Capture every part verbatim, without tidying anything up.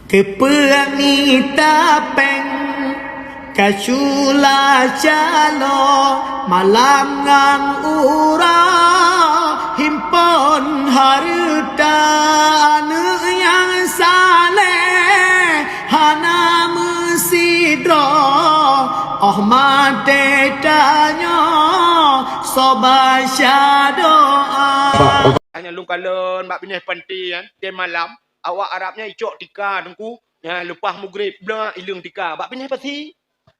Keupeue mita péng ka cula calo, malam ngon uroe himpon hareuta. Aneuëk nyang saleh hana meusidroe, óh maté tanyoe soe baca doa. Hana lôn kalon bak binéh panti nyan, di malam. Awak Arab nyan icok tika Teungku, nyan leupah mugreb, blah ileueng tika. Bak binéh pasi,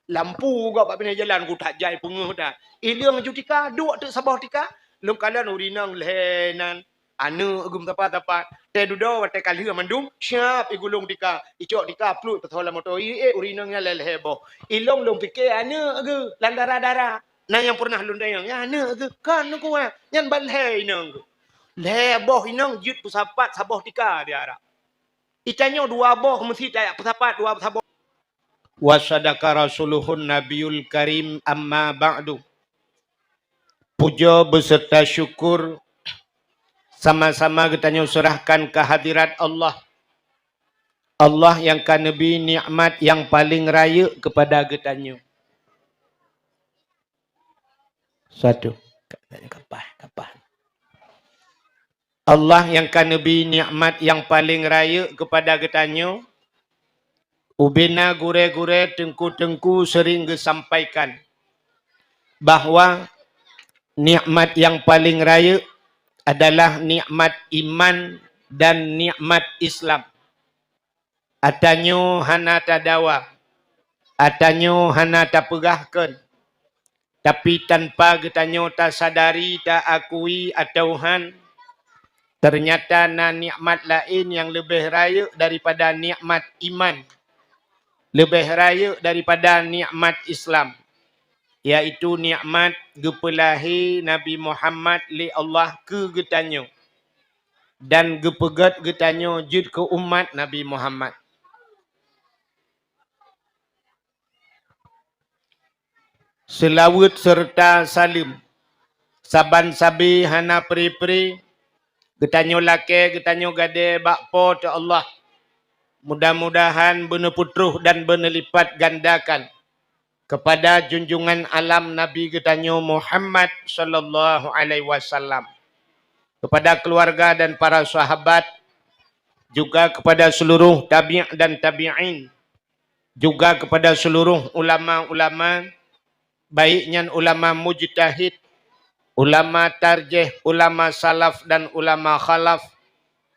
lampu gop bak binéh jalan, ku that jai peungeuh that. Ileueng ju tika, duek teuk saboh tika. Lôn kalon ureuëng inong lhée nan, aneuëk geuh sapat-sapat. Tée dudoe watée ka lheueh mandum, siap igulong tika. Icok tika, pluet peusoe lam moto, ié ureuëng inong nyan lhée-lhée boh. Ilôn lôn pike aneuëk geuh, lam dara-dara. Na nyang peureunah lôn tanyong, nyan aneuëk geuh, kon Teungku, nyan ban lhée inong geuh. Lhée boh inong jeuet peusapat saboh tika di Arab. Itanyoe dua boh meusi tajak peusapat dua saboh. Wa sadaqa rasuluhun nabiyul karim, amma ba'du. Pujoe beserta syukur sama-sama geutanyoe seurahkan keu hadirat Allah. Allah nyang ka neubri nikmat nyang paleng rayeuk keupada geutanyoe. Satu. Kapah, kapah. Allah nyang ka neubri nikmat nyang paleng rayeuk keupada geutanyoe. Ubena gurée-gurée, teungku-teungku sering geusampaikan bahwa nikmat nyang paleng rayeuk adalah nikmat iman dan nikmat Islam. Atanyoe hana tadawa, atanyoe hana tapeugah kheun, tapi tanpa geutanyoe tasadari, taakui atawa han, teunyata na nikmat laén nyang leubeh rayeuk daripada nikmat iman, leubeh rayeuk daripada nikmat Islam, yaitu nikmat geupeulahé Nabi Muhammad lé Allah keu geutanyoe dan geupeugét geutanyoe jeuet keu umat Nabi Muhammad. Seulaweuet seureuta saleuem saban sabe hana pre-pre geutanyoe lakée geutanyoe gadée bak Po teu Allah. Mudah-mudahan beuneupeutroh dan beuneulipatgandakan keupada junjungan alam Nabi geutanyoe Muhammad sallallahu alaihi wasallam, keupada keuluwarga dan para sahabat, juga keupada seuluruh tabi' dan tabi'in, juga keupada seuluruh ulama-ulama, baik nyan ulama mujtahid, ulama tarjih, ulama salaf dan ulama khalaf,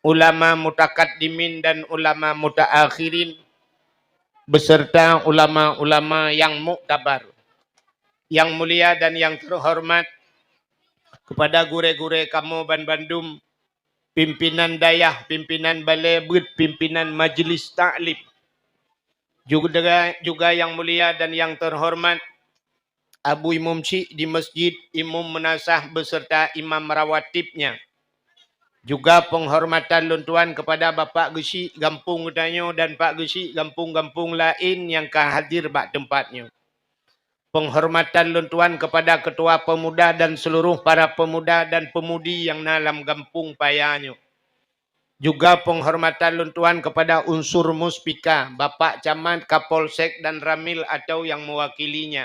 ulama mutakaddimin dan ulama mutaakhirin, beserta ulama-ulama nyang muktabar. Nyang mulia dan nyang teuhoreumat keupada gurée-gurée kamoe banmandum, pimpinan dayah, pimpinan balée beuet, pimpinan majeulis taklim. Juga, juga nyang mulia dan nyang teuhoreumat Abu Imum Syik di Masjid, Imum Meunasah beserta imam rawatibnya. Juga penghormatan lôn tuan kepada Bapak Geuchik gampông geutanyoe dan Pak Geuchik gampông-gampông laén nyang ka hadir bak teumpat nyoe. Penghormatan lôn tuan kepada Ketua Pemuda dan seluruh para pemuda dan pemudi nyang na lam gampông paya nyoe. Juga penghormatan lôn tuan kepada unsur Muspika, Bapak Camat, Kapolsek dan Ramil atau nyang mewakilinya.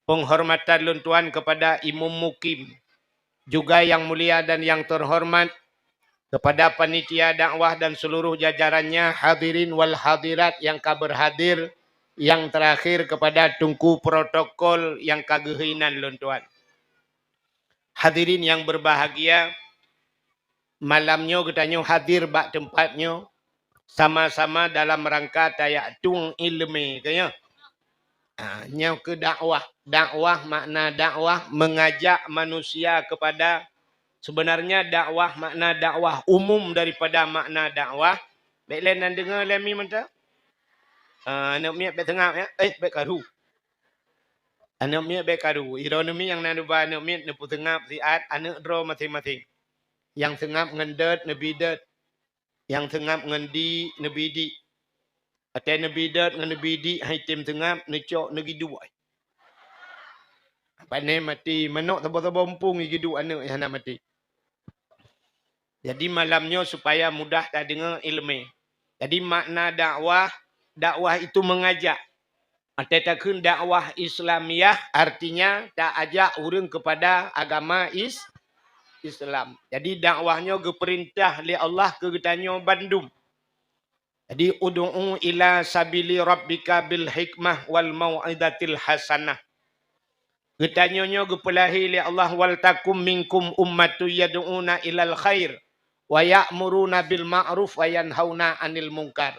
Penghormatan lôn tuan kepada Imum Mukim. Juga nyang mulia dan nyang teuhoreumat kepada panitia dakwah dan seluruh jajarannya, hadirin wal hadirat nyang ka beurhadir, nyang teurakhir kepada teungku protokol nyang ka geuhina lôn tuan. Hadirin nyang beubahgia, malam nyoe geutanyoe hadir bak teumpat nyoe sama-sama dalam rangka tajak tueng iéleumé, ka nyoe. Ha, nyoe keuh dakwah. Dakwah makna dakwah mengajak manusia kepada, sebenarnya dakwah makna dakwah umum daripada makna dakwah. Bék lé nan deungoe lé mi mantong. Ah, aneuk miet bék seungab ya. Eh, bék karu. Aneuk miet bék karu. Droeneuh mi nyang na dua aneuk miet neupeuseungab siat aneuk droe maséng-maséng. Nyang seungab ngon dot neubi dot. Nyang seungab ngon di neubi di. Watée neubi dot ngon neubi di hai tem seungab neucok neugiduek. Pane maté manok saboh-saboh mumpung igiduek aneuk nyang hana maté. Jadi malam nyoe supaya mudah tadeungoe iéleumé. Jadi makna dakwah, dakwah itu mengajak. Watée takheun dakwah Islamiyah, artinya ta-ajak ureuëng kepada agama is-, Islam. Jadi dakwah nyoe geupeurintah lé Allah keu geutanyoe bandum. Jadi, "Ud'u ila sabili rabbika bil hikmah wal mau'izatil hasanah." Geutanyoe nyoe geupeulahé lé Allah, "Wal takum minkum ummatun yad'una ilal khair wa ya'muruna bil ma'ruf wa yanhauna 'anil munkar."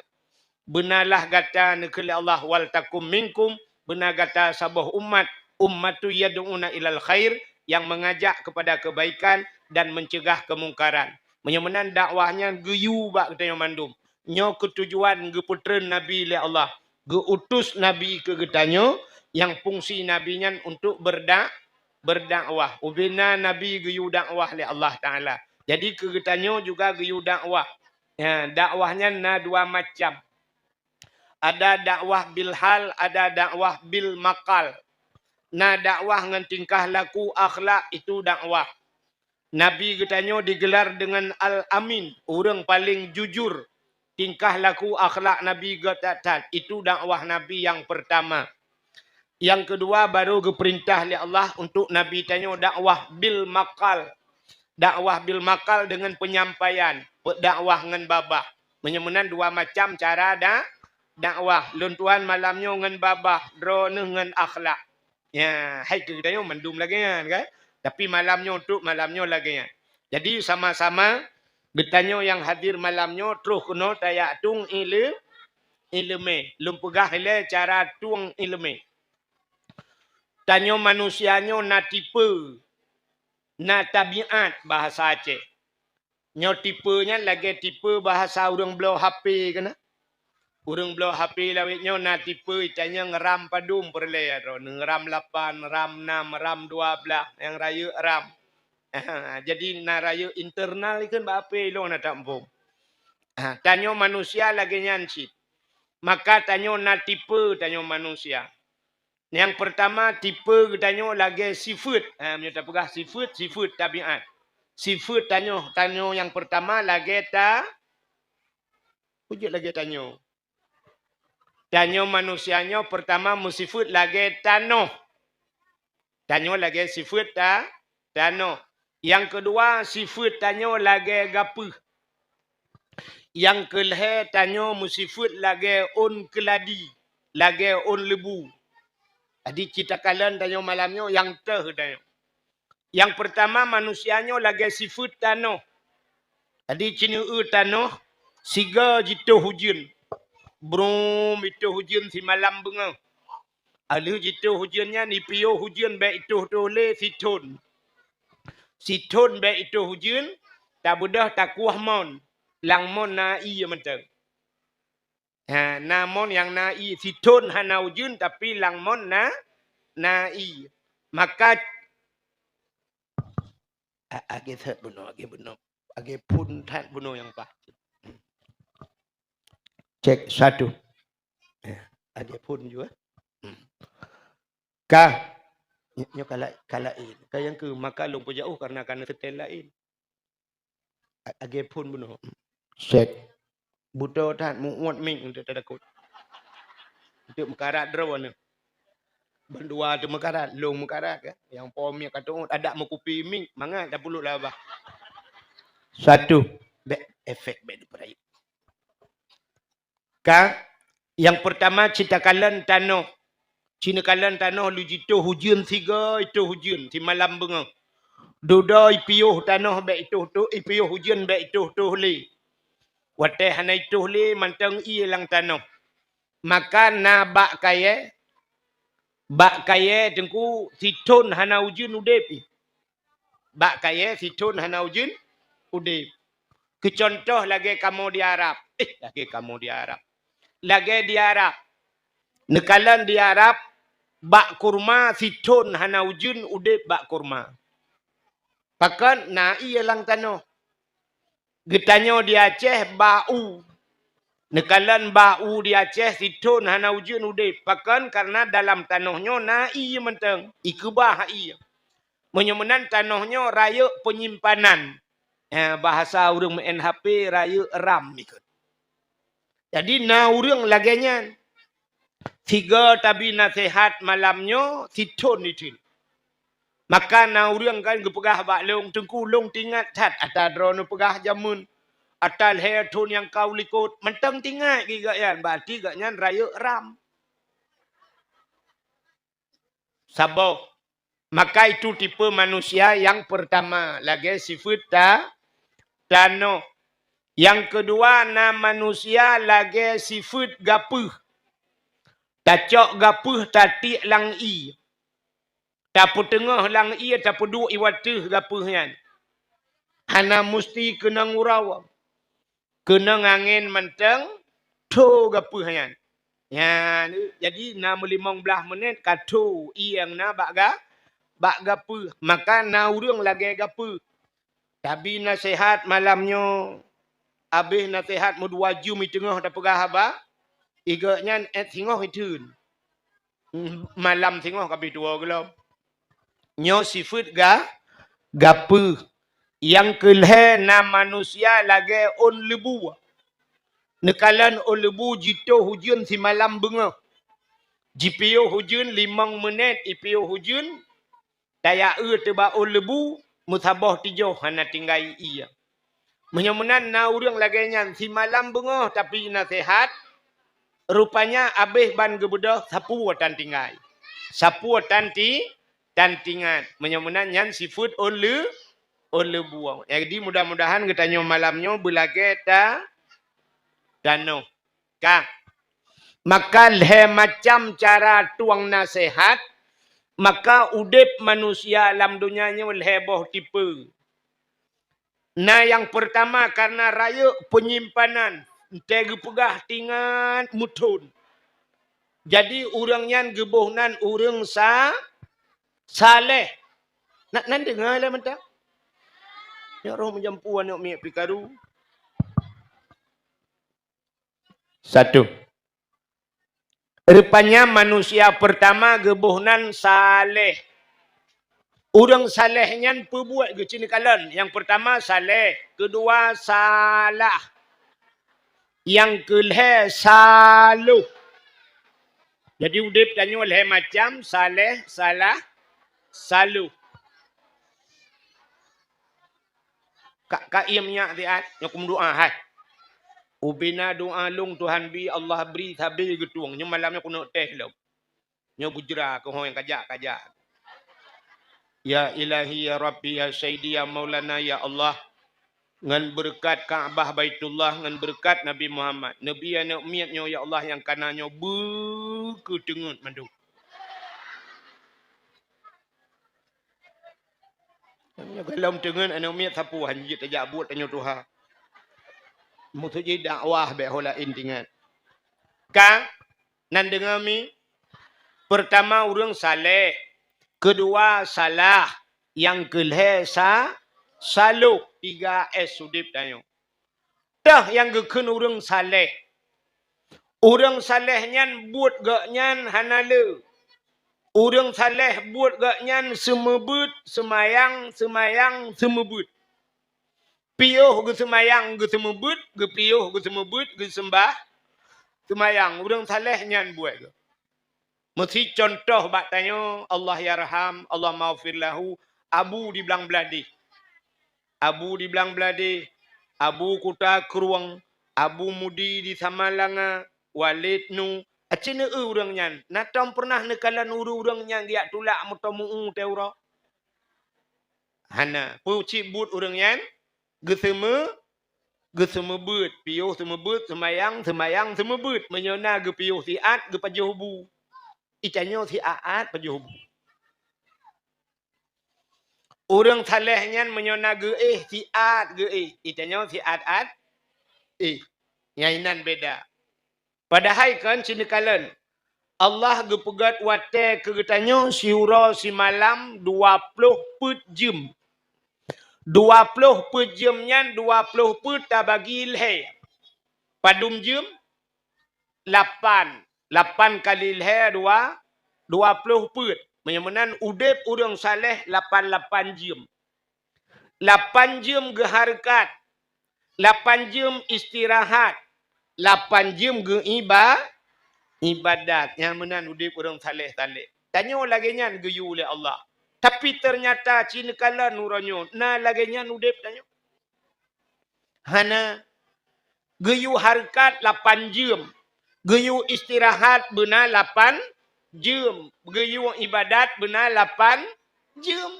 Beunalah gata, neukheun lé Allah, "Wal takum minkum," beuna gata saboh umat, "ummatun yad'una ilal khair," nyang meungajak keupada keubaikan dan meuncegah keumungkaran. Meunyoe meunan dakwah nyan geuyue bak geutanyoe mandum. Nyoe keutujuan geupeutreun Nabi lé Allah, geu-utus Nabi keu geutanyoe, nyang fungsi Nabi nyan untuk beurdak-, beurdakwah. Ubena Nabi geuyue dakwah lé Allah Taala. Jadi keu geutanyoe juga geuyue dakwah. Ya, dakwah nyan na dua macam. Ada dakwah bil hal, ada dakwah bil maqal. Na dakwah ngon tingkah laku, akhlak, itu dakwah. Nabi geutanyoe digelar deungon Al-Amin, ureuëng paleng jujur. Tingkah laku akhlak Nabi gét that-that, itu dakwah Nabi nyang peurtama. Nyang keudua, barô geupeurintah lé Allah untuk Nabi tanyoe dakwah bil maqal. Dakwah bil maqal deungon peunyampaian, peudakwah ngon babah. Meunyoe meunan dua macam cara da-, dakwah. Lôn tuan malam nyoe ngon babah, droeneuh ngon akhlak. Ya, hai keu geutanyoe mandum lagée nyan, kan? Tapi malam nyoe, untuk malam nyoe lagée nyan. Jadi, sama-sama geutanyoe nyang hadir malam nyoe troh keunoe tajak tueng ile-, iéleumé. Lôn peugah ilée cara tueng iéleumé. Tanyoe manusia nyoe na tipe, na tabiat bahasa Aceh. Nyoe tipe nyan lagée tipe bahasa ureuëng bloe H P keunan. Ureuëng bloe H P lawét nyoe na tipe, geutanyoe RAM padum peureulée droeneuh, RAM lapan, RAM enam, RAM dua belas, nyang rayeuk RAM. Jadi na rayeuk internal ikheun bak H P ilong na tampông. Ha, tanyoe manusia lagée nyan cit. Maka tanyoe na tipe tanyoe manusia. Nyang peurtama, tipe geutanyoe lagée sifeuet. Ha, meunyoe tapeugah sifeuet, sifeuet tabiat. Sifeuet tanyoe, tanyoe nyang peurtama lagée ta-, peue jeuet lagée tanyoe. Tanyoe manusia nyoe peurtama meusifeuet lagée tanoh. Tanyoe lagée sifeuet ta-, tanoh. Nyang keudua, sifeuet tanyoe lagée gapeuh. Nyang keulhée, tanyoe meusifeuet lagée ôn keuladi, lagée ôn leubu. Jadi, cit takalon tanyoe malam nyoe nyang teuh tanyoe. Nyang peurtama, manusia nyoe lagée sifeuet tanoh. Jadi, cineueu tanoh, sigoe jitoh ujeuen. Brum, itoh ujeuen simalam beungoh. Alheuh jitoh ujeuen nyan, ipiôh ujeuen bék itoh-toh lé sithon. Sithon bék itoh ujeuen, tabeudôh takueh mon. Lam mon na ié mantong. Ha, na mon nyang na ié. Sithon hana ujeuen, tapi lam mon na, na ié. Maka, a-, lagée that bunoe, lagée bunoe. Lagée phon that bunoe nyang paih. Cek satu. Eh, lagée phon jua. Hmm. Ka, ny-, nyoe ka la-, ka laén. Ka nyang keu maka lôn peujauh karena ka na seutén laén. A-, lagée phon bunoe. Cek. Butoe that muot mic untuk tadakot. Untuk meukarat droeneuh. Bandua teuh meukarat, lôn meukarat kan. Nyang po mic ka teuôt, adak meukupi mic, mangat tapulot lam babah. Satu, bék efek bék dipeurayeuk. Ka, nyang peurtama cit takalon tanoh. Cit neukalon tanoh lheuh jitoh ujeuen sigoe, itoh ujeuen simalam beungoh. Dudoe ipiôh tanoh bék itoh-toh, ipiôh ujeuen bék itoh-toh lé. Watée hana itoh lé mantong ié lam tanoh. Maka na bak kayée, bak kayée teungku sithon hana ujeuen udeb. Bak kayée sithon hana ujeuen udeb. Keu cuntoh lagée kamoe di Arab. Eh, lagée kamoe di Arab. Lagée di Arab. Neukalon di Arab, bak kurma sithon hana ujeuen udeb bak kurma. Pakon na ié lam tanoh. Geutanyoe di Aceh bak u. Neukalon bak u di Aceh sithon hana ujeuen udeb. Pakon? Karena dalam tanoh nyoe na ié mantong. Ikeubah ié. Meunyoe meunan tanoh nyoe rayeuk peunyimpanan. Eh, bahasa ureuëng meu'en H P rayeuk RAM ikot. Jadi na ureuëng lagée nyan. Sigoe tabi naseuhat malam nyoe sithon itheun. Maka na ureuëng kan geupeugah bak lôn, "Teungku, lôn tingat that ata droeneuh peugah jameun, ata lhée thon nyang ka u likot." Mantong tingat geuh gobnyan, berarti gobnyan rayeuk ram. Saboh. Maka itu tipe manusia nyang peurtama, lagée sifeuet ta-, tanoh. Nyang keudua na manusia lagée sifeuet gapeuh. Tacok gapeuh tatiek lam ié. Tapeuteungoh lam ié, tapeuduek ié u ateueh gapeuh nyan. Hana musti keunong uroe. Keunong angén mantong, tho gapeuh nyan. Nyan, jadi na meulimong blaih menit ka tho ié nyang na bak ga-, bak gapeuh. Maka na ureuëng lagée gapeuh. Tabi naseuhat malam nyoe, abéh naseuhat meudua jeuem i teungoh tapeugah haba, i gobnyan ék singoh itheun. Malam singoh ka abéh tuwoe gohlom. Nyoe sifeuet ga-, gapeuh. Nyang keulhée na manusia lagée ôn leubu. Neukalon ôn leubu jitoh ujeuen simalam beungoh. Jipiôh ujeuen limong menit, ipiôh ujeuen, tajak eu teuh bak ôn leubu, meusaboh tijoh hana tinggai ié. Meunyoe meunan na ureuëng lagée nyan simalam beungoh tapi naseuhat, rupanya abéh ban geubeudôh sapeue tan tinggai. Sapeue tan ti-, tan tingat. Meunyoe meunan nyan sifeuet ôn leu-, ôn leubu. Jadi mudah-mudahan geutanyoe malam nyoe beulagée ta-, tanoh. Ka. Maka lhée macam cara tueng naseuhat, maka udeb manusia lam donya nyoe lhée boh tipe. Na nyang peurtama karena rayeuk peunyimpanan, entée geupeugah tingat meuthon. Jadi ureuëng nyan geuboh nan ureuëng sa-, saleh. Na, nan deungoe lé mantong? Nyoe roh meujampu aneuëk miet pih karu. Satu. Rupanya manusia peurtama geuboh nan saleh. Ureuëng saleh nyan peubuet geuh cit neukalon. Nyang peurtama saleh, keudua salah. Nyang keulhée saloh. Jadi udeb tanyoe lhée macam, saleh, salah, saloh. Ka, ka iem nyak siat, nyoe kumeudoá hai. Ubena doá lôn Tuhan bi, Allah bri sabe geutueng. Nyoe malam nyoe keuneuk teh lom. Nyoe beujra keuhai nyang kajak-kajak. Ya Ilahi, ya Rabbi, ya Sayyidi, ya Maulana, ya Allah. Ngon beureukat Ka'bah Baitullah, ngon beureukat Nabi Muhammad. Neubi aneuëk miet nyoe, ya Allah, nyang kana nyoe beukeuteungeut mandum. Nyoe gohlom teungeut aneuëk miet sapeue han jeuet tajak buet tanyoe tuha. Meuseujid dakwah bék ho laén tingat. Ka, nan deungoe mi, peurtama ureuëng saleh, keudua salah, nyang keulhée sa-, saloh, tiga S udeb tanyoe. Teuh nyang geukheun ureuëng saleh. Ureuëng saleh nyan buet gobnyan hana le. Ureuëng saleh buet gobnyan seumeubeuet, seumayang, seumayang, seumeubeuet. Piôh geuseumayang, geuseumeubeuet, geupiôh geuseumeubeuet, geuseumbah, seumayang. Ureuëng saleh nyan buet geuh. Meusi contoh bak tanyoe, Allah yarham, Allahummaghfir lahu, Abu di Blang Bladeh. Abu di Blang Bladeh, Abu Kuta Krueng, Abu Mudi di Samalanga, Walid Nu. Aci neu ureuëng nyan, na tom peureunah neukalon ureuëng-ureuëng nyan geujak tulak meutomu'u teuroe? Hana. Peue cit buet ureuëng nyan? Geuseume-, geuseumeubeuet, piôh seumeubeuet, seumayang, seumayang seumeubeuet. Meunyoe na geupiôh siat, geupajoh bu. Itanyoe siat-at pajoh bu. Ureuëng saleh nyan meunyoe na geuéh siat geuéh, itanyoe siat-at éh. Nyan inan beda. Padahai kon sineukalon, Allah geupeugét watée keu geutanyoe siuroe simalam dua ploh peuet jeuem. Dua ploh peuet jeuem nyan dua ploh peuet tabagi lhée. Padum jeuem? Lapan. Lapan kali lhée dua, dua ploh peuet. Meunyoe meunan udeb ureuëng saleh lapan lapan jeuem. Lapan jeuem geuhareukat, lapan jeuem istirahat, lapan jeuem geuiba-, ibadat. Nyang meunan udeb ureuëng saleh-saleh. Tanyoe lagée nyan geuyue lé Allah. Tapi ternyata ci neukalon uroe nyoe na lagée nyan udeb tanyoe. Hana. Geuyue hareukat lapan jeuem. Geuyue istirahat beuna lapan jeuem. Geuyue ibadat beuna lapan jeuem.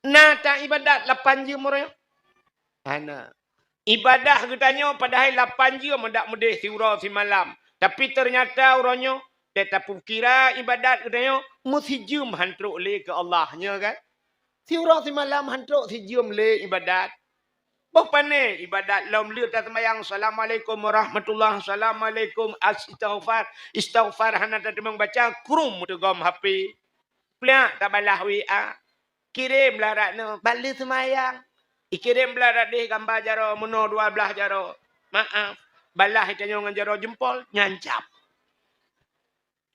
Na ta ibadat lapan jeuem uroe nyoe? Hana. Ibadah geutanyoe padahai lapan jeuem dak meudeh siuroe simalam. Tapi ternyata uroe nyoe, teuh tapeukira ibadat geutanyoe meusijeuem han trok lé keu Allah, nyoe kan? Siuroe simalam han trok sijeuem lé ibadat. Boh pane ibadat lom lheueh taseumayang, "Assalamualaikum warahmatullah, assalamualaikum, astaghfar, istighfar," hana tateumeung baca, krum teugom H P. Pliak tabalah W A. Kirém blah rat nyoe, bak lheueh seumayang. Ikirém blah rat deh gamba jaroe, meunoe dua blaih jaroe. Maaf, balah tanyoe ngon jaroe jeumpol, nyan cap.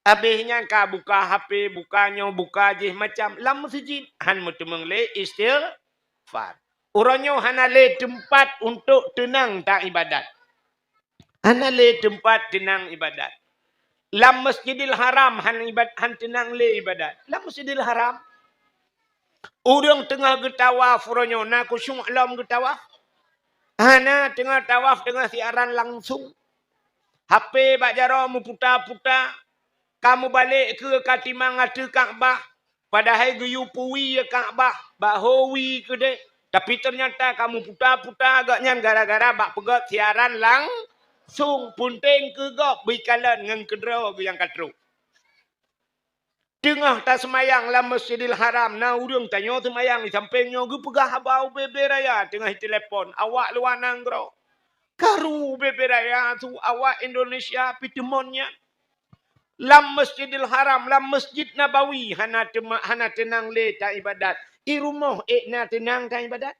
Abéh nyan ka buka H P, buka nyoe, buka jih macam. Lam meuseujid, han meuteumeung lé istighfar. Uroe nyoe hana lé teumpat untuk teunang ta ibadat. Hana lé teumpat teunang ibadat. Lam Masjidil Haram han ibad-, han teunang lé ibadat. Lam Masjidil Haram. Ureuëng teungoh geutawaf uroe nyoe na khusyuk lom geutawaf? Hana, teungoh tawaf teungoh siaran langsung. H P bak jaroe meuputa-puta, ka mubalek keu ka timang ateueh Ka'bah, padahai geuyue puwi Ka'bah, bak ho wie keudeh. Tapi ternyata ka meuputa-puta gobnyan gara-gara bak peugét siaran langsung. Peunteng keu gob beuikalon ngon keudroe geu nyang ka trok. Teungoh taseumayang lam Masjidil Haram, na ureuëng tanyoe seumayang di sampéng nyoe geupeugah haba ubé-bé raya teungoh itelepon awak luwa nanggroe. Karu ubé-bé raya su awak Indonesia pih teumon nyan. Lam Masjidil Haram, lam Masjid Nabawi hana teuma-, hana teunang lé ta ibadat. I rumoh ék na teunang ta ibadat?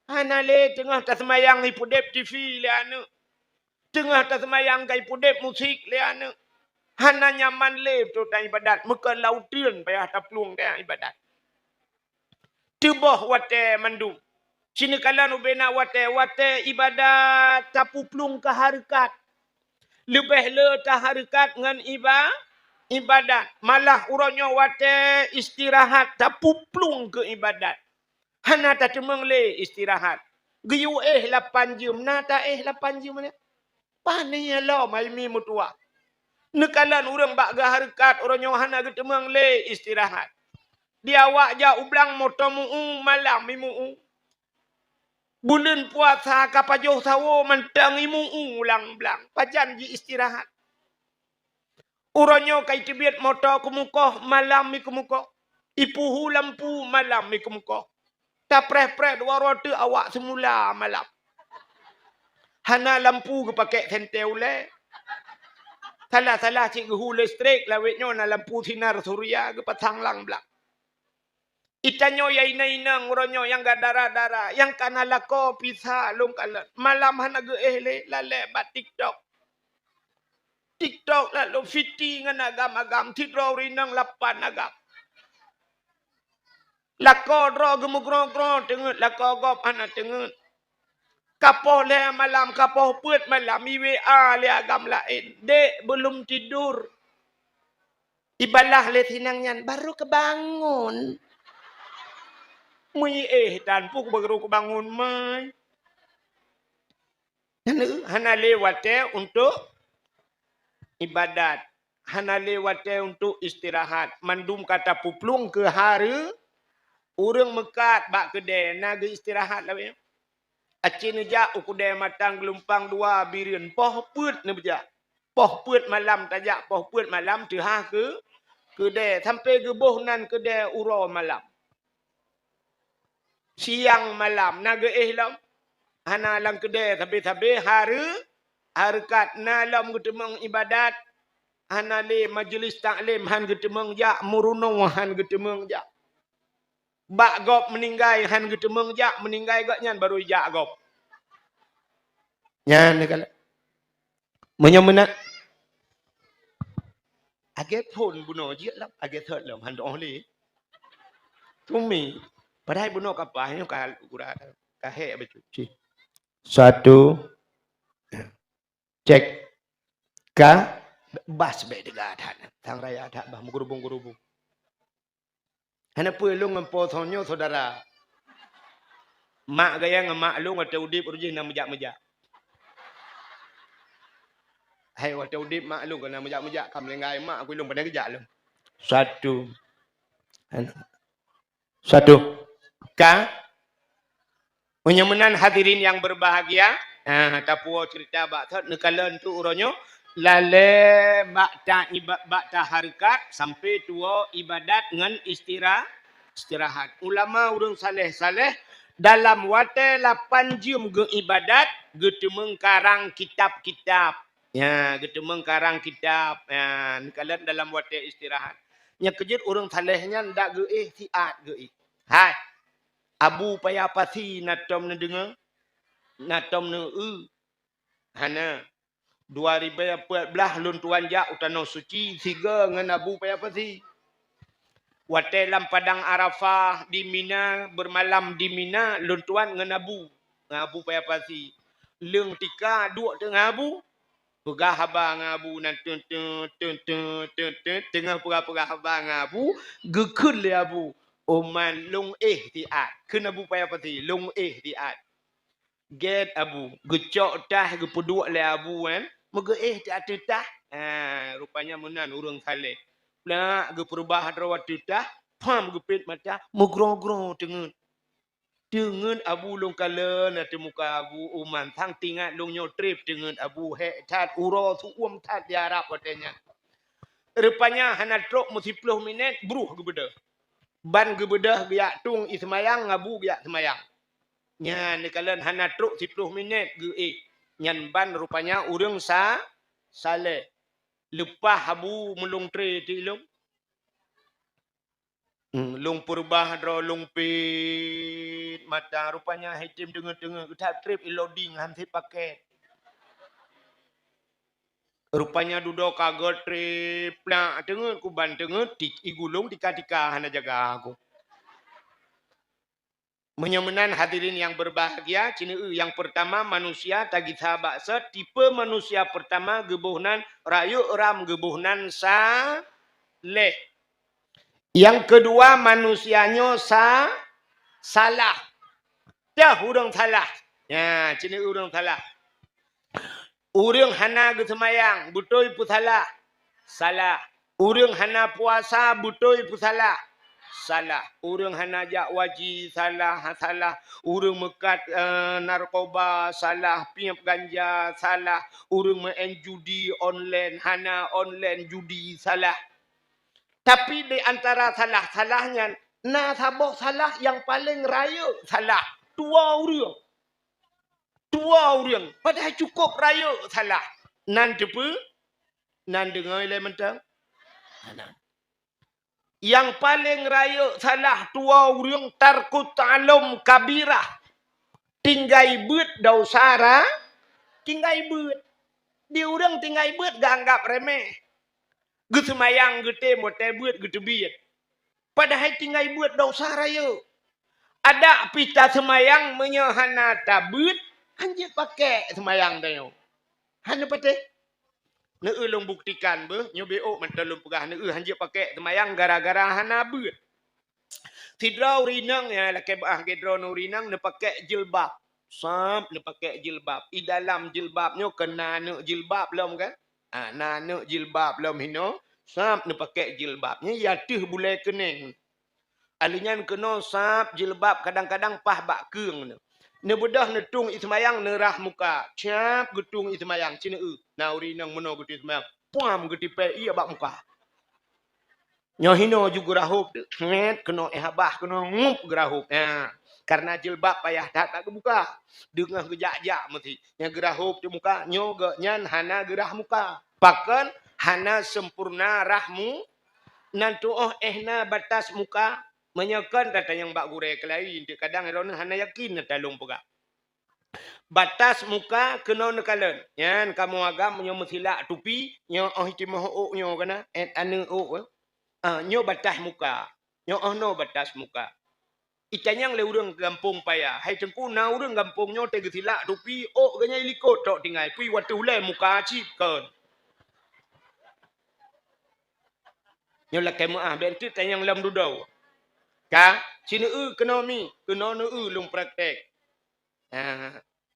Hana lé, teungoh taseumayang ipeudeb T V lé aneuëk. Teungoh taseumayang ka ipeudeb musik lé aneuëk. Hana nyaman lé beutôi ta ibadat, meukeulauteuen payah taplueng ta ibadat. Teuboh watée mandum. Ci neukalon ubé na watée, watée ibadat tapeuplueng keu hareukat. Leubeh le tahareukat ngon iba-, ibadat. Malah uroe nyoe watée istirahat tapeuplueng keu ibadat. Hana tateumeung lé istirahat. Geuyue éh lapan jeuem, na ta éh lapan jeuem nyan? Pane lom hai mi meutuwah. Neukalon ureuëng bak geuhareukat uroe nyoe hana geuteumeung lé istirahat. Di awak jak u blang moto meu-u, malam imu-u. Buleuen puasa ka pajoh sawo mantong imu-u lam blang. Pajan ji istirahat? Uroe nyoe ka iteubiet moto keumukoh, malam mi keumukoh. Ipuhu lampu, malam mi keumukoh. Tapreh-preh dua rote awak seumula malam. Hana lampu geupakek sentée ulée. Salah-salah cit geuhu listrik, lawét nyoe na lampu sinar surya geupasang lam blang. Itanyoe ya inong-inong uroe nyoe nyang ka dara-dara, nyang ka na lakoe pisa lôn kalon. Malam hana geuéh lé, lalée bak TikTok. TikTok lalu fiti ngon agam-agam, sidroe ureuëng inong lapan agam. Lakoe droe geumeugroe-groe teungeut, lakoe gob hana teungeut. Kapoh lhée malam, kapoh peuet malam, i W A lé agam laén. "Dek, belum tidur." Ibalah lé sinang nyan, "Baru kebangun." Meuiéh tan, peue baru kebangun, mai. Hana, hana lé watée untuk ibadat. Hana lé watée untuk istirahat. Mandum ka tapeuplueng keu hareu, ureuëng meukat bak keudée na geu istirahat lawét. Aci neujak u keudée Matang Geulumpang Dua Bireuen, poh peuet neujak. Poh peuet malam tajak, poh peuet malam teuhah keu keudée, sampoe geuboh nan keudée uroe malam. Siang malam na geuéh lom. Hana lam keudée sabe-sabe hareu, hareukat na lom geuteumeung ibadat. Hana lé majeulis taklim han geuteumeung jak, meurunoe han geuteumeung jak. Bak gob meuninggai han geuteumeung jak, meuninggai gobnyan baru jak gob. Nyan neukalon. Meunyoe meunan, agée phon bunoe jeuet lom, agée thot lom, han doh lé. Tumi, padahai bunoe ka paih nyoe ka gura, ka hék bacut. Satu. Cek. Ka? Bas bèk teuga that. Sang raya that bah meugeurubong-geurubong. Hana peue lôn ngon po soe nyoe syedara. Mak gaya ngon mak lôn watèe udép roh jih na meujak-meujak. Hai watèe udép mak lôn ka na meujak-meujak, ka meulinggai mak aku lôn pandai geujak lôn. Satu. Satu. Ka? Meunyoe meunan hadirin yang berbahagia, ah, tapuwoe ceurita bak thot neukalon tu uroe nyoe, lalè bak ta iba-, bak tahareukat sampai tuwoe ibadat ngon istira-, istirahat. Ulama ureueng saleh-saleh dalam watèe lapan jeuem geuibadat, geuteumeung karang kitab-kitab. Ya, geuteumeung karang kitab, ya, neukalon dalam watèe istirahat. Nyang keujeuet ureueng saleh nyan dak geuéh siat geuéh. Hai, Abu Paya Pasi na tom neudeungoe? Na tom neueu? Hana. Dua ribèe peuet blah lôn tuan jak u Tanoh Suci sigoe ngon Abu Paya Pasi. Watèe lam padang Arafah di Mina, bermalam di Mina, lôn tuan ngon Abu, ngon Abu Paya Pasi. Leueng tika duek teungoh Abu, peugah haba ngon Abu nan teut, teut, teut, teut, teut, teut, teungoh peugah-peugah haba ngon Abu, geukheun lé Abu, "Oh man, lôn éh siat." Kheun Abu Paya Pasi, "Lôn éh siat." Gèt Abu, geucok tah geupeuduek lé Abu nyan, meugeuéh di ateueh tah. Ha, rupanya meunan ureueng saleh. Plak geupeurubah droe ateueh tah, pham geupét mata, meugroe-groe teungeut. Teungeut Abu lôn kalon ateueh muka Abu, "Oh man, sang tingat lôn nyoe trép teungeut Abu, hék that, uroe su'uem that di Arab watèe nyan." Rupanya hana trok meusiploh minèt, bruh geubeudôh. Ban geubeudôh geujak tueng ié seumayang, Abu geujak seumayang. Nyan neukalon hana trok siploh minèt geuéh. Nyan ban rupanya ureueng sa-, saleh. Leupah Abu meulôn tré ti lôn. Hmm, lôn peurubah droe lôn pét mata, rupanya hai tem teungeut-teungeut, that trép iloding han sép pakèt. Rupanya dudoe ka geutrép plak teungeut, kuban teungeut, ti-, igulong tika-tika hana jaga aku. Meunyoe meunan hadirin yang berbahagia, cineu nyang pertama manusia tagisa bak sot, tipe manusia pertama geuboh nan rayeuk ram geuboh nan saleh. Yang kedua manusia nyoe sa-, salah. Teuh ureueng salah. Nya, cineu ureueng salah. Ureueng hana geuseumayang, beutôi peusalah? Salah. Ureueng hana puasa, beutôi peusalah? Salah. Ureueng hana jak waji, salah, salah. Ureueng meukat, eh, narkoba, salah. Piep ganja, salah. Ureueng meu'en judi online, hana online judi, salah. Tapi di antara salah-salah nyan, na saboh salah nyang paleng rayeuk salah. Tuwoe ureueng. Tuwoe ureueng, padahai cukôp rayeuk salah. Nan teupeu? Nan deungoe lé mantong? Hana. Nyang paleng rayeuk salah tuwoe ureueng tarkut ta'allum kabirah. Tinggai beuet desya ra-, tinggai beuet. Di ureueng tinggai beuet geuanggab remeh. Geuseumayang geutem watèe beuet geuteubiet. Padahai tinggai beuet desya rayeuk. Adak pih taseumayang meunyoe hana tabeuet, hanjeuet pakèk seumayang tanyoe. Hana patéh. Neueu lôn buktikan beuh, nyoe beuh mantong lôn peugah neueu hanjeuet pakèk seumayang gara-gara hana beuet. Sidroe ureueng inong, ya, lakèe beu'ah lagèe droeneuh ureueng inong neupakèk jilbab. Sab neupakèk jilbab. I dalam jilbab nyoe keunan aneuk jilbab lom kan? Ah, na aneuk jilbab lom hinoe, sab neupakèk jilbab. Nyan i ateueh bulèe keuneng. Alèh nyan keunoe sab jilbab kadang-kadang paih bak keueng nyoe. Neubeudôh neutueng ié seumayang neurah muka. Sab geutueng ié seumayang, cineu eu. Na ureueng inong meunoe geutueng ié seumayang. Puam geutipèe ié bak muka. Nyoe hinoe ju geurahop, sret keunoe éh habah keunoe ngup geurahop. Nya, kareuna jilbab payah that bak geubuka. Deungoh geujak-jak meusi. Nya geurahop di muka, nyoe geuh nyan hana geurah muka. Pakon hana sempurna rah mu-, nan tu'oh éh na batas muka. Meunyoe kon tatanyong bak gurèe keulayi, teuk kadang droeneuh hana yakin ata lôn peugah. Batas muka keunoe neukalon. Nyan kamoe agam nyoe meusilak tupi, nyoe óh timoh ôk nyoe kana, eh, aneuk ôk, eh. Ah, nyoe batas muka. Nyoe óh noe batas muka. Itanyong lé ureuëng gampông paya, "Hai Teungku, na ureuëng gampông nyoe teuh geusilak tupi, ôk geuh nyan likot trok tinggai, pih watée ulée muka cit kon." Nyoe lakée meuáh, bék teuk tanyong lom dudoe. Ka, sineue keunoe mi, keunoe neue lôn praktek. Ha.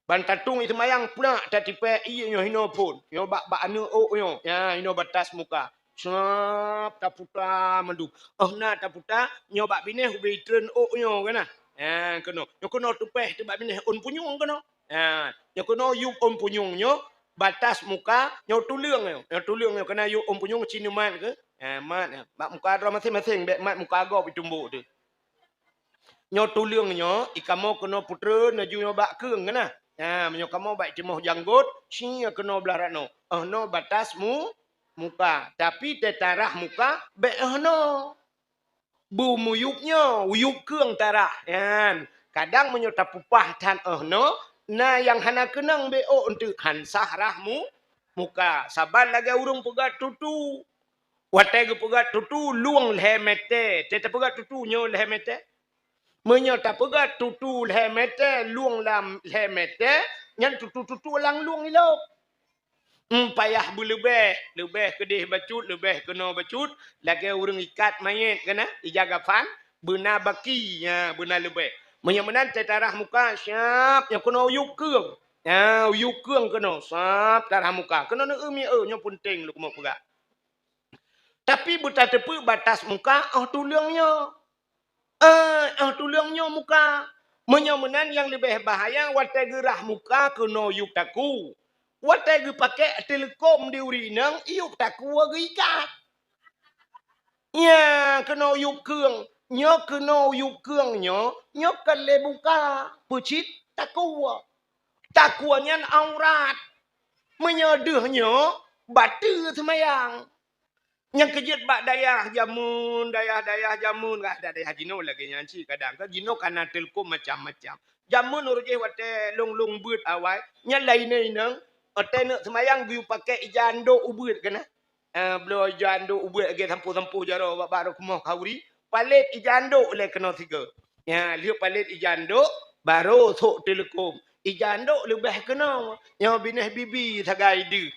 Ban tatueng seumayang pulak tatipée ié nyoe hinoe phon. Nyoe bak, bak aneuëk ôk nyoe. Ya, hinoe batas muka. Sab taputa mandum. Oh na taputa, nyoe bak binéh ubé treun ôk nyoe kana. Ya, keunoe. Nyoe keunoe tupéh teuh bak binéh ôn punyueng keunoe. Ya, nyoe keunoe yup ôn punyueng nyoe batas muka, nyoe tuleueng nyoe. Nyoe tuleueng nyoe kana yup ôn punyueng cin mat keuh. Ya, mat. Bak muka droe maséng-maséng, bék mat muka gob itumbok teuh. Nyoe tuleueng nyoe, i kamoe keunoe putreun laju nyoe bak keueng kana. Ha, meunyoe kamoe bak timoh janggot, sie keunoe blah rot noe. Oh noe batas mu-, muka. Tapi teutarah muka, bék oh noe. Beumuyup nyoe, uyup keueng tarah. Nyan, kadang meunyoe tapupah that oh noe, na nyang hana keunong bék ôk eunteuk han sah rah mu-, muka. Saban lagée ureuëng peugah tutu. Watée geupeugah tutu lueng lhée mètè, teuh tapeugah tutu nyoe lhée mètè. Meunyoe tapeugah tutu lhée mètè, lueng lam lhée mètè, nyan tutu-tutu lam lueng ilop. Em, payah beuleubeh, leubeh keudeh bacut, leubeh keunoe bacut, lagée ureuëng ikat manyét kana, ijaga fan, beuna baki, nya, beuna leubeh. Meunyoe meunan teutarah muka, siab, nyoe keunoe uyup keueng. Nya, uyup keueng keunoe, sab tarah muka. Keunoe neu-eu mi-eu, nyoe peunteng lôn keumeung peugah. Tapi beutateupeue batas muka, oh tuleueng nyoe. Eh, oh tuleueng nyoe muka. Meunyoe meunan nyang leubeh bahaya watée geurah muka keunoe yup taku. Watée geupakée teuleukom di ureuëng inong, yup taku geuikat. Nya keunoe yup keueng, nyoe keunoe yup keueng nyoe, nyoe kon lé muka, peucit taku. Taku nyan aurat. Meunyoe deuh nyoe, bateue seumayang. Nyang keujeuet bak dayah jameun, dayah-dayah jameun, kah dayah jinoe lagée nyan cit kadang. Kan jinoe kana teuleukom macam-macam. Jameun uroe jéh watée lôn-lôn beuet awai, nyan laén inong, watée neuk seumayang geuyue pakée ija andok ubeuet kana. Eh, bloe ija andok ubeuet lagée sampôh-sampôh jaroe bak, bak rumoh khauri, palét ija andok lé keunoe sigoe. Nya, lheueh palét ija andok, barô sôk teuleukom. Ija andok leubeh keunoe, nyoe binéh bibi sagai deuh.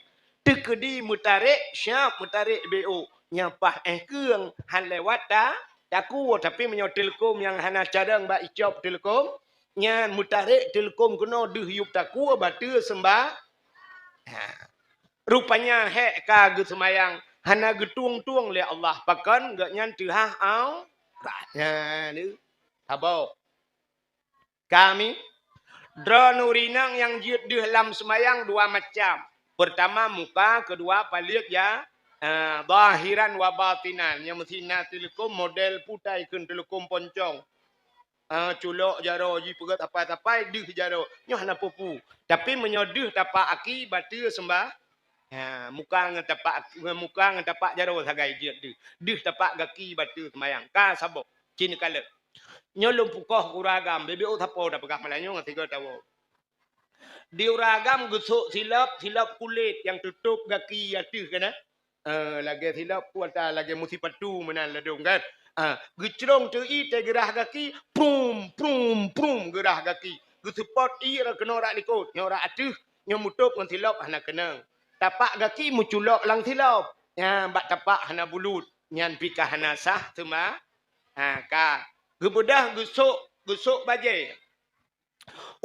Teukeudi meutarek, siab meutarek bék. Nyang paih éh keueng, han lewat ta-, taku, tapi meunyoe teuleukom nyang hana carông bak icop teuleukom, nyan meutarek teuleukom keunoe deuh yup taku bateue seumba-, ha. Rupanya hék ka geuseumayang, hana geutueng-tueng lé Allah, pakon gobnyan teuhah aurat. Nyan, saboh. Kami, droeneuh ureuëng inong nyang jeuet deuh lam seumayang dua macam. Peurtama muka, keudua paleuet ja-, eh, zahiran wa batinan. Nyang meusti na teuleukom model putai kheun teuleukom poncong. Eh, culok jaroe jipeugét tapai-tapai deuh jaroe. Nyoe hana peue-peue. Tapi meunyoe deuh tapak aki bateue seumba-, ha, muka ngon tapak, muka ngon tapak jaroe sagai jeuet deuh. Deuh tapak gaki bateue seumayang. Ka saboh. Ci neukalon. Nyoe lôn pukoh keu ureuëng agam, beubiôh sapo tapeugah malam nyoe ngon sigoe tawoe. Di ureuëng agam geusôk silop, silop kulét nyang tutôp gaki ateueh kana. Eh, lagée silop kuata lagée musipatu meunan ladôm kan. Ah, geucrông teuh ié teuh geurah gaki, prum, prum, prum geurah gaki. Geuseupôt ié rot keunoe rak likot, nyoe rak ateueh, nyoe mutôp ngon silop hana keunong. Tapak gaki meuculok lam silop. Nyan bak tapak hana bulut, nyan pih ka hana sah teuma. Ha, ka. Geubeudôh geusôk, geusôk bajée.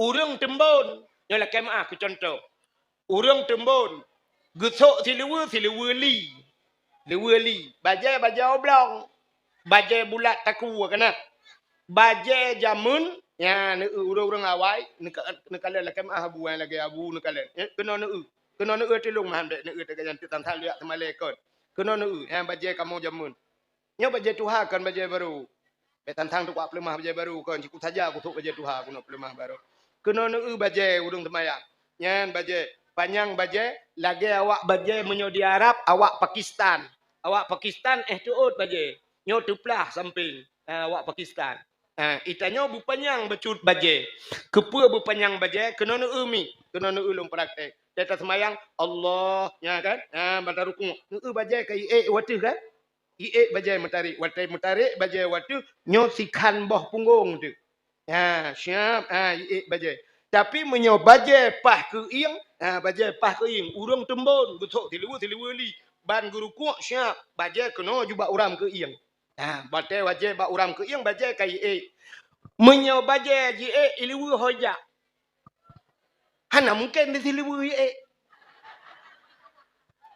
Ureuëng teumbon, nyoe lakée meuáh keu cuntoh. Ureuëng teumbon, geusôk siluweue, siluweue li. Luweue li. Bajée, bajée oblong. Bajée bulat taku kana. Bajée jameun, nyan, neu-eu ureuëng-ureuëng awai, neuka-, neukalon lakée meuáh abu, eh, lagée abu neukalon. Eh, keunoe neu-eu. Keunoe neu-eu teulông meuhan bék neu-eu teuka jantik tan-tan liak teumalée kon. Keunoe neu-eu, nyan bajée kamoe jameun. Nyoe bajée tuha kon bajée barô. Bék tantang teukuak peuleumah bajée barô kon, siku saja kusôk bajée tuha keunoe peuleumah barô. Keunoe neu-eu bajée ureuëng seumayang. Nyan bajée, panyang bajée, lagée awak bajée meunyoe di Arab, awak Pakistan. Awak Pakistan éh teuôt bajée. Nyoe teuplah sampéng, ha, awak Pakistan. Ha, itanyoe beupanyang bacut bajée. Keupeue beupanyang bajée? Keunoe neu-eu mi, keunoe neu-eu lôn praktek. Teuka seumayang, Allah, nya kan? Ha, bak tarukuk. Neu-eu bajée ka iék wateueh kan? Iék bajée meutarek, watée meutarek bajée wateueh nyoe sikhan boh punggong teuh. Ha, siap. Ha, iék bajée. Tapi meunyoe bajée paih keu iéng, ha, bajée paih keu iéng, ureuëng teumbon, geuthok tileue-tileue li, ban geurukuk siap, bajée keunoe jubak uram keu iéng. Ha, batée bajée bak uram keu iéng, bajée ka iék. Meunyoe bajée jiék ileue ho jak, hana mungken di sileue iék.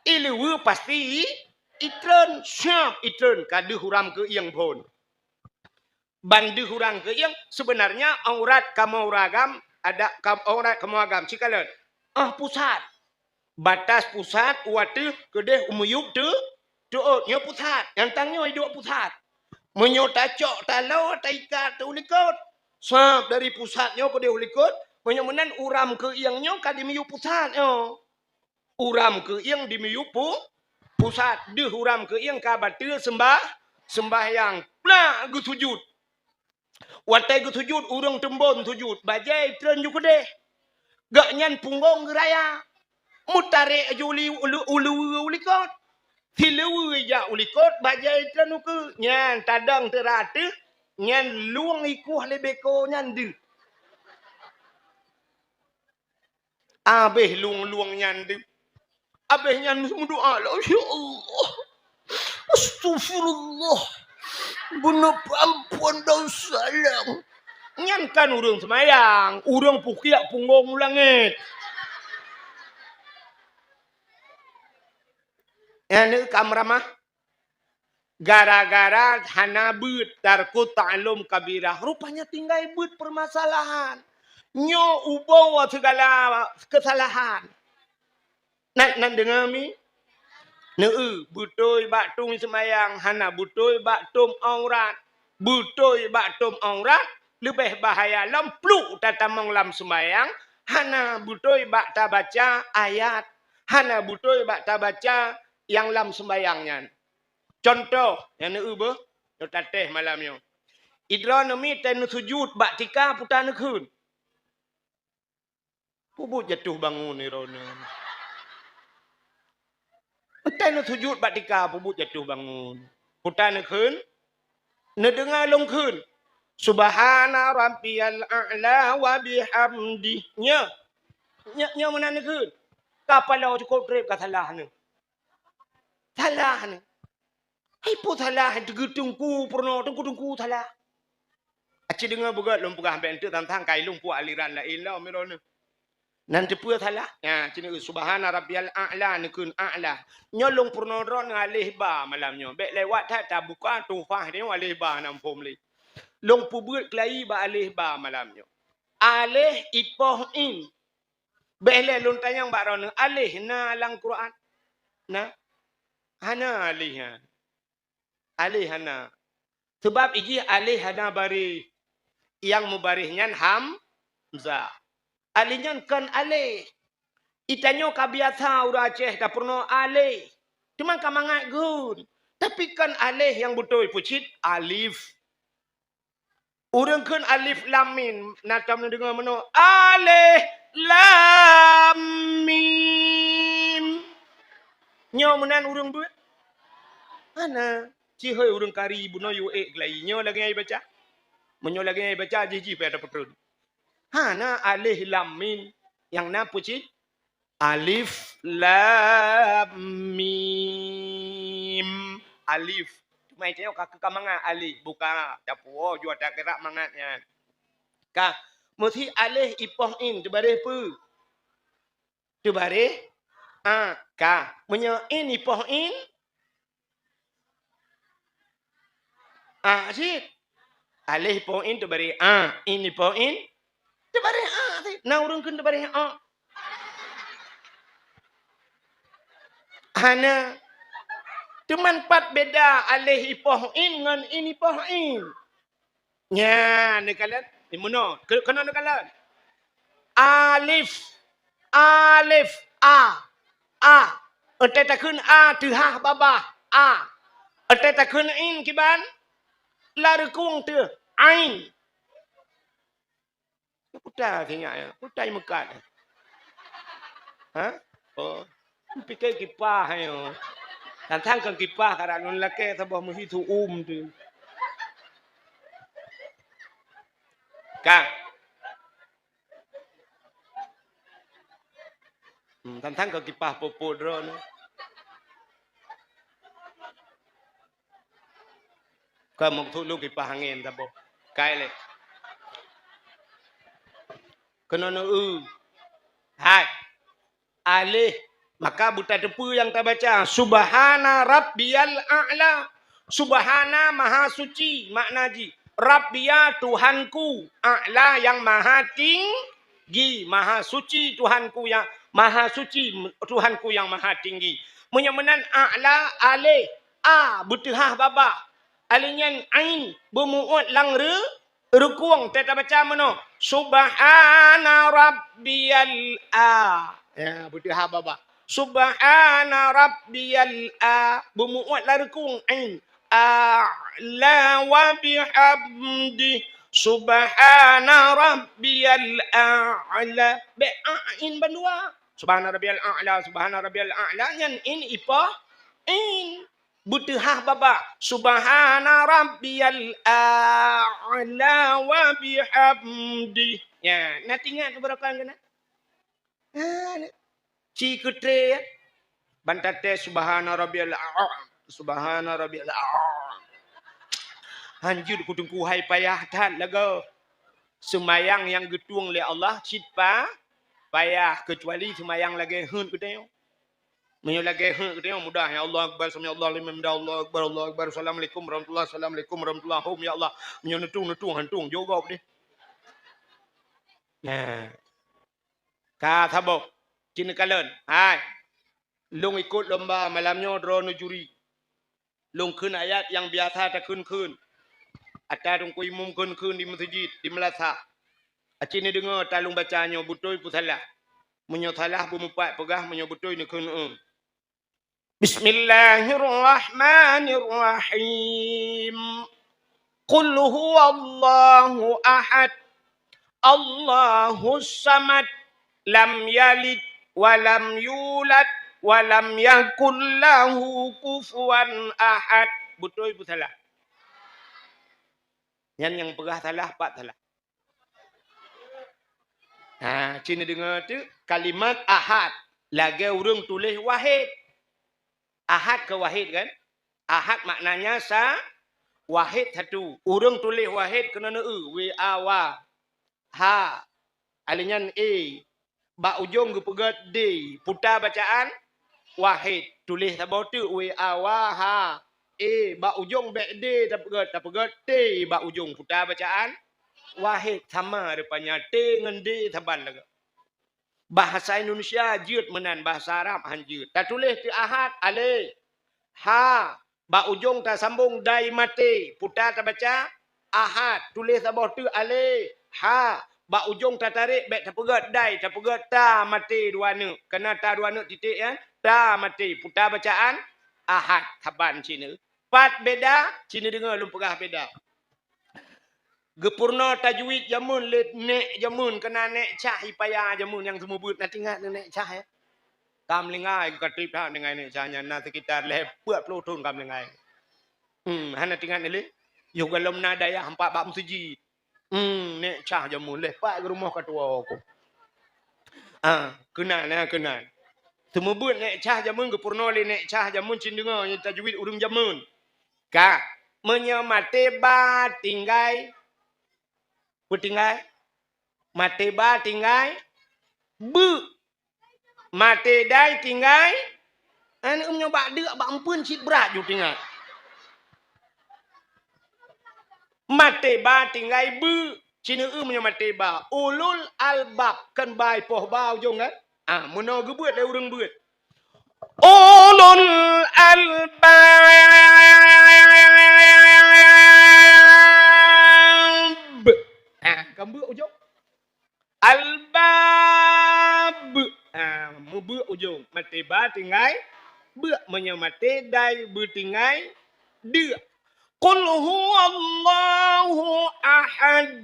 Ileue pasti itreun, siap itreun ka deuh uram keu iéng phon. Ban deuh uram keu iéng, sebenarnya aurat kamoe ureuëng agam, ada kam, aurat kamoe agam, sikalon. Ah, pusat. Batas pusat u ateueh keudeh u miyueb teu, teuôt, nyoe pusat. Nyang tang nyoe iduek pusat. Meunyoe tacok taloe, taikat teu u likot. Sab dari pusat nyoe keudeh u likot, meunyoe meunan uram keu iéng nyoe ka di miyueb pusat nyoe. Uram keu iéng di miyueb pu-, pusat, deuh uram keu iéng ka bateue seumbah-, seumbahyang. Plak geusujut. Watée geusujut, ureuëng teumbon sujut, bajée treun ju keudeh. Gobnyan punggong geuraya. Meutarek ju li-, ulu-, uluwa u likot. Siluwa jak u likot, bajée treun ukeue. Nyan tadong teura teuh, nyan lueng ikueh lé beko nyan deuh. Abéh lueng-lueng nyan deuh. Abéh nyan meudoa lom, "Ya Allah, astaghfirullah, beuneupampon dosa lôn." Nyan kan ureuëng seumayang, ureuëng pukiak punggong u langét. Nyan ka meuramah. Gara-gara hana beuet, tarku ta'allum kabirah. Rupanya tinggai beuet permasalahan. Nyoe uboe sigala keusalahan. Nan, nan deungoe mi? Neu, beutôi bak tueng seumayang, hana beutôi bak tom aurat. Beutôi bak tom aurat, leubeh bahaya lom pluek tatamong lam seumayang, hana beutôi bak tabaca ayat, hana beutôi bak tabaca nyang lam seumayang nyan. Cuntoh, nyang neu beuh, nyoe tatéh malam nyoe. Idroe neumiet teuh neusujut bak tika puta neukheun. Peubuet jatuh bangun droeneuh. Teuh neusujut bak tika peubuet jatuh bangun. Puta neukheun, neudeungoe lôn kheun, "Subhana rabbiyal a'la wa bihamdih." Nyoe, nyoe, nyoe meunan neukheun. Ka paloe cukôp treb ka salah neuh. Salah neuh. Hai peue salah, teungku-teungku peurunoe, teungku-teungku salah. Aci deungoe beugöt lôn peugah bèk enteuk tantang kai lôn puak aliran laén lom droeneuh. Nan teupeue salah? Nya, ci neu, "Subhana rabbiyal a'la," neukheun a'la. Nyoe lôn peurunoe droeneuh aléh ba malam nyoe. Bèk lewat that tabuka Tuhfah nyoe aléh ba nam phom lé. Lôn peubeuet keulayi bak aléh ba malam nyoe. Aléh ipoh in. Bèk lé lôn tanyong bak droeneuh, aléh na lam Quran? Na? Hana aléh nyan. Aléh hana. Sabab ijih aléh hana baréh. Nyang meubaréh nyan hamzah. Aléh nyan kon aléh. Itanyoe ka biasa ureueng Aceh tapeurunoe aléh. Teuma ka mangat gun. Tapi kon aléh nyang beutôi, peucit alif. Ureueng kheun alif lam mim, na tom neudeungoe meunoe, alif lam mim. Nyoe meunan ureueng beuet? Hana. Ci hôi ureueng kari bunoe yue ék keulayi. Nyoe lagèe nyan ibaca? Meunyoe lagèe nyan ibaca, jih-jih payah tapeutrön. Hana alif lam mim. Nyang na peucit? Alif lam mim. Alif. Teuma tanyoe ka keu ka mangat alif. Buka, tapuwoe, jua takeurah mangat nyan. Ka. Meusi alif ipoh in, teubaréh peue? Teubaréh a, ka. Meunyoe in ipoh in, a cit. Alif ipoh in teubaréh a, in ipoh in teubaréh a cit. Na ureueng kheun teubaréh a? Hana. Teuma pat beda alif ipoh in ngon in ipoh in? Nyan, neukalon. Ni meunoe. Ke-, keunoe neukalon. Alif. Alif. A. A. Watèe takheun a, teuhah babah. A. Watèe takheun in kiban, lam reukung teuh. Ain. Puta sinyak nyan. Puta meukat. Ha? Oh. Pikée kipah nyoe. Tantang kon kipah, karap lôn lakée saboh meuhi su'um teuh. Ka. Hmm, tantang keu kipah pupuk droeneuh. Ka meukeusut lôn kipah angén saboh. Kai lé. Keunoe neu-eu. Hai. Aleh. Maka beutateupeue nyang tabaca, "Subhana rabbiyal a'la." Subhana, maha suci, makna jih, "Rabbiya, Tuhanku, a'la, nyang maha tinggi, maha suci Tuhanku nyang, maha suci Tuhanku nyang maha tinggi." Meunyoe meunan, a'la, aleh, a, beuteuhah babah. Aleh nyan ain, beumu'ot lam re-, rukung, teuka baca meunoe, "Subhana rabbiyal a." Ya, beuteuhah babah. "Subhana rabbiyal a." Beumu'ot lam rukung, ain. "A'la wa bihamdi. Subhana rabbiyal a'la." Bèk a, ain bandua. "Subhana rabbiyal a'la, subhana rabbiyal a'la." Nyan in ipah, in. Beuteuhah babah, "Subhana rabbiyal a'la wa bihamdi." Ya, na teuingat beureukan keunan? Ha, ci keutre, ya. Ban taté, "Subhana rabbiyal a'la, subhana rabbiyal a'la." Hanjeuet ku teungku hai payah that lagoe. Seumayang nyang geutueng lé Allah cit pa-, payah, keucuali seumayang lagèe heuet geutanyoe. Meunyoe lagèe heuet geutanyoe mudah, "Ya Allah Akbar, sami Allah liman hamidah, Allah Akbar, Allah Akbar, assalamualaikum warahmatullah, assalamualaikum warahmatullah, hom ya Allah." Meunyoe neutueng, neutueng, hantueng, jok gob deh. Nah. Ka saboh, ci neukalon. Hai. Lôn ikot lomba malam nyoe droeneuh juri. Lôn kheun ayat nyang biasa takheun-kheun. Ata teungku imum kheun-kheun di meuseujid, di meulasah. Aci neudeungoe ata lôn baca nyoe beutôi peu salah. Meunyoe salah beumeupat peugah, meunyoe beutôi neukheun eu. Bismillahirrahmanirrahim. Qul huwallahu ahad. Allahus samad. Lam yalid wa lam yulad wa lam yakul lahu kufuwan ahad. Beutôi peu salah? Nyan nyang peugah salah, pat salah. Ha, ci neudeungoe teuk kalimat ahad. Lagèe ureueng tuléh wahid. Ahad keu wahid kan? Ahad maknanya sa-, wahid satu. Ureueng tuléh wahid keunoe neu-eu, W A wa. Ha. Alèh nyan E. Bak ujong geupeugèt D. Puta bacaan wahid. Tuléh saboh teuk, W A wa ha. E. Bak ujong bèk D tapeugèt, tapeugèt T bak ujong. Puta bacaan wahid. Sama rupanya T ngon D saban lagoe. Bahasa Indonesia jeuet meunan, bahasa Arab han jeuet. Tatuléh teuk ahad, alèh. Ha, bak ujong tasambong dai maté. Puta tabaca, ahad. Tuléh saboh teuk alèh. Ha, bak ujong tatarek bèk tapeugèt dai, tapeugèt ta maté dua neuk. Keunan ta dua neuk titék nyan, ta maté. Puta bacaan, ahad. Saban sineuk. Pat beda, sineuk deungoe lôn peugah beda. Geupeurunoe tajwid jameun lé nèk jameun, keunan nèk Cah i paya jameun nyang seumeubeuet, na teuingat nèk Cah, ya? Ka meulinggai geukatreb that deungon nèk Cah nyan, na sekitar lhèe peuet ploh thon ka meulinggai. Hmm, hana teuingat lé? Yoh gohlom na dayah empat bak meuseujid. Hmm, nèk Cah jameun lhèe pat geurumoh ka tuwo ko. Ah, keunan, na keunan. Seumeubeuet nèk Cah jameun geupeurunoe lé nèk Cah jameun cit deungoe tajwid ureueng jameun. Ka, meunyoe maté ba tinggai, peu tinggai? Maté ba tinggai, beuk. Maté dai tinggai, aneuk meunyoe bak deuk, bak eumpeuen cit brat ju tinggai. Maté ba tinggai beuk, sineuk eu meunyoe maté ba. Ulul albab, kan ba i poh ba ujong kan? Ah, meunoe geubeuet lé ureueng beuet. Ulul albab. Ah, kan beuk ujong. Albab. Ah, meubeuk ujong. Maté ba tinggai beuk, meunyoe maté dai beutinggai deuk. Qul huwallahu ahad.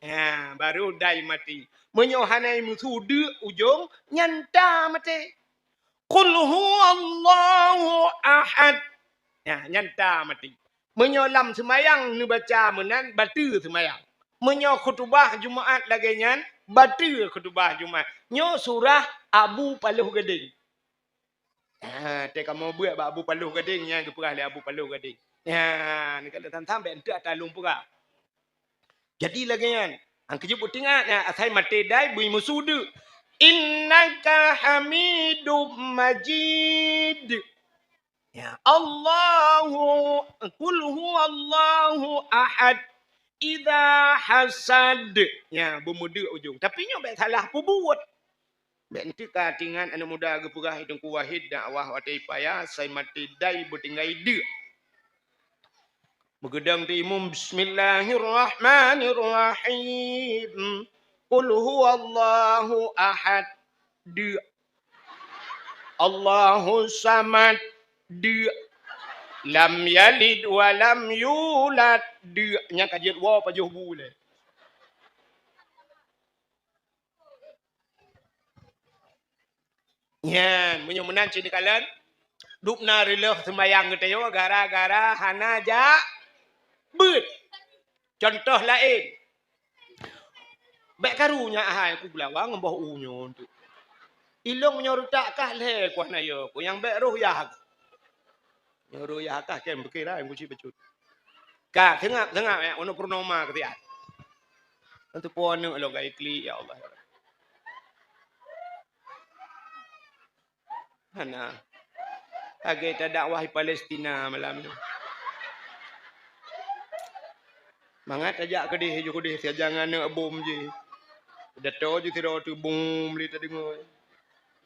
Ha, baru dai maté. Meunyoe hana meusu deuk ujong, nyan ta maté. Qul huwallahu ahad. Ha, nyan ta maté. Meunyoe lam seumayang neubaca meunan, bateue seumayang. Meunyoe khutubah Jumaat lagée nyan, bateue khutubah Jumaat. Nyoe surah Abu Paloh Gadeng. Ha, teuka meubuet bak Abu Paloh Gadeng nyang geupeugah lé Abu Paloh Gadeng. Ha, ni kalau tantang bèk enteuk ata lôn peugah. Jadi lagée nyan, han keujeuet beutingat nyan, asai maté dai bui meusu deuk. Innaka Hamidum Majid. Ya, Allahu, qul huwallahu ahad. Idza hasad. Ya, beumeudeuk ujong. Tapi nyoe bèk salah peubuet. Bèk enteuk ka tingat aneuk muda geupeugah Teungku Wahid dakwah watée paya, sai maté dai beutinggai deuk. Meugeudong teuh imum, "Bismillahirrahmanirrahim. Qul huwallahu ahad." Deuk. "Allahus samad." Deuk. "Lam yalid wa lam yulad." Deuk. Nyang ka jeuet woe pajoh bu lé. Nyan, meunyoe meunan cit neukalon, dubna reuloh seumayang geutanyoe gara-gara hana jak beuet. Cuntoh laén, bèk karu nyan hai, ku geulawa ngon boh u nyoe tu. Ilong meunyoe reutak kah lhèe kuah na yo, ku nyang bèk roh yah. Nyoe roh yah kah kém pikiran ku cit bacut. Ka, seungab, seungab, ya, uneuk purnoma keu siat. Teupeue aneuk lôn ka iklik, ya Allah. Hana. Lagée tadakwah di Palestina malam nyoe. Mangat tajak keudeh, ju keudeh, siajan aneuk bom jih. Dato ju sidroe teubom lé tadeungoe.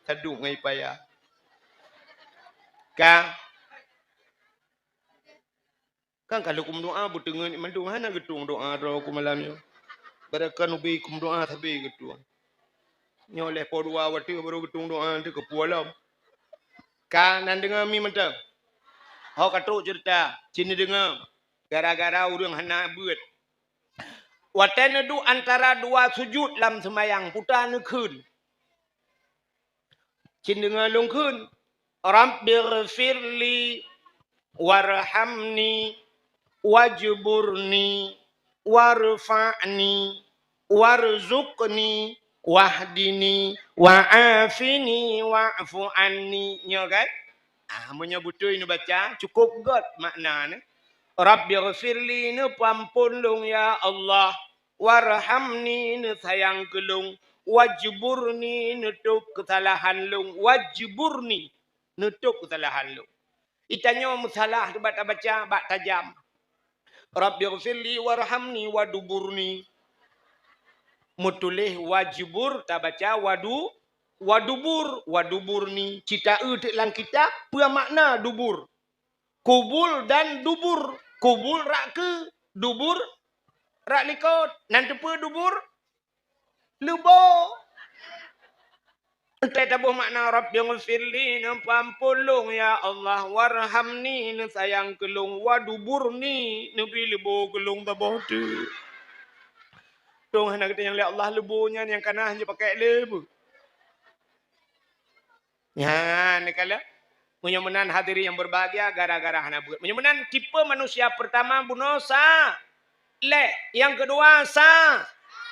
Taduek ngon ipaya. Ka. Kan ka lheueh kumeudoá beuteungeut mandum hana geutueng doá droe ku malam nyoe. Barangkapeue ubé kumeudoá sabé geutueng. Nyoe lheueh poh dua watèe baru geutueng doá teuh keupeue lom. Ka nan deungoe mi mantong. Ho ka trok ceurita, ci neudeungoe. Gara-gara ureueng hana beuet. Watèe neuduek antara dua sujut lam seumayang, puta neukheun. Cit deungoe lôn kheun, "Rabbighfirli warhamni wajburni warfa'ni warzuqni wahdini wa'afini wa'fu anni." Nyoe kan? Ah, meunyoe beutôi neubaca, cukôp göt makna nyan. "Rabbighfirli," neupeuamphon lôn, ya Allah. "Warhamni," neusayang keu lôn. "Wajburni," neutôb keusalahan lôn. "Wajburni," neutôb keusalahan lôn. Geutanyoe meusalah bak tabaca, bak tajam. "Rabbighfirli warhamni waduburni." Meutuléh wajbur, tabaca wadu-, wadubur, waduburni. Ci taeu teuk lam kitab, peue makna dubur? Kubul dan dubur. Kubul rak keue, dubur rak likot. Nan teupeue dubur? Leubo. Enteuk taboh makna, "Rabbighfirli," neupeuamphon lôn, ya Allah, "warhamni," neusayang keu lôn, "waduburni," neubi leubo keu lôn saboh teuk. Dong hana geutanyong lé Allah leubo nyan nyang ka na hana jipakék lé beuh. Nyan, neukalon. Meunyoe meunan hadirin yang berbahagia, gara-gara hana beuet. Meunyoe meunan tipe manusia pertama bunoe sa-, lé. Yang kedua sa-,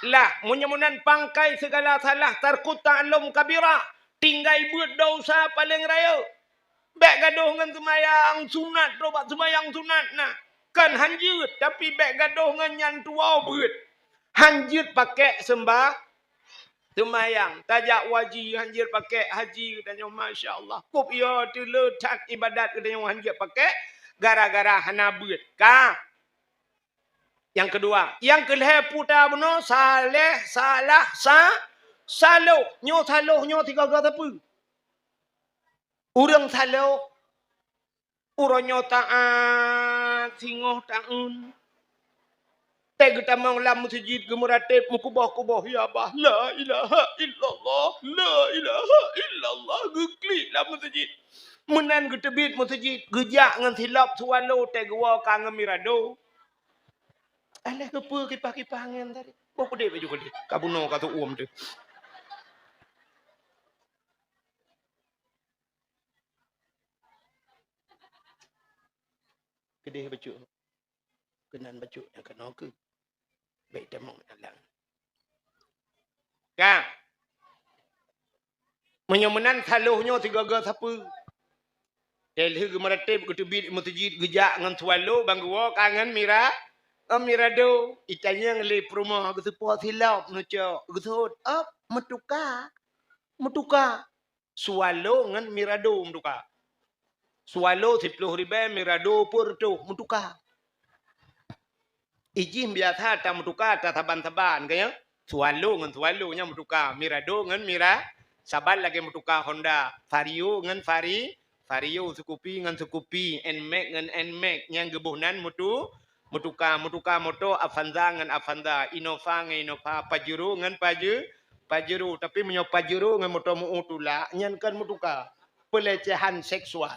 lah. Meunyoe meunan pangkai segala salah, tarkut ta'allum kabira. Tinggai beuet dosa paleng rayeuk. Bèk gadoh ngon seumayang sunat, droe bak seumayang sunat na. Kan hanjeuet, tapi bèk gadoh ngon nyan tuwoe beuet. Hanjeuet pakék seumba-, seumayang, tajak u haji hanjeuet pakék haji geutanyoe, masya Allah. Kôb yo teuleu that ibadat geutanyoe hanjeuet pakék gara-gara hana beuet. Ka. Nyang keudua, nyang keulhèe puta bunoe, saleh, salah, sa-, saloh. Nyoe saloh nyoe sigoe-goe sapeue? Ureueng saloh. Uroe nyoe taát singoh taeun. Teuh geutamong lam meuseujid geumeurateb meukuboh-kuboh, "Ya bah, la ilaha illallah, la ilaha illallah," geuklik lam meuseujid. Meunan geuteubiet meuseujid, geujak ngon silop swallow teuh geuwoe ka ngon mirado. Alah keupeue kipah-kipah angén tadi? Boh peudeh baju keudeh, ka bunoe ka teuuem teuh. Keudeh bacut. Keunan bacut nyang keunoe keuh. Bèk tamong alang. Ka. Meunyoe meunan saloh nyoe sigoe-goe sapeue. Teuh lheueh geumeuratéb, geuteubiet meuseujid, geujak ngon swallow, bang geuwoe ka ngon mira-, ngon mirado. Itanyong lé peurumoh, geuseupôt silop neucok, geuseuôt, op, meutuka. Meutuka. Swallow ngon mirado meutuka. Swallow siploh ribèe, mirado peuet reutôh meutuka. Ijih biasa tameutuka tasaban-saban, ka nyo? Swallow ngon swallow nyan meutuka, mirado ngon mira-, saban lagèe meutuka Honda, Vario ngon Vari-, Vario, Scoopy ngon Scoopy, Nmax ngon Nmax, nyang geuboh nan meutu-, meutuka, meutuka moto Avanza ngon Avanza, Innova ngon Innova, Pajero ngon Paje-, Pajero. Tapi meunyoe Pajero ngon moto meu-, tulak, nyan kon meutuka, pelecehan seksual.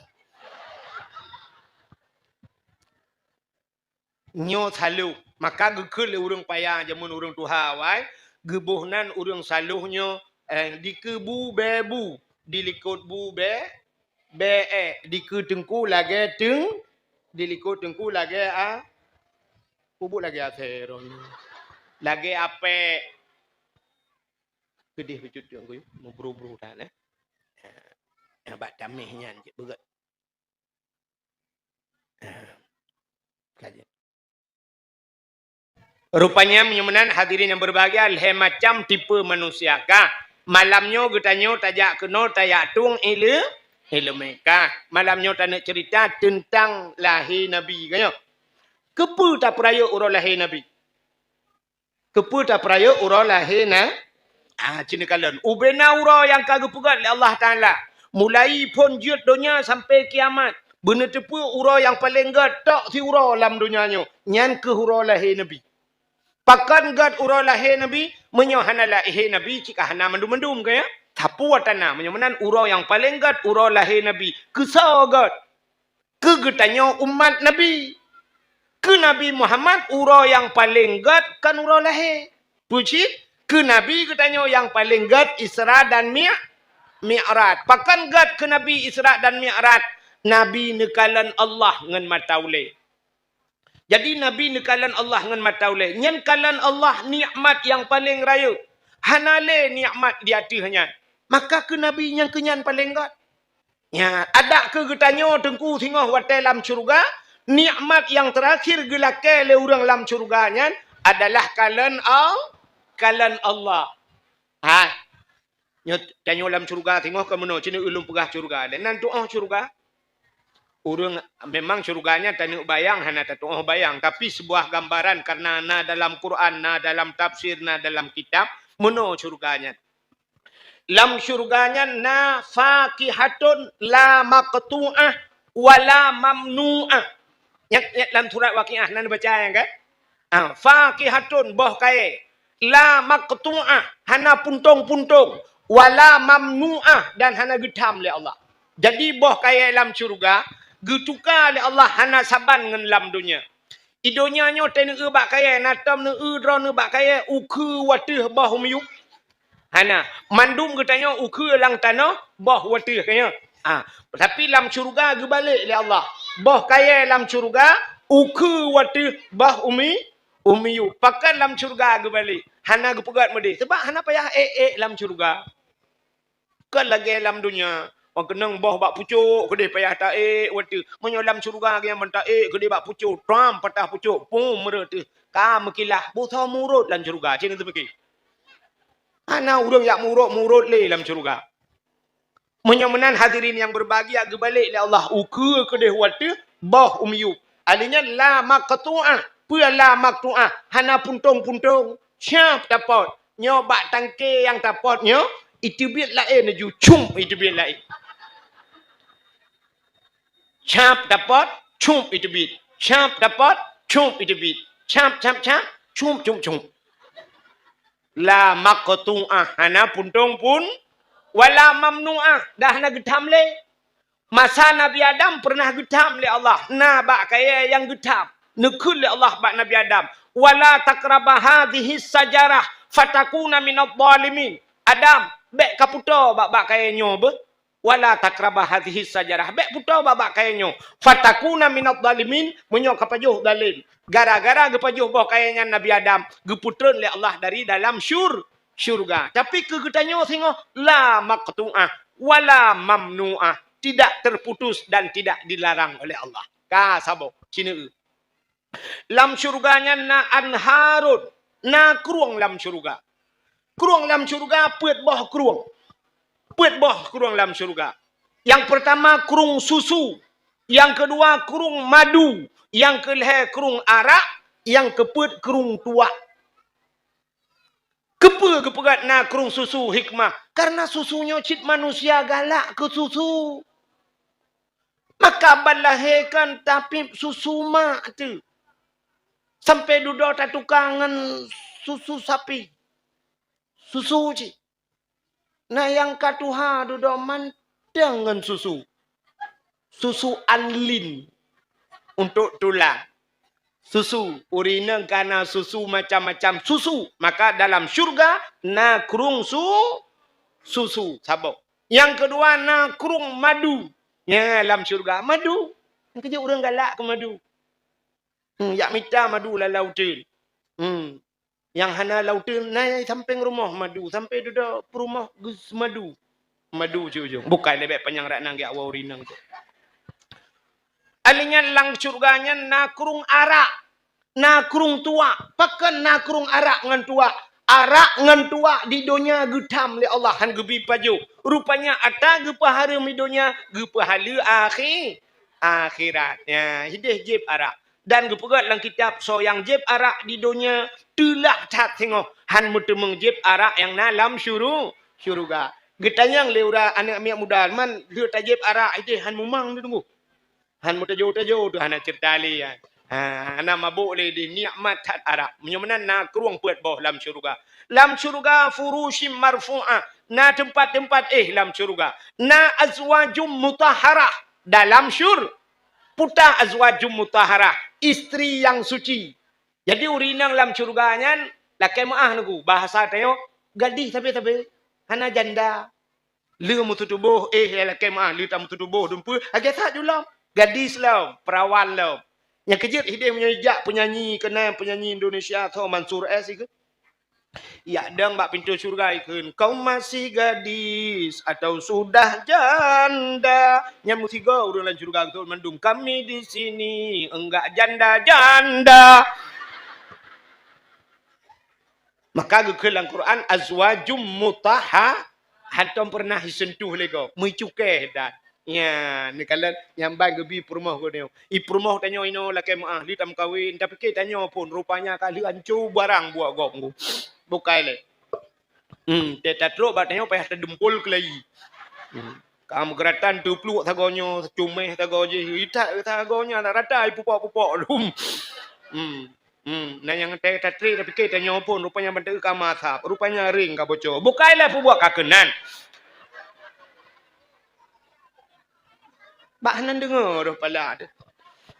Nyoe saloh, maka geukheun lé ureueng paya jameun ureueng tuha awai, geuboh nan ureueng saloh nyoe, eh, dikeue bu bèe bu, dilikot bu bèe, bèe, eh, dikeue teungku lagèe teung-, dilikot teungku lagèe a-, peubuet lagèe asèe roh nyoe. Lagèe apèk. Keudeh bacut teungku, meubru-bru that, eh. Eh, bak tamèh nyan cit beugèt. Eh, ka jeuet. Rupanya meunyoe meunan hadirin nyang berbahagia, lhèe macam tipe manusia ka. Malam nyoe geutanyoe tajak keunoe tajak tueng ile-, ileumèe ka. Malam nyoe taneuk cerita teuntang lahé Nabi, ka nyoe. Keupeue tapeurayeuk uroe lahé Nabi? Keupeue tapeurayeuk uroe lahé na? Ah, ci neukalon. Ubena uroe nyang ka geupeugèt lé Allah Taala, mulai phon jeuet donya sampai kiamat, beuneuteupeue uroe nyang paleng gèt tok siuroe lam donya nyoe, nyan keuh uroe lahé Nabi. Pakon gèt uroe lahé Nabi? Meunyoe hana lahé Nabi, cit ka hana mandum-mandum, ka nyo? Sapeue tana, meunyoe meunan uroe nyang paleng gèt uroe lahé Nabi. Keusoe gèt? Keu geutanyoe umat Nabi. Keu Nabi Muhammad, uroe nyang paleng gèt kon uroe lahé. Peue cit? Keu Nabi geutanyoe nyang paleng gèt Isra dan Mi-, Mi'raj. Pakon gèt keu Nabi Isra dan Mi'raj? Nabi neukalon Allah ngon mata ulèe. Jadi, Nabi neukalon Allah ngon mata ulèe. Nyan kalon Allah nikmat nyang paleng rayeuk. Hana lé nikmat di ateueh nyan. Maka keu Nabi nyang keu nyan paleng gèt. Nyan, adak keu geutanyoe teungku singoh watèe lam syeuruga, nikmat nyang teurakhir geulakèe lé ureueng lam syeuruga nyan adalah kalon Al-, kalon Allah. Hai. Nyoe tanyoe lam syeuruga singoh ka meunoe, ci neuk ulôn peugah syeuruga. Dan nan tuoh syeuruga. Ureueng, memang syeuruga nyan taneuk bayang hana tatuoh bayang, tapi sebuah gambaran karena na dalam Quran, na dalam tafsir, na dalam kitab, meunoe syeuruga nyan. Lam syeuruga nyan na fakihatun la maqtu'ah wa la mamnu'ah. Nyan, nyan lam surat Waqiah na neubaca nyan kan? Ah, fakihatun, boh kayèe, la maqtu'ah, hana puntông-puntông, wa la mamnu'ah, dan hana geutham lé Allah. Jadi boh kayèe lam syeuruga geutuka lé Allah hana saban ngon lam donya. I donya nyoe teuneuk eu bak kayèe, na tom neueu droeneuh bak kayèe, ukeue wateuh boh u miyueb. Hana. Mandum geutanyoe ukeue lam tanoh, boh wateuh, ka nyo. Ah, tapi lam syeuruga geubalek lé Allah. Boh kayèe lam syeuruga, ukeue wateuh boh u mi-, u miyueb. Pakon lam syeuruga geubalek? Hana geupeugèt meudeh. Sabab hana payah ék-ék lam syeuruga. Kon lagèe lam donya, 'oh keunong boh bak pucôk keudeh payah taék watèe. Meunyoe lam syeuruga geuh nyang ban taék keudeh bak pucôk, tram patah pucôk, pum meureuet teuh. Ka meukilah, beusoe murot lam syeuruga, ci neuteupiké. Hana ureueng jak murot-murot lé lam syeuruga. Meunyoe meunan hadirin nyang berbahagia, geubalek lé Allah ukeue keudeh watèe boh u miyueb. Alèh nyan la maqtu'ah. Peue la maqtu'ah? Hana puntông-puntông. Siap tapot. Nyoe bak tangke nyang tapot nyoe, iteubiet laén laju, cum, iteubiet laén. Siap tapot, cum, iteubiet. Siap tapot, cum, iteubiet. Siap, siap, siap, cum, cum, cum. La maqtu'ah, hana puntông pun, wa la mamnu'ah, dan hana geutham lé. Masa Nabi Adam peureunah geutham lé Allah, na bak kayèe nyang geutham. Neukheun lé Allah bak Nabi Adam, "Wa la taqraba hadhihi sajarah fatakuna minadh dhalimin." Adam, bèk kaputoe bak, bak kayèe nyoe beuh. Wala taqraba hadhihi syajarah. Bèk putôh babah kayèe nyoe. Fatakuna minadh dhalimin, meunyoe ka pajoh zalim. Gara-gara geupajoh boh kayèe nyan Nabi Adam, geupeutreun lé Allah dari dalam syur-, syurga. Tapi keu geutanyoe singoh, la maqtu'ah, wala mamnu'ah. Tidak terputus dan tidak dilarang oleh Allah. Ka saboh, sineuk. Lam syeuruga nyan na anharun, na krueng lam syeuruga. Krueng lam syeuruga peuet boh krueng. Peuet boh krueng lam syeuruga. Nyang peurtama krueng susu, nyang keudua krueng madu, nyang keulhèe krueng arak, nyang keupeuet krueng tuak. Keupeue geupeugah na krueng susu hikmah? Karena susu nyoe cit manusia galak keu susu. Maka ban lahé kan tapiep susu mak teuh. Sampai dudoe tatuka ngon susu sapi. Susu cit. Na nyang ka tuha dudoe mantong ngon susu. Susu anlin untuk tulang. Susu, ureueng inong ka na susu macam-macam susu. Maka dalam syurga na krueng su-, susu, saboh. Nyang keudua na krueng madu. Nya lam syurga madu. Nyang keujeuet ureueng galak keu madu. Hmm, jak mita madu lam lauteun. Hmm. Nyang hana lauteun na sampéng rumoh madu, sampai dudoe peurumoh geus madu. Madu ujong-ujong. Bukai lé bèk panyang rak nang geujak woe ureueng inong tu. Alèh nyan lam syurga nyan na krueng arak, na krueng tuak. Pakon na krueng arak ngon tuak? Arak ngon tuak di donya geutham lé Allah, han geubi pajoh. Rupanya atra geupeuhareuem di donya, geupeuhaleue akhi-, akhirat. Nya, hideh jieb arak. Dan geupeugah lam kitab, soe nyang jieb arak di donya, teulah that singoh, han meuteumeung jieb arak nyang na lam syuru-, syeuruga. Geutanyong lé ureueng aneuk miet muda, "Man lheueh tajieb arak ideh han mumang teuh teungku? Han meutajo-tajo teuh, hana ceurita lé nyan. Ha, hana mabök lé ideh, nikmat that arak." Meunyoe meunan na krueng peuet boh lam syeuruga. Lam syeuruga furusyim marfu'ah, na teumpat-teumpat éh lam syeuruga. Na azwajum mutahharah dalam syur-, peue azwajum mutahharah, istri nyang suci. Jadi ureueng inong lam syeuruga nyan lakèe meu'ah neugui, bahasa tanyoe gadih sabe-sabe, hana janda. Lheueh meututoboh, éh, lakèe meu'ah, lheueh tameututoboh dumpeue, lagèe that ju lom. Gadis lom, perawan lom. Nyang keujeuet hideh meunyoe jak penyanyi keunan, penyanyi Indonesia tho Mansur S ikeu. Jak dong bak pintoe syeuruga ikheun, "Kau masih gadis atau sudah janda?" Nyan meusigoe ureueng lam syeuruga geutanyoe mandum, "Kami di sini enggak janda-janda." Maka geukheun lam Quran, "Azwajum mutahha-," hantom pernah jiseuntuh lé gob, meucukèh dan. Nya, neukalon nyang ban geubi peurumoh geutanyoe. I peurumoh tanyoe inoe lakèe meu'ah, lheueh tameukawen, tapike tanyoe phon, rupanya ka lheueh anco barang buet gob nggu. Bukai lé. Hmm, teuh tatrok bak tanyoe payah tadeumpol keulayi. Hmm. Ka meugeuratan teupluek sagoe nyoe, cumeh sagoe jih, itak sagoe nyan rata ipupok-pupok lom. Hmm. Hmm, na nyang teuh tatrek tapike tanyoe phon, rupanya ban teuh ka masab, rupanya ring ka bocor. Bukai lé peubuet ka keunan. Bak hana deungoe roh pala teuh.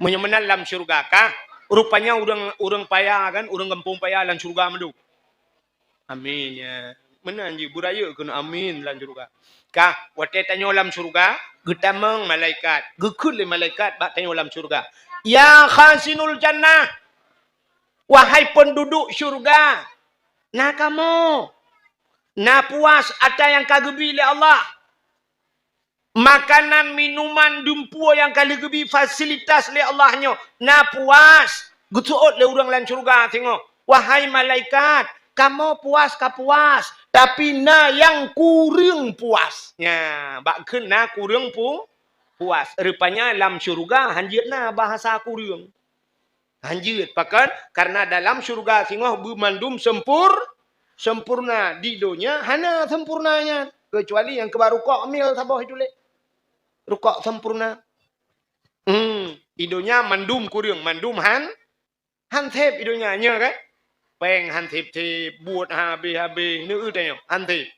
Meunyoe meunan lam syeuruga kah, rupanya ureueng, ureueng paya kan, ureueng gampông paya lam syeuruga mandum. Amin, ya. Meunan jih, beurayeuk keunoe amin lam syeuruga. Kah, watèe tanyoe lam syeuruga, geutamong malaikat, geukheun lé malaikat bak tanyoe lam syeuruga, "Ya khazinul jannah, wahai peunduduek syeuruga, na kamoe, na puas ata nyang ka geubi lé Allah." Makanan, minuman, dumpeue nyang ka lheueh geubi fasilitas lé Allah nyoe, na puas. Geuseuôt lé ureueng lam syeuruga singoh, "Wahai malaikat, kamoe puas ka puas, tapi na nyang kureueng puas." Nya, bak kheun na kureueng pu-, puas. Rupanya lam syeuruga hanjeuet na bahasa kureueng. Hanjeuet, pakon? Karena dalam syeuruga singoh beumandum sempur-, sempurna. Di donya hana sempurna nyan. Keucuali nyang keuba rukok mil saboh ituléh. Rukok sempurna. Hmm, di donya mandum kureueng, mandum han, han sép di donya, nya kan? Péng han sép-sép, buet han habéh-habéh, neu-eu tanyoe, han sép.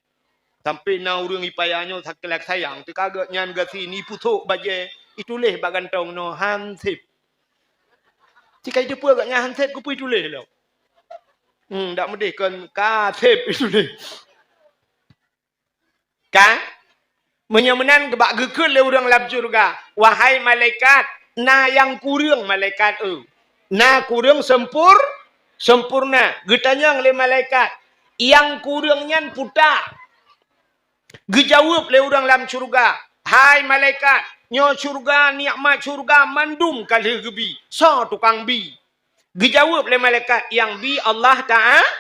Sampai na ureueng ipaya nyoe sakeulak sayang, teuka geuh nyan gasien ipeusok bajèe, ituléh bak gantong nyoe han sép. Tika iteupeue geuh nyan han sép, keupeue ituléh lom? Hmm, dak meudeh kon ka sép ituléh. Kan? Meunyoe meunan bak geukheun lé ureuëng lam syeuruga, "Wahai malaikat, na nyang kureueng malaikat, eu. Na kureueng sempur-, sempurna." Geutanyong lé malaikat, "Nyang kureueng nyan peue?" Geujaweueb lé ureuëng lam syeuruga, "Hai malaikat, nyoe syeuruga, nikmat syeuruga mandum ka lheueh geubi. Soe tukang bi?" Geujaweueb lé malaikat, "Nyang bi Allah Ta'a-,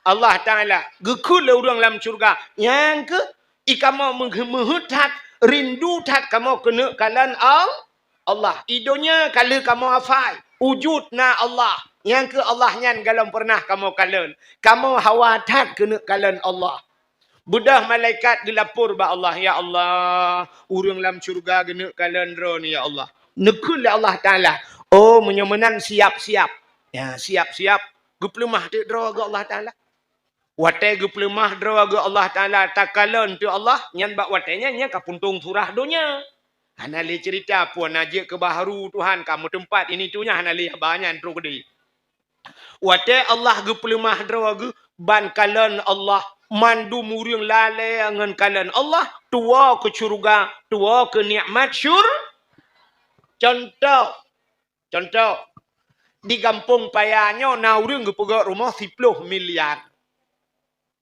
Allah Taala." Geukheun lé ureuëng lam syeuruga, "Nyang kheueh, i kamoe meuhe-, meuheuet that, rindu that kamoe keuneuk kalon Al-, Allah. I donya ka lheueh kamoe hafai, wujud na Allah. Nyang kheueh Allah nyan golom peureunah kamoe kalon. Kamoe hawa that keuneuk kalon Allah." Beudôh malaikat geulapor bak Allah, "Ya Allah, ureuëng lam syeuruga geuneuk kalon droeneuh, ya Allah." Neukheun lé Allah Taala, "Oh, meunyoe meunan siap-siap." Ya, siap-siap. Geupeuleumah teuk droe geuh Allah Taala. Watée geupeuleumah droe geuh Allah Taala, takalon teuk Allah, nyan bak watée nyan, nyan ka puntông surah donya. Hana lé ceurita peue na jeuet keu bahru Tuhan ka meuteumpat ini tunyah, hana lé haba nyan trok keudeh. Watée Allah geupeuleumah droe geuh ban kalon Allah, mandum ureuëng lalée ngon kalon Allah, tuwoe keu syeuruga, tuwoe keu nikmat syur-, contoh, contoh, di gampông Paya nyoe na ureuëng geupeugét rumoh siploh miliar.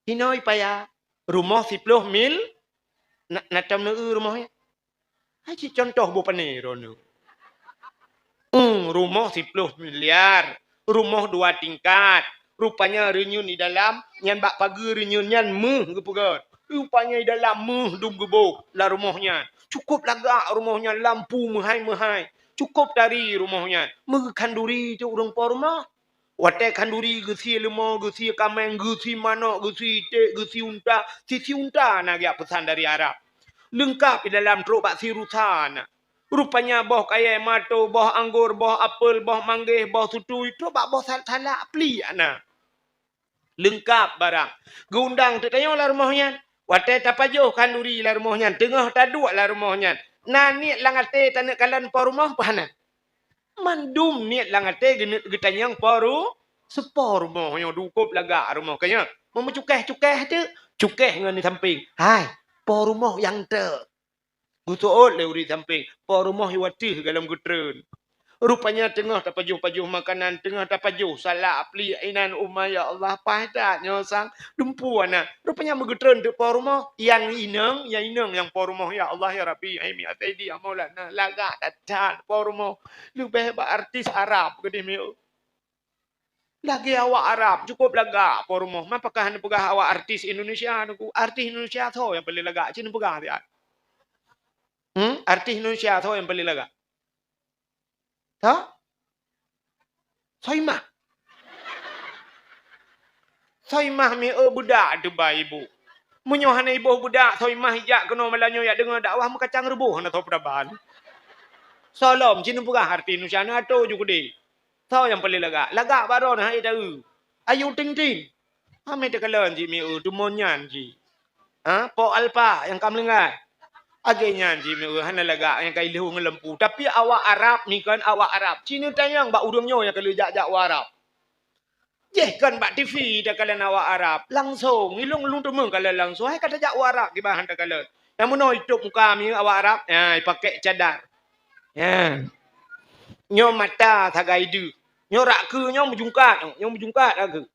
Hinoe Paya, rumoh siploh mil-, na, na tom neu rumoh nyan? Hai cit contoh boh pane droeneuh. Hmm, rumoh siploh miliar, rumoh dua tingkat. Rupanya reunyeun di dalam, nyan bak pageue reunyeun nyan méuh geupeugét. Rupanya di dalam méuh dum geuboh lam rumoh nyan. Cukôp lagak rumoh nyan, lampu meuhai-meuhai. Cukôp tari rumoh nyan. Meugeukhanduri teuk ureuëng po rumoh. Watée khanduri geusie leumô, geusie kaméng, geusie manök, geusie iték, geusie unta, sie-sie unta na geujak peusan dari Arab. Leungkab di dalam trok bak sie rusa na. Rupanya boh kayée mato, boh anggor, boh apel, boh manggeh, boh sutui, trok bak boh sal-, salak pliek na. Leungkab barang. Geuundang teuk tanyoe lam rumoh nyan. Watée tapajoh khanduri lam rumoh nyan, teungoh taduek lam rumoh nyan, na niet lam até taneuk kalon po rumoh peue hana? Mandum niet lam até geuneuk geutanyong po ru-, soe po rumoh nyoe, cukôp lagak rumoh keu nyoe. Meumeucukéh-cukéh teuk, cukéh ngon di sampéng. Hai, po rumoh nyang teuk. Geuseuôt lé ureuëng sampéng, po rumoh i wateuh golom geutreun. Rupanya teungoh tapajoh-pajoh makanan, teungoh tapajoh salak pliek inan uma, ya Allah, paih that nyoe sang dumpeue na. Rupanya meugeutreun teuk po rumoh, nyang inong, nyang inong nyang po rumoh, ya Allah, ya Rabbi, hai mi asaidi, ya Maulana, lagak that-that po rumoh. Leubeh bak artis Arab keudeh mi. Lagée awak Arab, cukôp lagak po rumoh. Man pakon hana peugah awak artis Indonesia, Teungku? Artis Indonesia soe nyang paleng lagak? Cit neupeugah siat. Hmm? Artis Indonesia soe nyang paleng lagak? Soe? Soimah. Soimah mi eu beudak teuba iboh. Meunyoe hana iboh beudak, Soimah ijak keunoe malam nyoe jak deungoe dakwah meukacang reuboh hana soe peudaba. Soe lom, cit neupeugah artis Indonesia na atô ju keudeh. Soe nyang paleng lagak? Lagak baroe na hai taeu. Ayu Ting Ting. Hana takalon cit mi eu, teumon nyan cit. Ha, Po Alpa nyang ka meulinggai. Lagée nyan cit mi eu, hana lagak nyang ka ilhong ngon lampu. Tapi awak Arab ni kon awak Arab. Cit neutanyong bak ureuëng nyoe nyang ka lheueh jak-jak u Arab. Jéh kon bak T V takalon awak Arab. Langsong, ilong lôn teumé kalon langsong. Hai ka tajak u Arab kiban hana takalon. Nyang meunoe itôp muka mi eu awak Arab, ya, ipakék cadar. Ya. Nyoe mata sagai deuh. Nyoe rak keue nyoe meujungkat, nyoe meujungkat rak keue.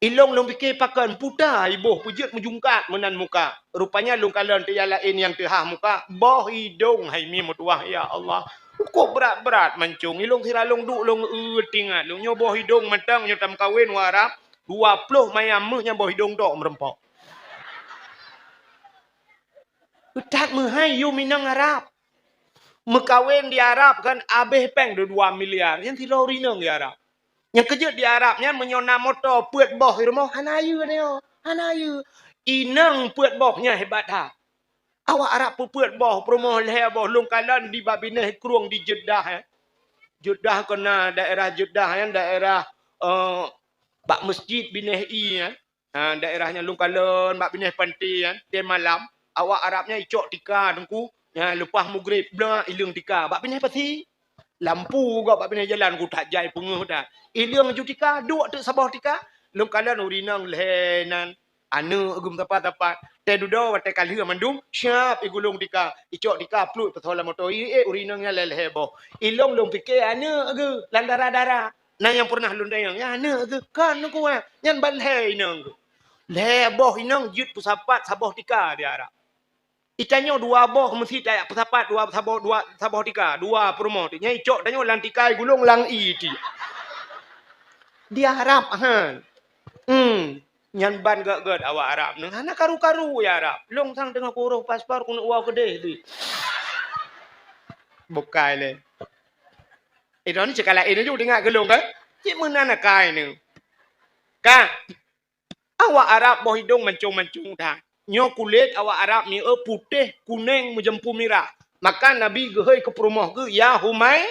Ilong lôn pike pakon puta iboh peujeuet meujungkat meunan muka. Rupanya lôn kalon teuk nyang laén nyang teuhah muka, boh idong hai mi meutuwah, ya Allah. Cukôp brat-brat mancong. Ilong sira lôn duek lôn eu tingat lôn nyoe boh idong mantong nyoe tameukawen u Arab, dua ploh mayam méuh nyan boh idong tok meurumpok. That meuhai yum inong Arab. Meukawen di Arab kan abéh péng dua miliar. Nyan sidroe ureuëng inong di Arab. Nyang keujeuet di Arab nyan meunyoe na moto peuet boh i rumoh hana ayeue nyoe. Hana ayeue. Inong peuet boh nyan hebat that. Awak Arab peuet boh, peurumoh lhée boh, lôn kalon di bak binéh krueng di Jeddah, eh. Jeddah keu na daerah Jeddah nyan daerah, eh, bak meuseujid binéh ie nyan. Ha, daerah nyan lôn kalon bak binéh panté nyan, tem malam, awak Arab nyan icok tika Teungku, nyan leupah mugreb, blah ileueng tika bak binéh pasi. Lampu gop bak binéh jalan ku that jai peungeuh that. Ileueng ju tika, duek teuk saboh tika. Lôn kalon ureuëng inong lhée nan. Aneuk geuh meusapat-sapat. Teududoe watée ka lheueh mandum, siap igulong tika, icok tika pluek peusoe lam moto, ié ureueng inong nyan lhée-lhée boh. Ilong lôn pike aneuk geuh lam dara-dara. Na nyang peureunah lôn deungoe, nyan aneuk geuh kon kuat, nyan ban lhée inong geuh. Lhée boh inong jeuet peusapat saboh tika di Arab. Itanyoe dua boh meusi tajak peusapat dua saboh, dua saboh tika, dua peurumoh ti. Nyan icok tanyoe lam tika igulong lam ie ti. Di Arab han. Hmm. Nyan ban gét-gét awak Arab nyoe. Hana karu-karu ya Arab. Lôn sang teungoh kurôh paspor keuneuk woe keudeh ti. Bukai lé. Idong ni ceukalak ini ju ingat geulong kan? Cit meunan akai ni. Ka. Awak Arab boh idong mancong-mancong that. Nyoe kulét awak Arab mieu putéh, kuneng, meujampu mirah. Maka Nabi geuhôi keu peurumoh geuh, "Ya Humai,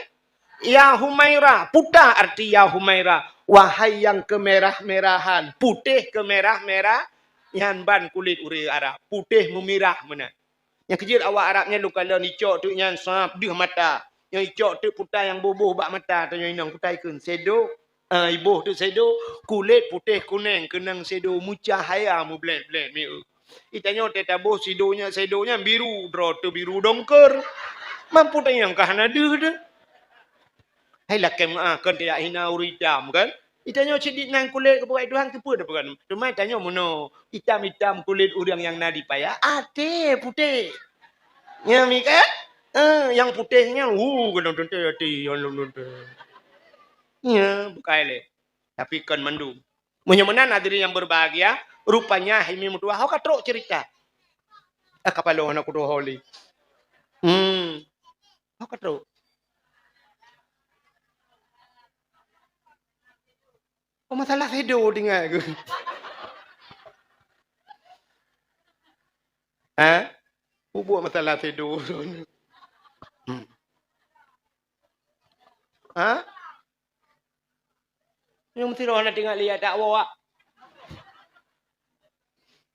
ya Humaira." Peue arti "Ya Humaira"? Wahai nyang keumirah-mirahan, putéh keumirah-mirah, nyan ban kulét ureueng Arab, putéh meumirah meunan. Nyang keujeuet awak Arab nyan lôn kalon icok teuk nyan sab deuh mata. Nyang icok teuk puta nyang boh-boh bak mata, tanyoe inong kutai kheun sedo. Ah, iboh teuk sedo, kulét putéh kuneng keunong sedo, meucahya meublét-blét mieu. Itanyoe teuh taboh sedo nyan, sedo nyan biru, droe teuh biru dongker. Mampu tanyong ka hana deuh teuh. Hai lakée meu'ah kon tajak hina ureueng itam kan? Itanyoe cit nan kulét keupeugah Tuhan keupeue tapeugah. Teuma itanyoe meunoe, itam-itam kulét ureueng nyang na di paya, até putéh. Nyan mi kan? Eh, nyang putéh nyan, hu, keunong teuntée até, nyang lom teuntée. Nya, bukai lé. Tapi kon mandum. Meunyoe meunan hadirin yang berbahagia, rupanya hai mi meutuah, ho ka trok cerita. Ah, kapalo hana kudoh ho lé. Hmm. Ho ka trok. Oh, masalah sedo tinggai ku. Ha? Bubuet masalah sedo. Hmm. Ha? Nyoe meusidroe hana teuingat lé, jak woe, ah.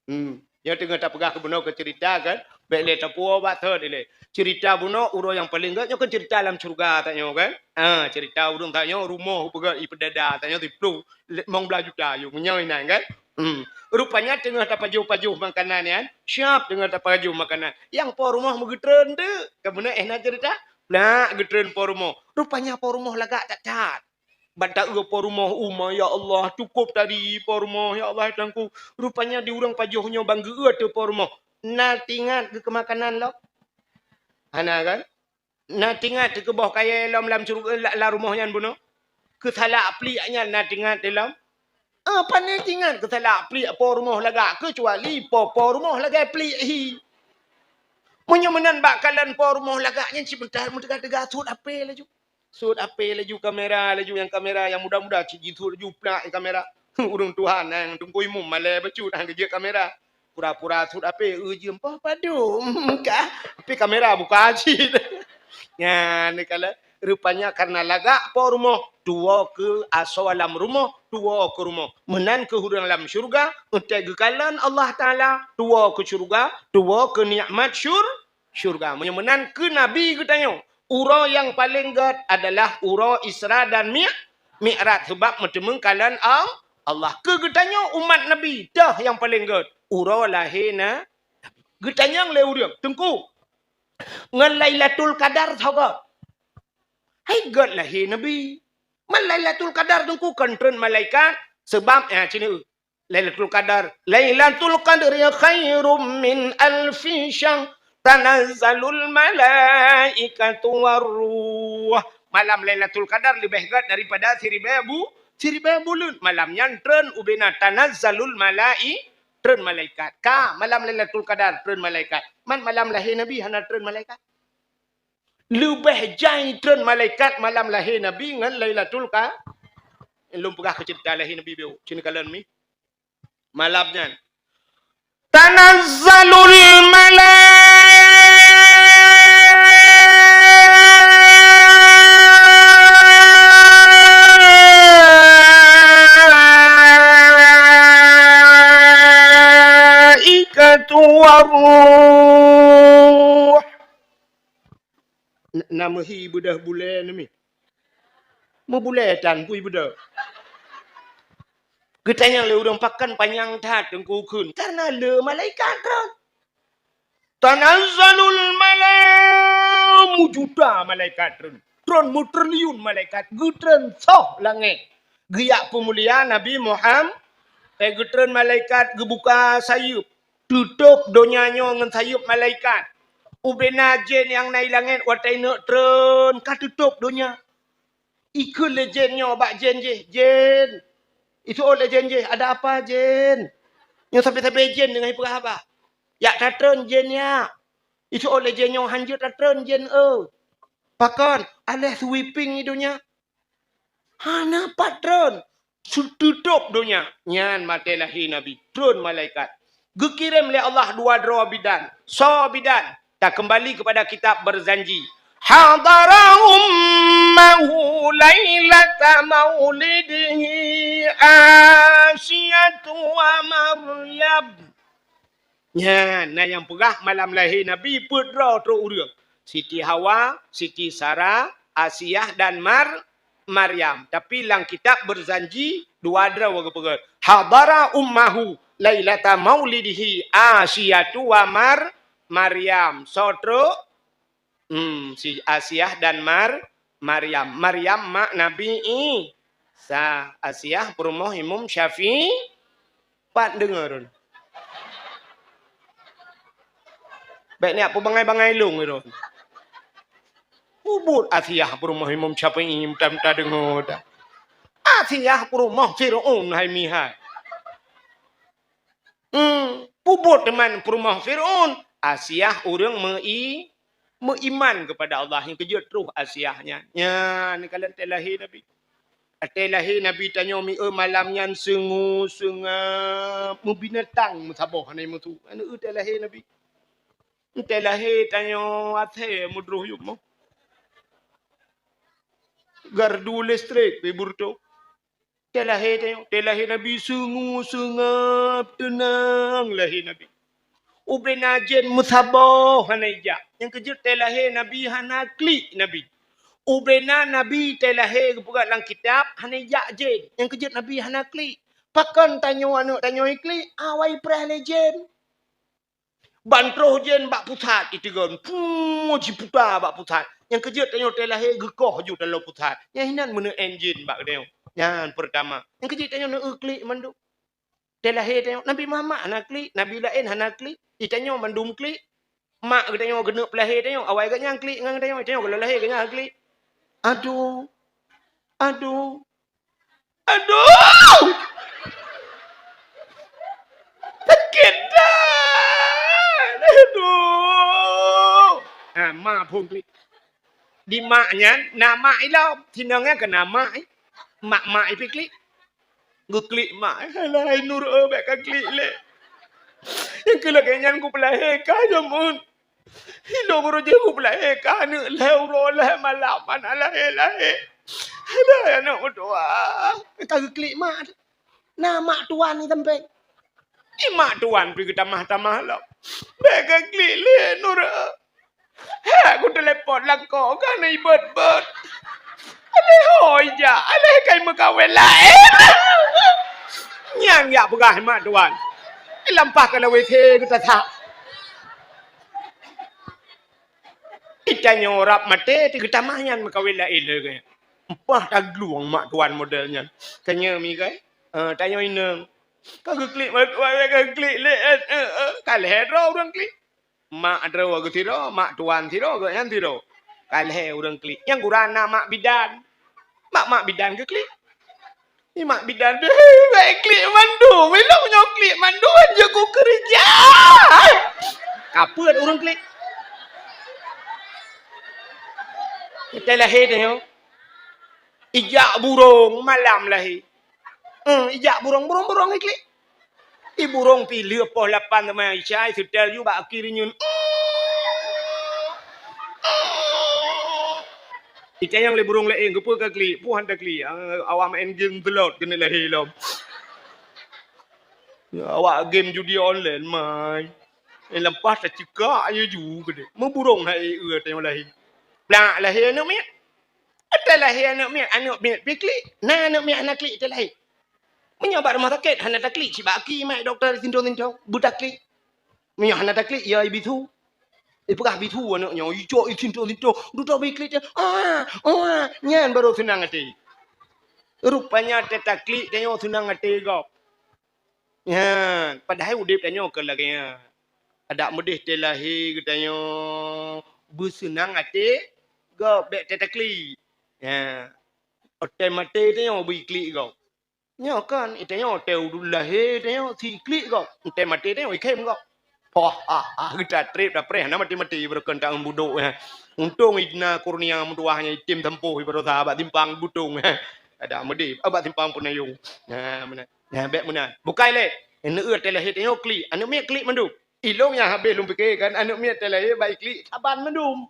Hmm. Nyoe teungoh tapeugah keu bunoe keu cerita kan, bék lé tapuwoe bak thon ilée. Cerita bunoe uroe nyang paleng gét nyoe kan cerita lam syeuruga tanyoe kan. Ah, cerita ureueng tanyoe rumoh peugét ipeudada tanyoe siplôh limong blaih juta yue meunyoe inan kan. Hmm. Rupanya teungoh tapajoh-pajoh makanan nyan, siap teungoh tapajoh makanan. Nyang po rumoh meugeutreun teuk, ka bunoe eh na cerita. Plak geutreun po rumoh. Rupanya po rumoh lagak that-that. Ban taeu po rumoh uma, ya Allah, cukôp tadi po rumoh, ya Allah, Tuhanku. Rupanya di ureueng pajoh nyoe ban geueu teuh po rumoh. Na teuingat geuh keu makanan lom? Hana kan? Na teuingat teuh keu boh kayée lom lam syeuruga, la-, lam rumoh nyan bunoe? Keu salak pliek nyan na teuingat teuh lom? Ah, pane teuingat keu salak pliek po rumoh lagak, keucuali po, po rumoh lagée pliek hi. Meunyoe meunan bak kalon po rumoh lagak nyan cit meuta-, meuteuga-teuga sot ape laju. Sot ape laju kamera, laju nyang kamera nyang muda-muda cit jisot laju plak nyang kamera. Ureueng tuha nyang teungku imum malée bacut han geujeuet kamera. Pura-pura sot ape, eu jeuem poh padum kah? Tapi kamera buka cit. Nyan, neukalon. Rupanya karena lagak po rumoh, tuwoe keu asoe lam rumoh, tuwoe keu rumoh. Meunan keuh ureueng lam syeuruga, eunteuk geukalon Allah Taala, tuwoe keu syeuruga, tuwoe keu nikmat syur-, syeuruga. Meunyoe meunan keu Nabi geutanyoe, uroe nyang paleng gét adalah uroe Isra dan Mi-, Mi'raj, sabab meuteumeung kalon Al-, Allah. Keu geutanyoe umat Nabi, toh nyang paleng gét, uroe lahé na-, geutanyong lé ureueng, "Teungku, ngon Lailatul Qadar soe gét?" Hai gét lahé Nabi. Man Lailatul Qadar Teungku kon treun malaikat, sabab, ya, sini, Lailatul Qadar, "Lailatul Qadri khairum min alfi syahr, tanazzalul malaikatu war ruh." Malam Lailatul Qadar leubeh gét daripada siribée bu-, siribée buleuen. Malam nyan treun ubena tanazzalul malai-, treun malaikat. Ka malam Lailatul Qadar treun malaikat. Man malam lahé Nabi hana treun malaikat. Leubeh jai treun malaikat malam lahé Nabi ngon Lailatul Qa-, lôn peugah keu ceurita lahé Nabi biôh. Cit neukalon mi. Malam nyan. Tanazzalul malaikatu war ruh. Na, na meuhi beudôh bulée neumi. Meubulée tan pui beudôh. Geutanyong lé ureuëng, "Pakon panyang that Teungku kheun?" Karena le malaikat tron. Tanazzalul malaika, mujuta malaikat tron. Tron meutriliun malaikat, geutron soh langét. Geujak peumulia Nabi Muhammad, eh, geutron malaikat geubuka sayeuep, tutôp donya nyoe ngon sayeuep malaikat. Ubena jén nyang na i langét watée neuk tron ka tutôp donya. Ikheun lé jén nyoe bak jén jih, "Jén." Iseuôt lé jén jih, "Ada apa, Jén?" Nyoe sabe-sabe jén deungon ipeugah haba. "Jak tatron, Jén, jak." Iseuôt lé jén nyoe, "Hanjeuet tatron, Jén, eu." "Pakon?" "Aléh sweeping i donya." Hana pat tron. Tutôp donya. Nyan watée lahé Nabi. Tron malaikat. Geukirém lé Allah dua droe bidan. Soe bidan? Takeumbali keupada kitab Berzanji. Hadara ummahu lailata maulidihi Asiyatu wa Maryam. Nyan, na nyang peugah malam lahé Nabi peuet droe trok ureuëng. Siti Hawa, Siti Sara, Asiah dan Mar-, Maryam. Tapi lam kitab Berzanji, dua droe geupeugah. Hadara ummahu lailata maulidihi Asiyatu wa Mar-, Maryam. Soe trok? Hmm, si Asiah dan Mar-, Maryam. Maryam mak Nabi Isa. Asiah peurumoh Imam Syafi'i. Pat deungoe ron. Bék niyak peubangai-bangai lôn ron. Ubut Asiah peurumoh Imam Syafi'i, mudah-mudah deungoe dah. Asiah peurumoh Fir'aun hai mihai. Hmm, peubuet teuma peurumoh Fir'aun. Asiah ureuëng meu-i-, meuiman keupada Allah, nyang keujeuet troh Asiah nyan. Nyan, ka lheueh watée lahé Nabi. Watée lahé Nabi tanyoe mi-, eu, malam nyan seungue-seungab, meubinatang meusaboh hana meusu. Anu, eu, watée lahé Nabi. Watée lahé tanyoe até meudroh yum moh. Gardu listrik pih beureutoh. Watée lahé tanyoe, watée lahé Nabi seungue-seungab, teunang lahé Nabi. Ubena jén meusaboh hana ijak. Nyang keujeuet watée lahé Nabi hana klik Nabi. Ubena Nabi watée lahé geupeugah lam kitab hana ijak jén. Nyang keujeuet Nabi hana klik. Pakon tanyoe aneuëk tanyoe iklik? Awai preh lé jén. Ban troh jén bak pusat iteugon, pue jiputa bak pusat. Nyang keujeuet tanyoe watée lahé geukoh ju taloe pusat. Nyan hinan meuneuen jén bak geutanyoe. Nyan peurtama. Nyang keujeuet tanyoe neu-eu klik mandum. Watée lahé tanyoe, Nabi Muhammad hana klik, nabi laén hana klik. Di tanyoe mandum klik. Mak geutanyoe geuneuk peulahé tanyoe, awai geuhnyan klik ngon geutanyoe, tanyoe gohlom lahé geuhnyan klik. Aduh. Aduh. Aduh! Sakét that! Aduh! Ha, ma phon klik. Di mak nyan, na mak ilom. Sinong nyan keu na mak, eh. Mak-mak ipih klik. Geuklik mak, eh. Alah, hai Nur, eh, bék ka klik lé. Nyang keu lagée nyan kupeulahé ka jameun. Ilong uroe jeuet kupeulahé ka aneuëk lhée uroe lhée malam hana lahé-lahé. Alah, aneuëk meutuwah. Ka geuklik mak. Na mak tuan ni sampéng. Di mak tuan pih geutamah-tamah lom. Bék ka klik lé Nur. Hek kuteulepon lakoe ka na ibot-bot. Alah hôi jak, alah kai meukawen laén. Nyang jak peugah mak tuan. Ilampah ka lam W C geutasah. Di tanyoe rab maté, di geutamah nyan meukawen laén lagée nyan. Mpah taglueng mak tuan model nyan. Tanyoe mi kai, eh, tanyoe inong. Ka geuklik mak tuan, ka geuklik lé, eh, eh, eh, ka lhée droe ureuëng klik. Mak droe geusidroe, mak tuan sidroe, gobnyan sidroe. Ka lhée ureuëng klik. Nyang gura na mak bidan. Mak-mak bidan geuklik. Ni mak bidan tu, bék klik mandum. Ilong nyoe klik mandum, jeuet kukeureuja. Ka peuet ureuëng klik. Watée lahé tanyoe. Ijak burông malam lahé. Hmm, ijak burông, burông-burông iklik. Di burông pih lheueh poh lapan teuma isya, seutel ju bak kiri nyan. Itanyong lé burông laén, "Keupeue ka klik?" "Peue han taklik? Ah, awak maén game slot keuneuk lahé lom." Ya, awak game judi online, mai. Eh, leupah tacikak aja ju keudeh. Meuburông hai, eh, tanyong lahé. Plak lahé aneuëk miet. Watée lahé aneuëk miet, aneuëk miet pih klik. Na aneuëk miet hana klik watée lahé. Meunyoe bak rumoh sakét hana taklik, cit bak aki mat dokto sintong-sintong beutaklik. Meunyoe hana taklik, ya ibisu. Ipeugah bisu aneuk nyoe, icok isinto-sinto, dudoe bri klik, "Ah, ah," nyan baru seunang até. Rupanya teutaklik tanyoe seunang até gob. Nyan, padahai udép tanyoe kon lagée nyan. Adak meudeh teulahé geutanyoe beuseunang até gob, bék teutaklik. Nyan, watée maté tanyoe bri klik gob. Nyoe kan, itanyoe teu lahé, itanyoe siklik gob, entée maté tanyoe ikhém gob. Poh, ha, ha, geuta treb dapreh, hana maté-maté, beureukan taun budok, eh. Untông ina kurnia meutuwah nyang item sampôh ibarosa bak simpang Butông, eh. Ada meudeh, ah, bak simpang Peunayong. Nah, meunan. Nah, bék meunan. Bukai lé, aneuk teu lahé tanyoe klik, aneuk miet klik mandum. Ilông nyang habéh lôn pike kan, aneuk miet teu lahé bak iklik, saban mandum.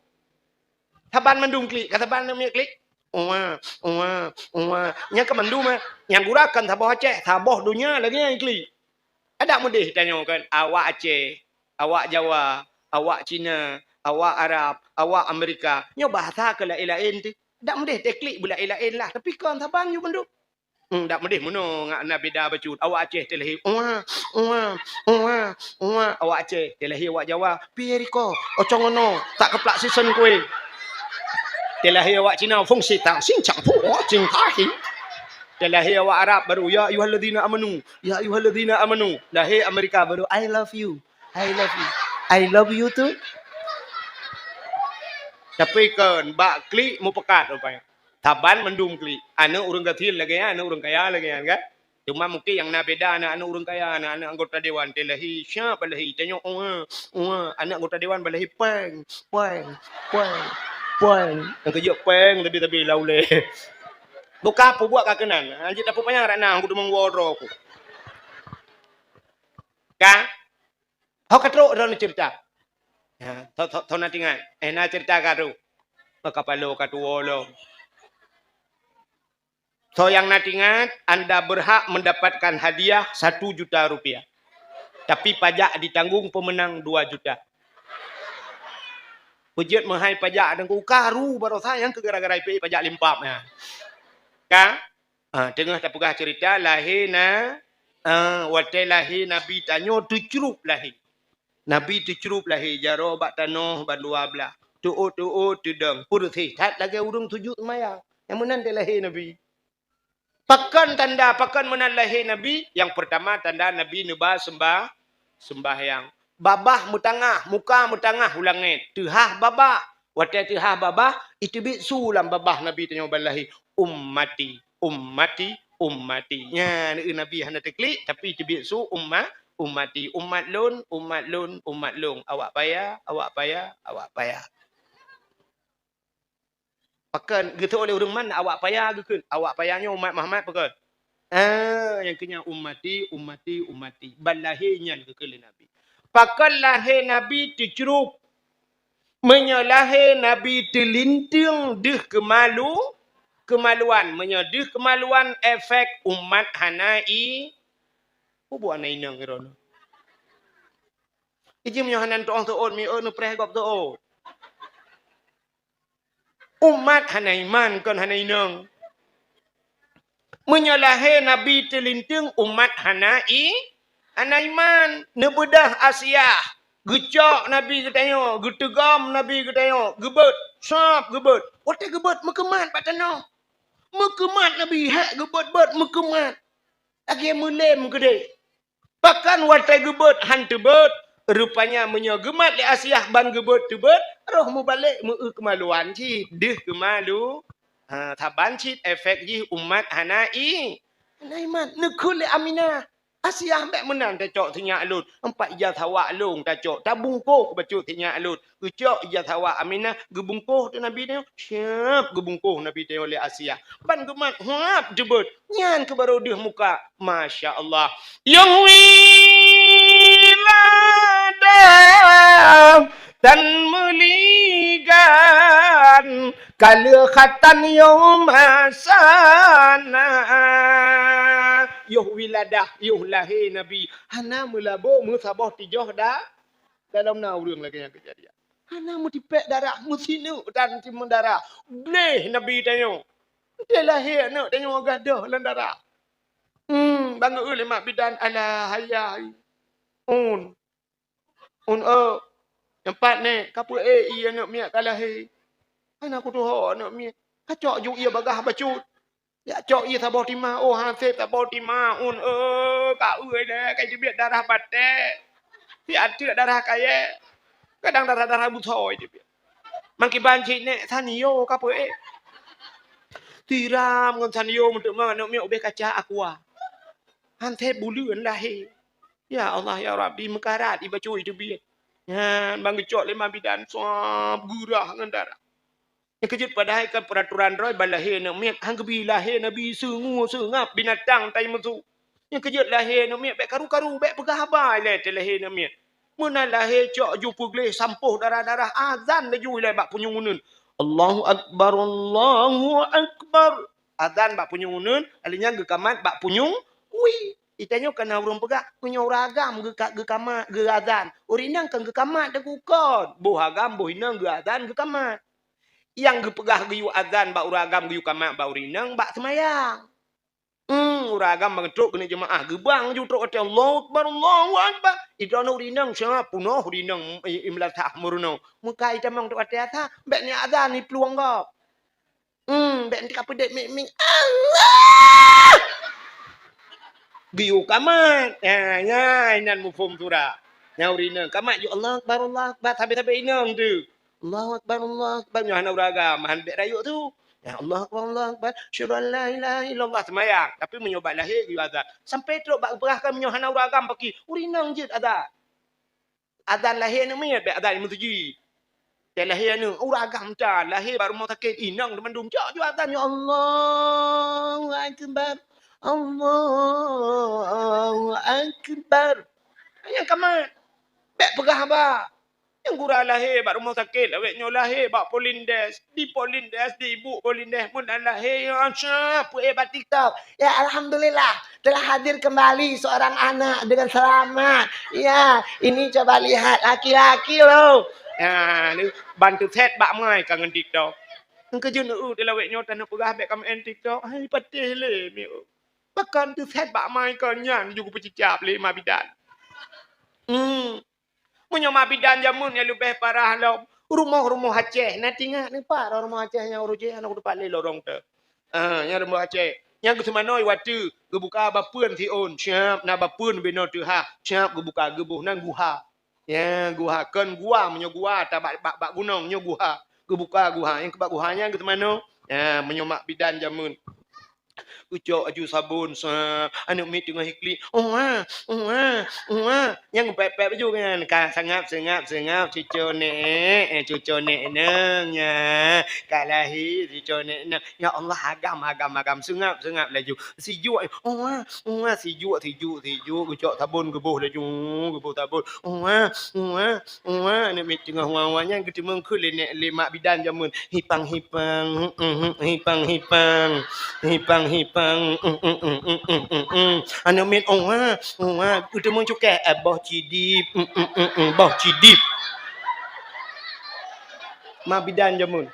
Saban mandum klik, ka saban aneuk miet klik. Uwa, uwa, uwa. Nyang ka mandum, eh. Nyang gura kon saboh Aceh, saboh donya lagée nyan klik. Adak meudeh tanyoe kan, awak Aceh, awak Jawa, awak Cina, awak Arab, awak Amerika. Nyoe bahasa keu laén-laén teuh. Adak meudeh teu klik beulaén-laén lah, tapi kon saban yue mandum. Hmm, dak meudeh meunoe ngon na beda bacut. Awak Aceh teu lahé, "Uwa, uwa, uwa, uwa." Awak Aceh teu lahé, awak Jawa, "Pi riko, ocong ono, tak keuplak sisen kué." Teu lahé awak Cina, "Fungsi tang, sing cang fu, oh, cing tahi." Teu lahé awak Arab baru, "Ya ayyuhalladzina amanu, ya ayyuhalladzina amanu." Lahé Amerika baru, "I love you, I love you, I love you too." Tapi kon bak klik mupekat rupanya. Saban mandum klik. Aneuk ureuëng gasien lagée nyan, aneuk ureuëng kaya lagée nyan kan. Cuma mungkin nyang na beda aneuk-aneuk ureuëng kaya, aneuk-aneuk anggota dewan teu lahé, siap bak lahé, tanyoe, "Uwa, uwa." Aneuk anggota dewan bak lahé, "Peng, peng, peng, peng." Nyang keujeuet peng, tapi-tapi lam ulée. Buka peubuet ka keunan. Anjing dapur panyang rak na, aku teumong woro aku. Kan? Ho ka trok droeneuh ceurita. Ya, tho, tho, tho na tingat. Eh, na ceurita ka tu. Ka palo ka tuwo lom. Tho nyang na tingat, anda berhak mendapatkan hadiah satu juta rupiah. Tapi pajak ditanggung pemenang dua juta. Peujeuet meuhai pajak dan ku karu barosa nyang keu gara-gara ipée pajak limpab nyan. Ka? Ah, teungoh tapeugah ceurita lahé na, ah, watée lahé Nabi tanyoe teucrueb lahé. Nabi teucrueb lahé jaroe bak tanoh bandua blaih. Teuôt-teuôt teudong, peureuséh that lagée ureuëng sujut seumayang. Nyang meunan teu lahé Nabi. Pakon tanda, pakon meunan lahé Nabi? Nyang peurtama tanda Nabi neuba seumbah, seumbahyang. Babah meutangah, muka meutangah u langét. Teuhah babah. Watée teuhah babah, iteubiet su lam babah Nabi tanyoe ban lahé, "Ummati, ummati, ummati." Nyan, eu, Nabi hana teuklik, tapi iteubiet su, "Umma, ummati, umat lôn, umat lôn, umat lôn." Awak paya, awak paya, awak paya. Pakon geutôk lé ureuëng man awak paya geukheun. Awak paya nyoe umat Muhammad pakon? Ah, nyang keu nyan ummati, ummati, ummati. Ban lahé nyan geukheun lé Nabi. Pakon lahé Nabi teucrueb? Meunyoe lahé Nabi teulinteung deuh keumalu, keumaluan. Meunyoe deuh keumaluan, efek umat hana i-, peue buet hana inong droeneuh? Iji meunyoe hana teuôt, teuôt, miôt neupreh gob teuôt. Umat hana iman kon hana inong. Meunyoe lahé Nabi teulinteung, umat hana i-, hana iman. Neubeudoh Asiah, geucok Nabi geutanyoe, geuteugom Nabi geutanyoe, geubeuet, sab geubeuet. Watée geubeuet, meukeumat bak tanoh. Meukeumat Nabi, hék geubeuet-beuet, meukeumat. Lagée meulém keudeh. Pakon watée geubeuet han teubeuet, rupanya meunyoe geumat lé Asiah ban geubeuet teubeuet, roh mubalek meu-eu keumaluan cit, deuh keumalu. Ha, saban cit efek jih umat hana i-, hana iman. Neukheun lé Aminah, "Asiah, bék meunan tacok sinyak lôn, empat ija sawa lôn tacok, tabungkôh bacut sinyak lôn." Geucok ija sawa Aminah, geubungkôh teuk Nabi nyoe, siab geubungkôh Nabi nyoe lé Asiah. Ban geumat huab teubeuet, nyan keuh barô deuh muka. Masya Allah. Yôh wilada tan meuligan, ka lheueh khatan yôh masana. Yôh wiladah, yôh lahé Nabi, hana meulabô meusaboh tijoh da-, dalam na ureuëng lagée nyan keujadian. Hana meutipék darah, meusineuk dan simeun darah. Gleh Nabi tanyoe. Teu lahé aneuëk tanyoe gadôh lam darah. Hmm, bang eu lé mak bidan, alah, hai, hai. Un. Un, eu. Nyang pat nèk, ka peuék ié aneuk miet ka lahé. Hana kutuho aneuk miet. Ka cok ju ié bagaih bacut. Jak cok ié saboh tima, oh, han sép saboh tima, un, eu, ka ueh lé, ka jeubiet darah batèe. Si ateuek darah kayèe. Kadang darah-darah busoe jeubiet. Mangkiban cit nèk, sanyo ka peuék. Siram ngon sanyo meuteumeung aneuk miet ubé kaca aqua. Han sép buleuen lahé. Ya Allah, ya Rabbi, meukarat ié bacut teubiet. Nyan bang geucok lé mak bidan, sab geurah ngon darah. Nyang keujeuet padahai kan peuratoran droe ban lahé aneuk miet, han geubi lahé nabi seungue seungab binatang tai meusu. Nyang keujeuet lahé aneuk miet bèk karu-karu, bèk peugah haba ilèe teu lahé aneuk miet. Meunan lahé cok ju peugleh sampôh darah-darah, azan laju ilèe bak punyueng uneuen. Allahu Akbar, Allahu Akbar. Azan bak punyueng uneuen, lheuh nyan geukamat bak punyueng wie. Di tanyoe kana ureueng peugah, meunyoe ureueng agam geuka-, geukamat, geuazan. Ureueng inong kan geukamat teuk kon. Boh agam, boh inong geuazan, geukamat. Nyang geupeugah geuyue azan bak ureueng agam, geuyue kamat bak ureueng inong, bak seumayang. Hmm, ureueng agam ban trok keuneuk jeumaáh, geubang ju trok watèe Allahu Akbar, Allahu Akbar. Di droeneuh ureueng inong siap punoh, ureueng inong, eh, eh, meulasah meurunoe. Meuka itamong trok watèe asa, bèk ni azan iplueng gob. Hmm, bèk ni kapeudèt mik-mik. Allah! Geuyue kamat. Ya, ya, inan muphom sura. Nyang ureueng inong kamat ju Allahu Akbar, Allahu Akbar, sabé-sabé inong tu. Allahu Akbar, Allahu Akbar. Nyoe hana ureueng agam, han bèk rayeuk tu. Ya, Allahu Akbar, Allahu Akbar. Asyhadu an la ilaha illallah, seumayang. Tapi meunyoe bak lahé geuyue azan. Sampai trok bak peugah kan meunyoe hana ureueng agam paki, ureueng inong jeuet azan. Azan lahé aneuk miet, bèk azan meuseujid. Bèk lahé aneuk, ureueng agam tan, lahé bak rumoh sakét, inong teumandum, cok ju azan, ya Allahu Akbar. Allahu Akbar. Nyang kamat. Bèk peugah haba. Nyang gura lahé bak rumoh sakét, awèk nyoe lahé bak Polindes. Di Polindes, di ibu Polindes, meunan lahé, ya, syah, peuék bak TikTok. Ya, alhamdulillah, telah hadir kembali seorang anak dengan selamat. Ya, ini coba lihat, laki-laki loh. Ya, ni ban teusét bak mai ka ngon TikTok. Nyang keujeuet, eu, di lawét nyoe tanyoe peugah bèk ka meu'en TikTok. Hai, patéh lé, mi, eu. Bahkan teusét bak mai ka nyan ju geupeucicap lé mak bidan. Hmm. Meunyoe mak bidan jameun nyang leubeh parah lom, rumoh-rumoh Aceh, na teuingat neuh pat rumoh Aceh nyang uroe jih, hana kuteumpat lé lorong teuh. Ah, nyang rumoh Aceh. Nyang geuseumanoe watèe geubuka bapeuen siôn, siap na bapeuen binoe teuh ha, siap geubuka geuboh nan guha. Ya, guha kon gua, meunyoe gua ata bak, bak, bak gunong, nyoe guha. Geubuka guha, nyang keubah guha nyan geuseumanoe. Ya, meunyoe mak bidan jameun. Geucok aju sabon, sa, aneuk miet teungoh iklik. Uwa, uwa, uwa. Nyang geupèp-pèp laju nyan. Ka sangap, sangap, sangap. Cuco nèk, eh, cuco nèk nang, ya. Ka lahé cuco nèk nang. Ya Allah, agam, agam, agam. Sangap, sangap laju. Sijuek, eh. Uwa, uwa. Sijuek, sijuek, sijuek. Geucok sabon, geuboh laju. Geuboh sabon. Uwa, uwa. Wah, aneuk miet teungoh wan-wan nyan geuteumeung kheun lé nèk, lé mak bidan jameun. Hipang-hipang, mm, mm, mm, hipang-hipang. Hipang-hipang, mm, mm, mm, mm, mm, mm, mm. Aneuk miet, oh, wah, oh, wah, geuteumeung cukéh, eh, boh cidip, mm, mm, mm, mm, boh cidip. Mak bidan jameun.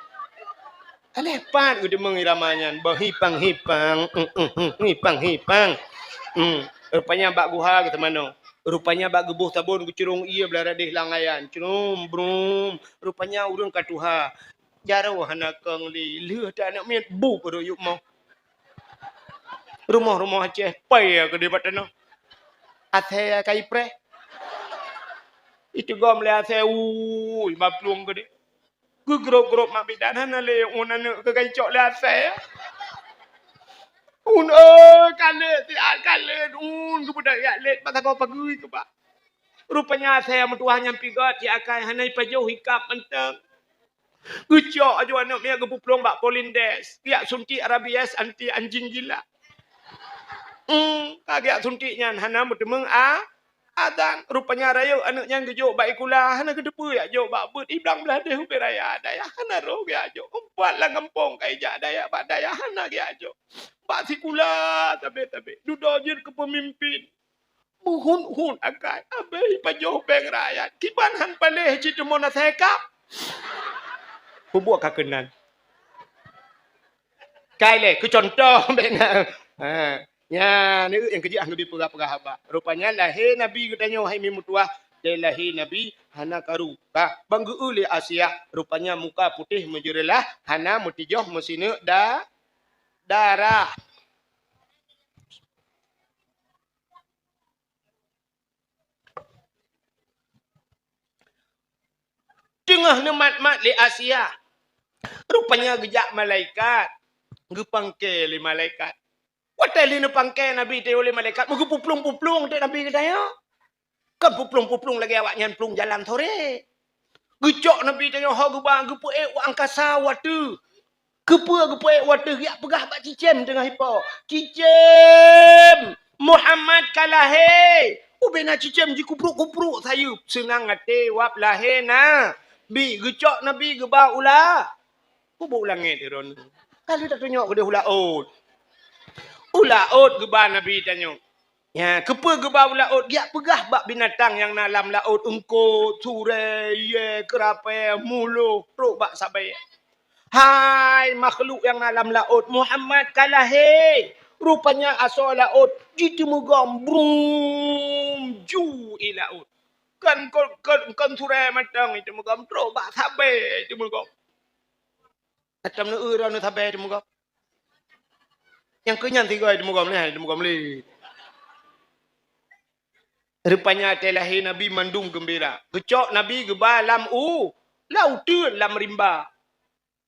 Aléh pat geuteumeung irama nyan, boh hipang-hipang, mm, mm, mm, hipang-hipang. Mm, rupanya bak guha geuteumanoe. Rupanya bak geuboh sabon geucurông ié blah radeh lam ayan. Crum, brum. Rupanya ureueng ka tuha. Jaroe hana kong lé. Lheueh that aneuk miet, bu peureuek yup moh. Rumoh-rumoh Aceh, pai keudeh bak tanoh. Asèe ka ipreh. Iteugom lé asèe, ui, baplueng keudeh. Geugrôp-grôp mak bidan, hana lé un aneuk keu geucok lé asèe. Un, eh, ka lét, siat ka lét, un, geubeudôh jak lét, bak sagoe pageue keubah. Rupanya asèe meutuah nyan pigot, siat akai hana ipajoh, ikab mantong. Geucok aju aneuk miet geupuplueng bak Polindes, jak suntik rabies anti anjing gila. Hmm, ka jak suntik nyan hana meuteumeung a, Adan, rupanya rayeuk aneuk nyan geujok bak sikula, hana geuteupeue jak jok bak beuet, iblang blah deh ubé raya dayah, hana roh geujak jok. Umpat lam gampông ka ijak dayah bak dayah, hana geujak jok. Bak sikula tabé-tabé, dudoe jeuet keu peumimpin. Meuhun-hun akai, abéh ipajoh beng rakyat, kiban han paléh cit teumon asèe kab. Peubuet ka keunan. Kai lé, keu contoh, bèk na. Ha. Nyan, nyang keujeuet han geubi peugah-peugah haba. Rupanya lahé Nabi geutanyoe hai mi meutuwah, dan lahé Nabi hana karu. Ka, ban geu-eu lé Asia, rupanya muka putéh meujeureulah, hana meutujoh meusineuk da-, darah. Teungoh neumat-mat lé Asia, rupanya geujak malaikat, geupangke lé malaikat. Watée lé neupangke Nabi tanyoe lé malaikat, meugeupuplueng-puplueng teuk Nabi geutanyoe. Kon puplueng-puplueng lagée awaknyan plueng jalan sore. Geucok Nabi tanyoe ho geuba geupeuék u angkasa watée. Keupeue geupeuék watée geujak peugah bak cicém teungoh ipo? "Cicém, Muhammad ka lahé!" Ubena cicém jikubruek-kubruek sayeuep, seunang até wab lahé Nabi. Geucok Nabi geuba u la-, Kubu u langét droeneuh. Ka lheueh tatunyok keudeh u laôt. U laôt geuba Nabi tanyoe. Nya, keupeue geuba u laôt? Geujak peugah bak binatang nyang na lam laôt, eungkot, surée, iyée, keurapée, muloh, trok bak sabée. Hai makhluk nyang na lam laôt, Muhammad ka lahé! Rupanya asoe laôt jiteumugom, brum, ju ie laôt. Kon, kon, kon, kon surée mantong jiteumugom, trok bak sabée jiteumugom. Atam neueu droeneuh sabée teumugom. Nyang keu nyan sigoe teumugom lé, teumugom lé. Rupanya watée lahé Nabi mandum geumbira. Geucok Nabi geuba lam u-, lam uteuen, lam rimba.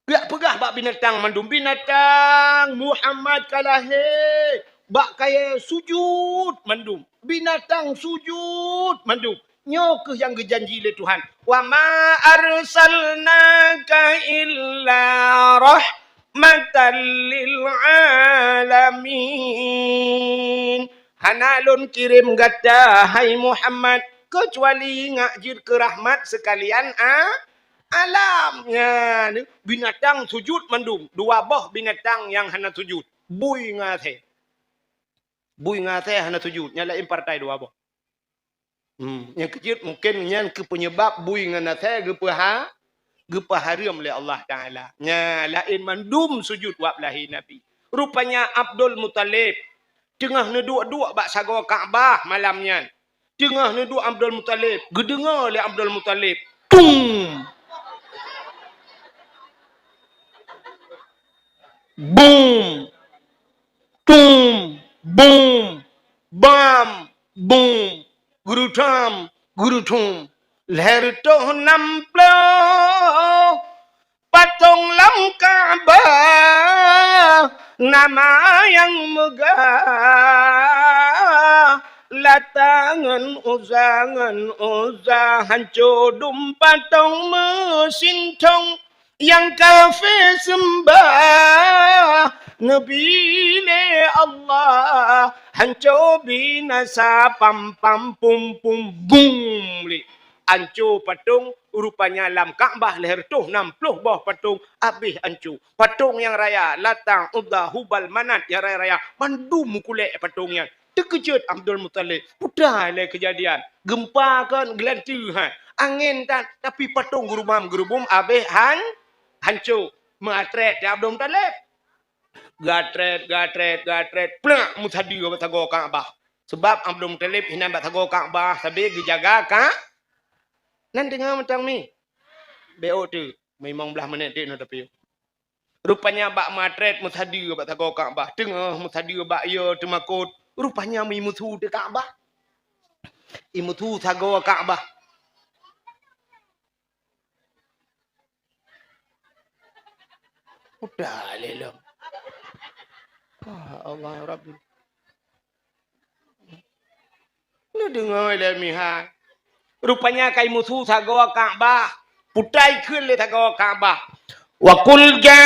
Geujak peugah bak binatang mandum, "Binatang, Muhammad ka lahé!" Bak kayée sujut mandum. Binatang sujut mandum. Nyoe kheueh nyang geujanji lé Tuhan, "Wa ma arsalnaka illa rahmatan lil alamin." Hana lôn kirém gata, hai Muhammad, keucuali ngat jeuet keu rahmat seukalian a-, alam. Nyan, binatang sujut mandum. Dua boh binatang nyang hana sujut, bui ngon asée. Bui ngon asée hana sujut, nyang laén partai dua boh. Hmm, nyang keujeuet mungken nyan keuh peunyeubab bui ngon asée geupeuha-, geupeuhareuem lé Allah Taala. Nya, laén mandum sujut wab lahé Nabi. Rupanya Abdul Muthalib teungoh neuduek-duek bak sagoe Ka'bah malam nyan. Teungoh neuduek Abdul Muthalib, geudeungoe lé Abdul Muthalib, tung! Bum! Tum! Bum! Bam! Bum! Geurutam! Geurutum! Lhée reutôh nam ploh patong lam Ka'bah, nama nyang meugah, Lata ngon Uzza, ngon Uzza, hanco dum patong meusintong. Nyang kafé seumbah neubi lé Allah, hanco binasa, pam, pam, pum, pum, bum lé. Hanco patong, rupanya lam Ka'bah lhée reutôh nam ploh boh patong, abéh hanco. Patong nyang raya, Lata, Uzza, Hubal, Manat nyang raya-raya, mandum meukulée patong nyan. Teukeujot Abdul Muthalib, peue lé keujadian, geumpa kon, geulanteue hai, angén tan, tapi patong geurubam-geurubum abéh han-, hanco. Meuatrét di Abdul Muthalib. Gatrét, gatrét, gatrét, plak, meusadeue bak sagoe Ka'bah. Sabab Abdul Muthalib hinan bak sagoe Ka'bah, sabe geujaga ka-, nan teungoh mantong mi. Bék ôk teuk, limong blaih minét teuk nyoe tapi. Rupanya bak meuatrét meusadeue bak sagoe Ka'bah, teungoh meusadeue bak ie teumakot, rupanya mi meusu teuk Ka'bah. Imeusu sagoe Ka'bah. Udah lé lom. Ah, Allah Rabbi. Neudeungoe lé meuhai. Rupanya ka imeusu sagoe Ka'bah. Putai kheun lé sagoe Ka'bah. Wa qul ja'al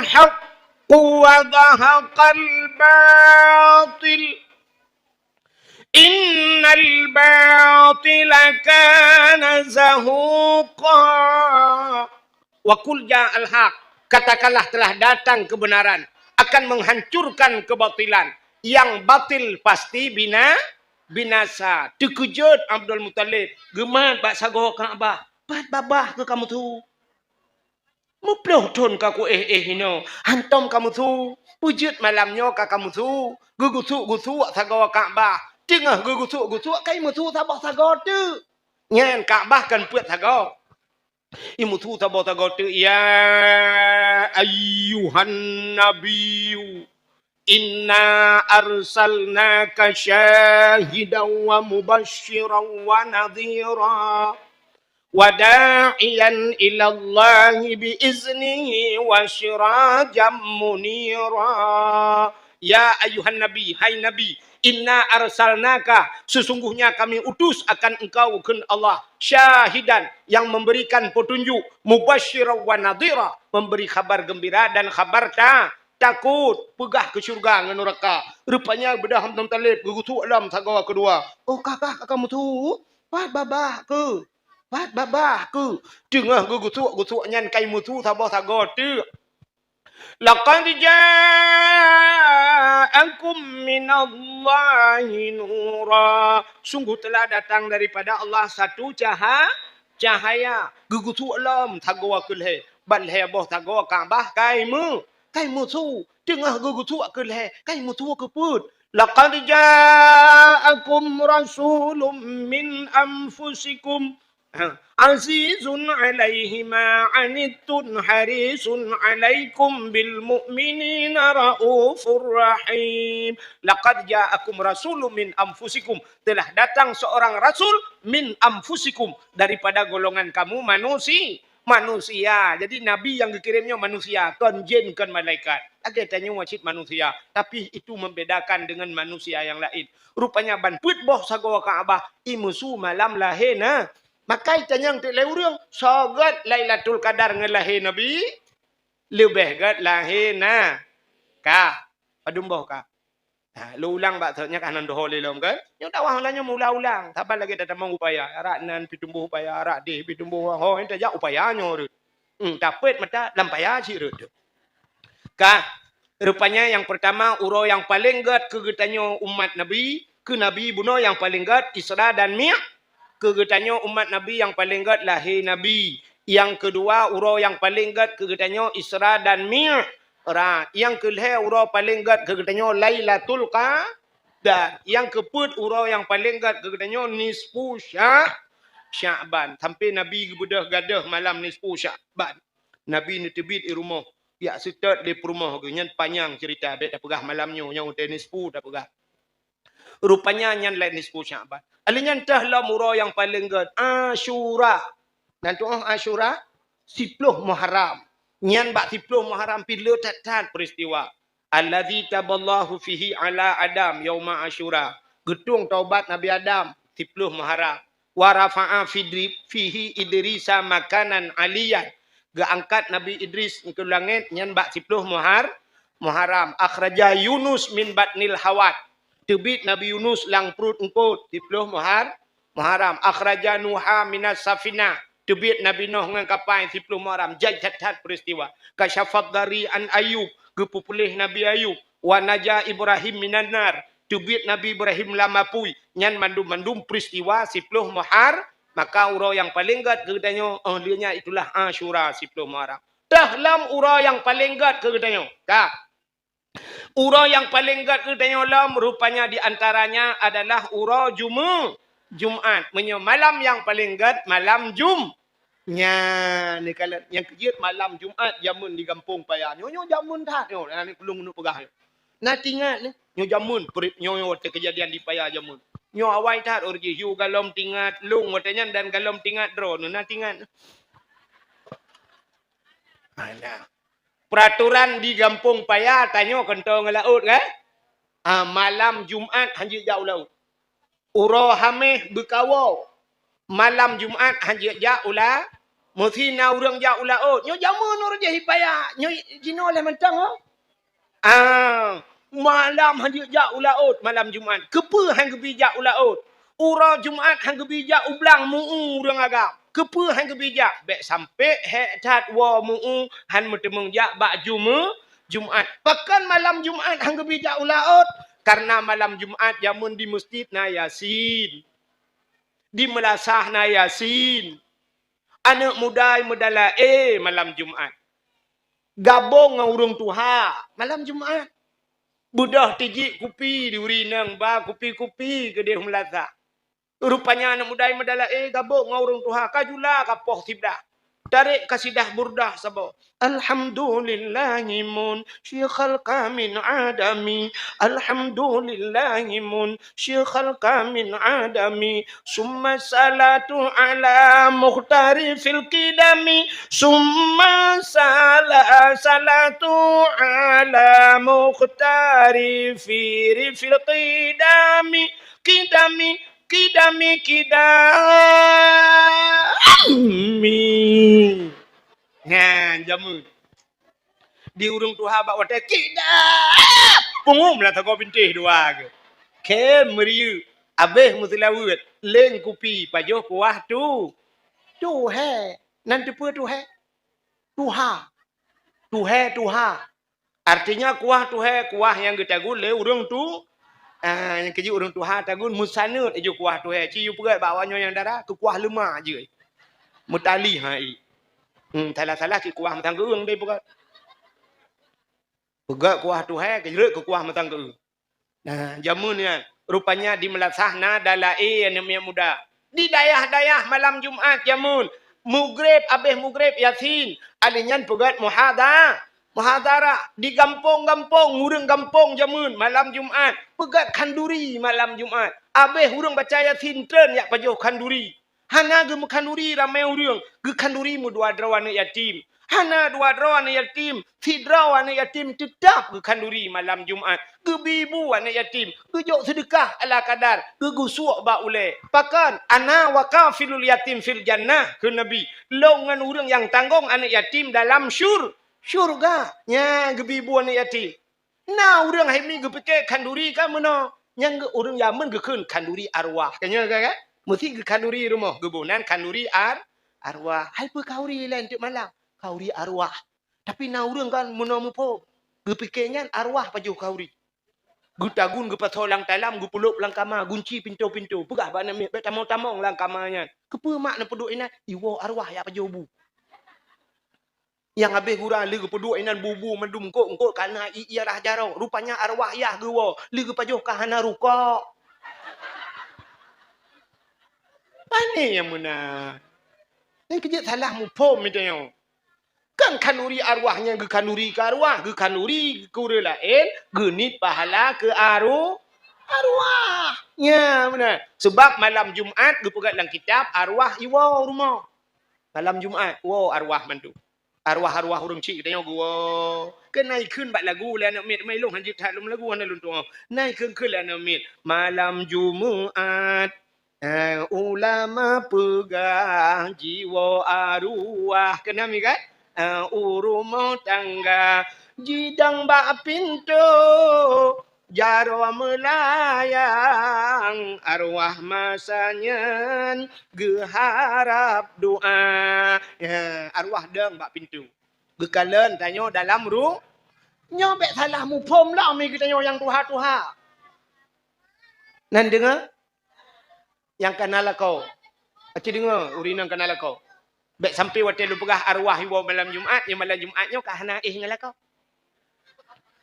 haqqu wa zahaqal batil. Innal batila kana zahuqa. Wa qul ja'al haq, katakanlah telah datang kebenaran, akan menghancurkan kebatilan. Yang batil pasti bina-, binasa. Teukeujot Abdul Muthalib, geumat bak sagoe Ka'bah, pat babah keu kamoe tu. Meuploh thon ka kuéh-éh inoe, hantom ka meusu. Peue jeuet malam nyoe ka ka meusu. Geugusuk-gusuk sagoe Ka'bah. Teungoh geugusuk-gusuk ka meusu saboh sagoe teuk. Nyan Ka'bah kon peuet sagoe. Imeusu saboh sagoe teuk, "Ya ayyuhan nabiyyu, inna arsalnaka syahidan wa mubasysyiran wa nadhira, wa da'iyan ilallahi bi iznihi wa sirajan munira." Ya ayyuhan nabi, hai Nabi, inna arsalnaka, sesungguhnya kami utus akan engkau, kheun Allah, syahidan, yang memberikan petunjuk, mubasysyiran wa nadhira, memberi khabar gembira dan khabar ta-, takut, peugah keu syurga ngon nuraka. Rupanya beudôh Abdul Muthalib geugusuk lom sagoe keudua. Oh, ka, ka, ka meusu? Pat babah keuh? Pat babah keuh? Teungoh geugusuk-gusuk nyan ka meusu saboh sagoe teuk. "Laqad ja'akum minallahi nura." Sungguh telah datang daripada Allah satu caha-, cahaya. Geugusuk lom sagoe keu lhèe. Ban lhèe boh sagoe Ka'bah ka meusu, ka meusu. Teungoh geugusuk keu lhèe, ka meusu keu peuet. "Laqad ja'akum rasulun min anfusikum." Ha. "Azizun 'alaihi ma 'anittum harisun 'alaikum bil mu'minina raufur rahim." "Laqad ja'akum rasulun min anfusikum." Telah datang seorang rasul min anfusikum, daripada golongan kamu manusi-, manusia. Jadi Nabi nyang geukirém nyoe manusia, kon jin, kon malaikat. Lagèe tanyoe cit manusia, tapi itu membedakan dengan manusia yang lain. Rupanya ban peuet boh sagoe Ka'bah imeusu malam lahé na-, Maka itanyong teuk lé ureueng, soe gèt Lailatul Qadar ngon lahé Nabi? Leubeh gèt lahé na-, ka. Padum boh ka? Ha, lôn ulang bak thôn nyan ka hana doho lé lom kan? Nyoe dakwah lagèe nyoe meuulang-ulang. Saban lagèe tatamong upaya. Arak nan pih tumboh upaya, arak deh pih tumboh. Ho, nyan tajak upaya nyoe rot. Hmm, tapeuet mata lam paya cit rot. Ka, rupanya nyang peurtama, uroe nyang paleng gèt keu geutanyoe umat Nabi, keu Nabi bunoe nyang paleng gèt Isra dan Mi-, keu geutanyoe umat Nabi nyang paleng gèt lahé Nabi. Nyang keudua, uroe nyang paleng gèt keu geutanyoe Isra dan Mi'raj. Nyang keulhèe, uroe paleng gèt keu geutanyoe Lailatul Qadar. Nyang keupeuet, uroe nyang paleng gèt keu geutanyoe nisfu Sya-, Sya'ban. Sampai Nabi geubeudôh gadôh malam nisfu Sya'ban. Nabi neuteubiet i rumoh, jak seutôt lé peurumoh geuh. Nyan panyang ceurita, bèk tapeugah malam nyoe, nyang watèe nisfu tapeugah. Rupanya nyan lé nisfu Sya'ban. Alèh nyan teuh lom uroe nyang paleng gèt, Asyura. Nan tu'oh Asyura? Siploh Muharram. Nyan bak siploh Muharram pih le that-that peuristiwa. "Alladzi taballahu fihi ala Adam yauma Asyura." Geutueng taubat Nabi Adam siploh Muharram. "Wa rafa'a fidri-, fihi Idrisa makanan aliyan." Geuangkat Nabi Idris keu langèt nyan bak siploh Muhar-, Muharram. "Akhraja Yunus min batnil hawat." Teubiet Nabi Yunus lam pruet eungkôt siploh Muhar-, Muharram. "Akhraja Nuha minas safinah." Teubiet Nabi Nuh ngon kapai siploh Muharram. Jai that-that peuristiwa. "Kasyafad dari an Ayub." Geupeupuléh Nabi Ayub. "Wa naja Ibrahim minan nar." Teubiet Nabi Ibrahim lam apui. Nyan mandum-mandum peuristiwa siploh Muhar-, maka uroe nyang paleng gèt keu geutanyoe, oh, lheueh nyan itulah Asyura siploh Muharram. Teuh lom uroe nyang paleng gèt keu geutanyoe. Ka. Uroe nyang paleng gèt keu geutanyoe lom, rupanya di antaranya adalah uroe Jume-, Jumat. Meunyoe malam nyang paleng gèt, malam Jum-, nyan, neukalon, nyang keujeuet malam Jumat jameun di gampông Paya. Nyoe, nyoe jameun that nyoe, na, ulôn keuneuk peugah nyoe. Na tingat nyoe, nyoe jameun, peuri-, nyoe, nyoe watèe keujadian di Paya jameun. Nyoe awai that ureueng jih, yue galom tingat lôn watèe nyan dan galom tingat droeneuh, na tingat. Ana. Peuratoran di gampông Paya tanyoe keunong ngon laôt, kan? Ah, malam Jumat hanjeuet jak u laôt. Uroe Haméh beukawoe. Malam Jumat hanjeuet jak u la-, meusi na ureueng jak u laôt. Nyoe jameun ureueng jih i Paya. Nyoe jinoe lé mantong, oh. Ah, malam hanjeuet jak u laôt, malam Jumat. Keupeue han geubi jak u laôt? Uroe Jumat han geubi jak u blang meu-ueh ureueng agam. Keupeue han geubi jak? Bèk sampé hék that woe meu-ueh han meuteumeung jak bak Jume-, Jumat. Pakon malam Jumat han geubi jak u laôt? Kareuna malam Jumat jameun di meuseujid na Yasin. Di meulasah na Yasin. Aneuk muda meudalaé malam Jumat. Gabong ngon ureuëng tuha malam Jumat. Beudôh tijik kupi di uri inong ba kupi-kupi keudeh meulasah. Rupanya aneuk muda meudala, eh, gabong ngon ureuëng tuha, ka jula ka poh siblah. Tarek kasidah burdah saboh. Alhamdulillahi munsyikhal kami min adami. Alhamdulillahi munsyikhal kami min adami. Summa salatu ala mukhtari fil qidami. Summa sala-, salatu ala mukhtari fi-, fil qidami. Qidami, qidami, qidami. Nyan, jameun. Di ureuëng tuha bak watée, "Kidah!" Pungum lah sagoe bintéh dua ke. Khem meuriyeuk, abéh meuseulaweuet, leng kupi, pajoh kuah tu. Tuhée. Nan teupeue tuhée? Tuha. Tuhée, tuha. Artinya kuah tuhée, kuah nyang geutagun lé ureuëng tu, ah, nyang keujeuet ureuëng tuha tagun meusaneut iju kuah tuhée. Ci yue peugét bak awak nyoe nyang dara, keu kuah leuma jeuet. Meutali hai. Hmm, salah-salah cit kuah meusaneut deh peugét. Peugét kuah tuhée, keujeuet keu kuah meusaneut. Nah, jameun nyan, rupanya di meulasah na dalaé aneuk miet muda. Di dayah-dayah malam Jumat jameun, mugreb abéh mugreb Yasin, alèh nyan peugét muhadha-, muhadharah. Di gampông-gampông, ureuëng gampông jameun malam Jumat, peugét khanduri malam Jumat. Abéh ureuëng baca Yasin treun jak pajoh khanduri. Hana geumeukhanduri ramé ureuëng, geukhanduri meudua droe aneuk yatim. Hana dua droe aneuk yatim, sidroe aneuk yatim teutab geukhanduri malam Jumat. Geubi bu aneuk yatim, geujok seudeukah ala kadar, geugeusuek bak ulée. Pakon? "Ana wa kafilul yatim fil jannah," kheun Nabi. "Lôn ngon ureuëng nyang tanggong aneuk yatim dalam syur-, syurga." Nyan geubi bu aneuk yatim. Na ureuëng hai mi geupike khanduri ka meunoe. Nyang geu-, ureuëng jameun geukheun khanduri arwah. Ka nyoe ka, ka? Meusi geukhanduri rumoh, geuboh nan khanduri ar-, arwah. Hai peue khanduri laén teuk malam? Khanduri arwah. Tapi na ureuëng kan meunoe muphom. Geupike nyan arwah pajoh khanduri. Geutagun geupasoe lam talam, geupulop lam kama, gunci pintoe-pintoe. Peugah bak aneuk miet, "Bék tamong-tamong lam kama nyan." Keupeue mak neupeuduek inan? Iwoe arwah jak pajoh bu. Nyang habéh gura lheueh geupeuduek inan bu-bu mandum eungkôt-eungkôt ka na ié rhah jaroe. Rupanya arwah yah geuwoe, lheueh geupajoh ka hana rukok. Pane nyang meunan? Nyan keuh jeuet salah muphom meutanyoe. Kan khanduri arwah nyan geukhanduri keu arwah, geukhanduri keu ureuëng laén, geuniet pahala keu aru-, arwah. Nyan meunan. Seubab malam Jumat geupeugah lam kitab arwah iwoe rumoh. Malam Jumat, woe arwah mandum. Arwah-arwah ureuëng chik geutanyoe geuwoe. Keu na ikheun bak lagu lé aneuk miet, teuma ilôn hana jeuet that lom lagu hana lôn tuwoe. Na ikheun-kheun lé aneuk miet, malam Jumat, eh, ulama peugah jiwoe arwah. Keu na mi kan? Eh, u rumoh tangga, jidong bak pintoe. Jaroe meulayang, arwah masa nyan geuharab doa. Ya, arwah dong bak pintoe. Geukalon tanyoe dalam ru-, nyoe bék salah muphom lom mi geutanyoe nyang tuha-tuha. Nan deungoe? Nyang ka na lakoe. Aci deungoe, ureuëng inong ka na lakoe. Bék sampai watée lôn peugah arwah iwoe malam Jumat, nyoe malam Jumat nyoe ka hana éh ngon lakoe.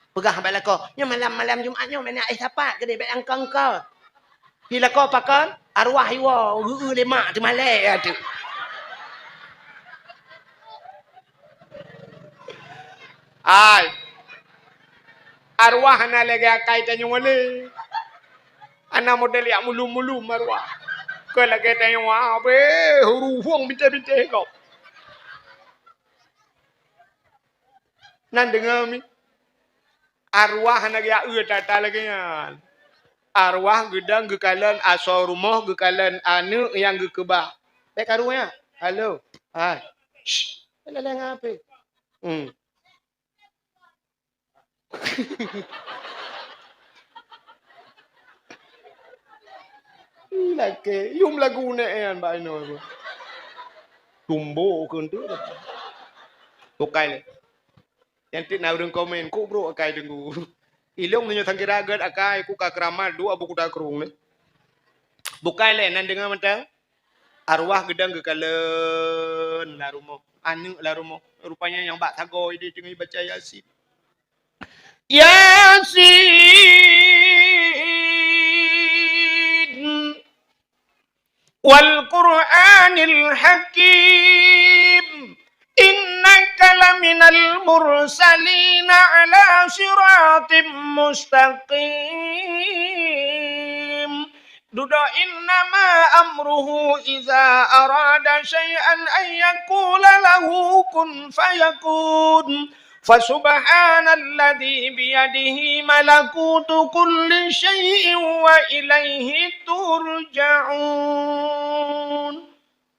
Peugah bak lakoe, nyoe malam, malam Jumat nyoe meunan éh sapat keudeh bék angka-angka. Di lakoe pakon, arwah iwoe, geu-eu lé mak teumalée ateueh. Ai. Arwah hana lagée akai tanyoe lé. Hana model jak mulum-mulum arwah. Keu lagée tanyoe abéh ruhueng bintéh-bintéh gob. Nan deungoe mi. Arwah hana geujak eu that-that lagée nyan. Arwah geudong geukalon asoe rumoh, geukalon aneuk nyang geukeubah. Bék karu nyan. Halo. Hai. Shh. Lalée ngon H P. Hmm. Ih, lakée. Yum lagu nyan bak inoe. Tumbo keu tu. Bukai lé. Nyan teuk na ureuëng komen, "Kok brok akai Teungku?" Ilong nyoe sangkira gét akai, ku ka keuramat dua buku takrong ni. Bukai lé, nan deungoe mantong. Arwah geudong geukalon lam rumoh, aneuk lam rumoh. Rupanya nyang bak sagoe di teungoh baca Yasin. Yasin. Wal Qur'anil Hakim. Innaka laminal mursalina ala siratim mustaqim. Dudoe, innama amruhu iza arada syai'an an yaqula lahu kun fayakun. Fasubhanalladzi biyadihi malakutu kulli syai'in wa ilaihi turja'un.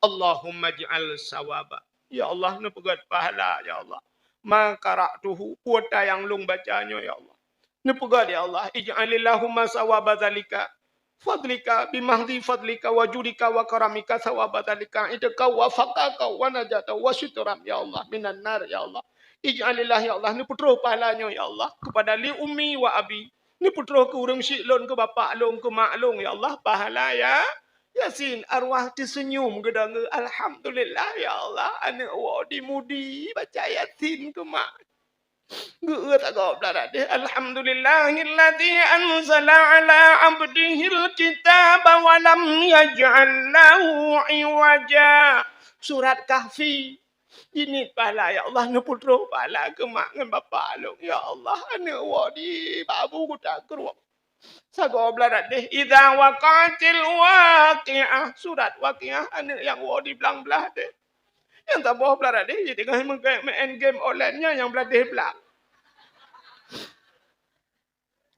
Allahumma ij'al sawaba. Ya Allah, neupeugét pahala, ya Allah. Ma qara'tuhu, kuota nyang lôn baca nyoe, ya Allah. Neupeugét, ya Allah, ij'alillahumma sawaba zalika fadlika, bimahdhi fadlika wa judika wa karamika sawaba zalika, itika wa fakaka wa najata wa suturam, ya Allah, minan nar, ya Allah. Ij'alillah, ya Allah, neupeutroh pahala nyoe, ya Allah, kepada li ummi wa abi. Neupeutroh keu ureuëng syik lôn, keu bapak lôn, keu mak lôn, ya Allah, pahala, ya Yasin. Arwah teusenyum geudeungoe, alhamdulillah, ya Allah, aneuk woe di mudi baca Yasin keu mak. Geueu tagob lam radeh, alhamdulillahilladzi anzala ala abdihil kitaba wa lam yaj'al lahu iwaja. Surat Kahfi. Jiniet pahala, ya Allah, neupeutroh pahala keu mak ngon bapak lôn. Ya Allah, aneuk woe di babu kuta krueng. Sagoe blah radeh, idza waqa'atil waqi'ah. Surat Waqiah, aneuk nyang woe di blang blah deh. Nyang saboh blah radeh, jiteungoh meugen, meu'en game online nyan nyang blah deh blang.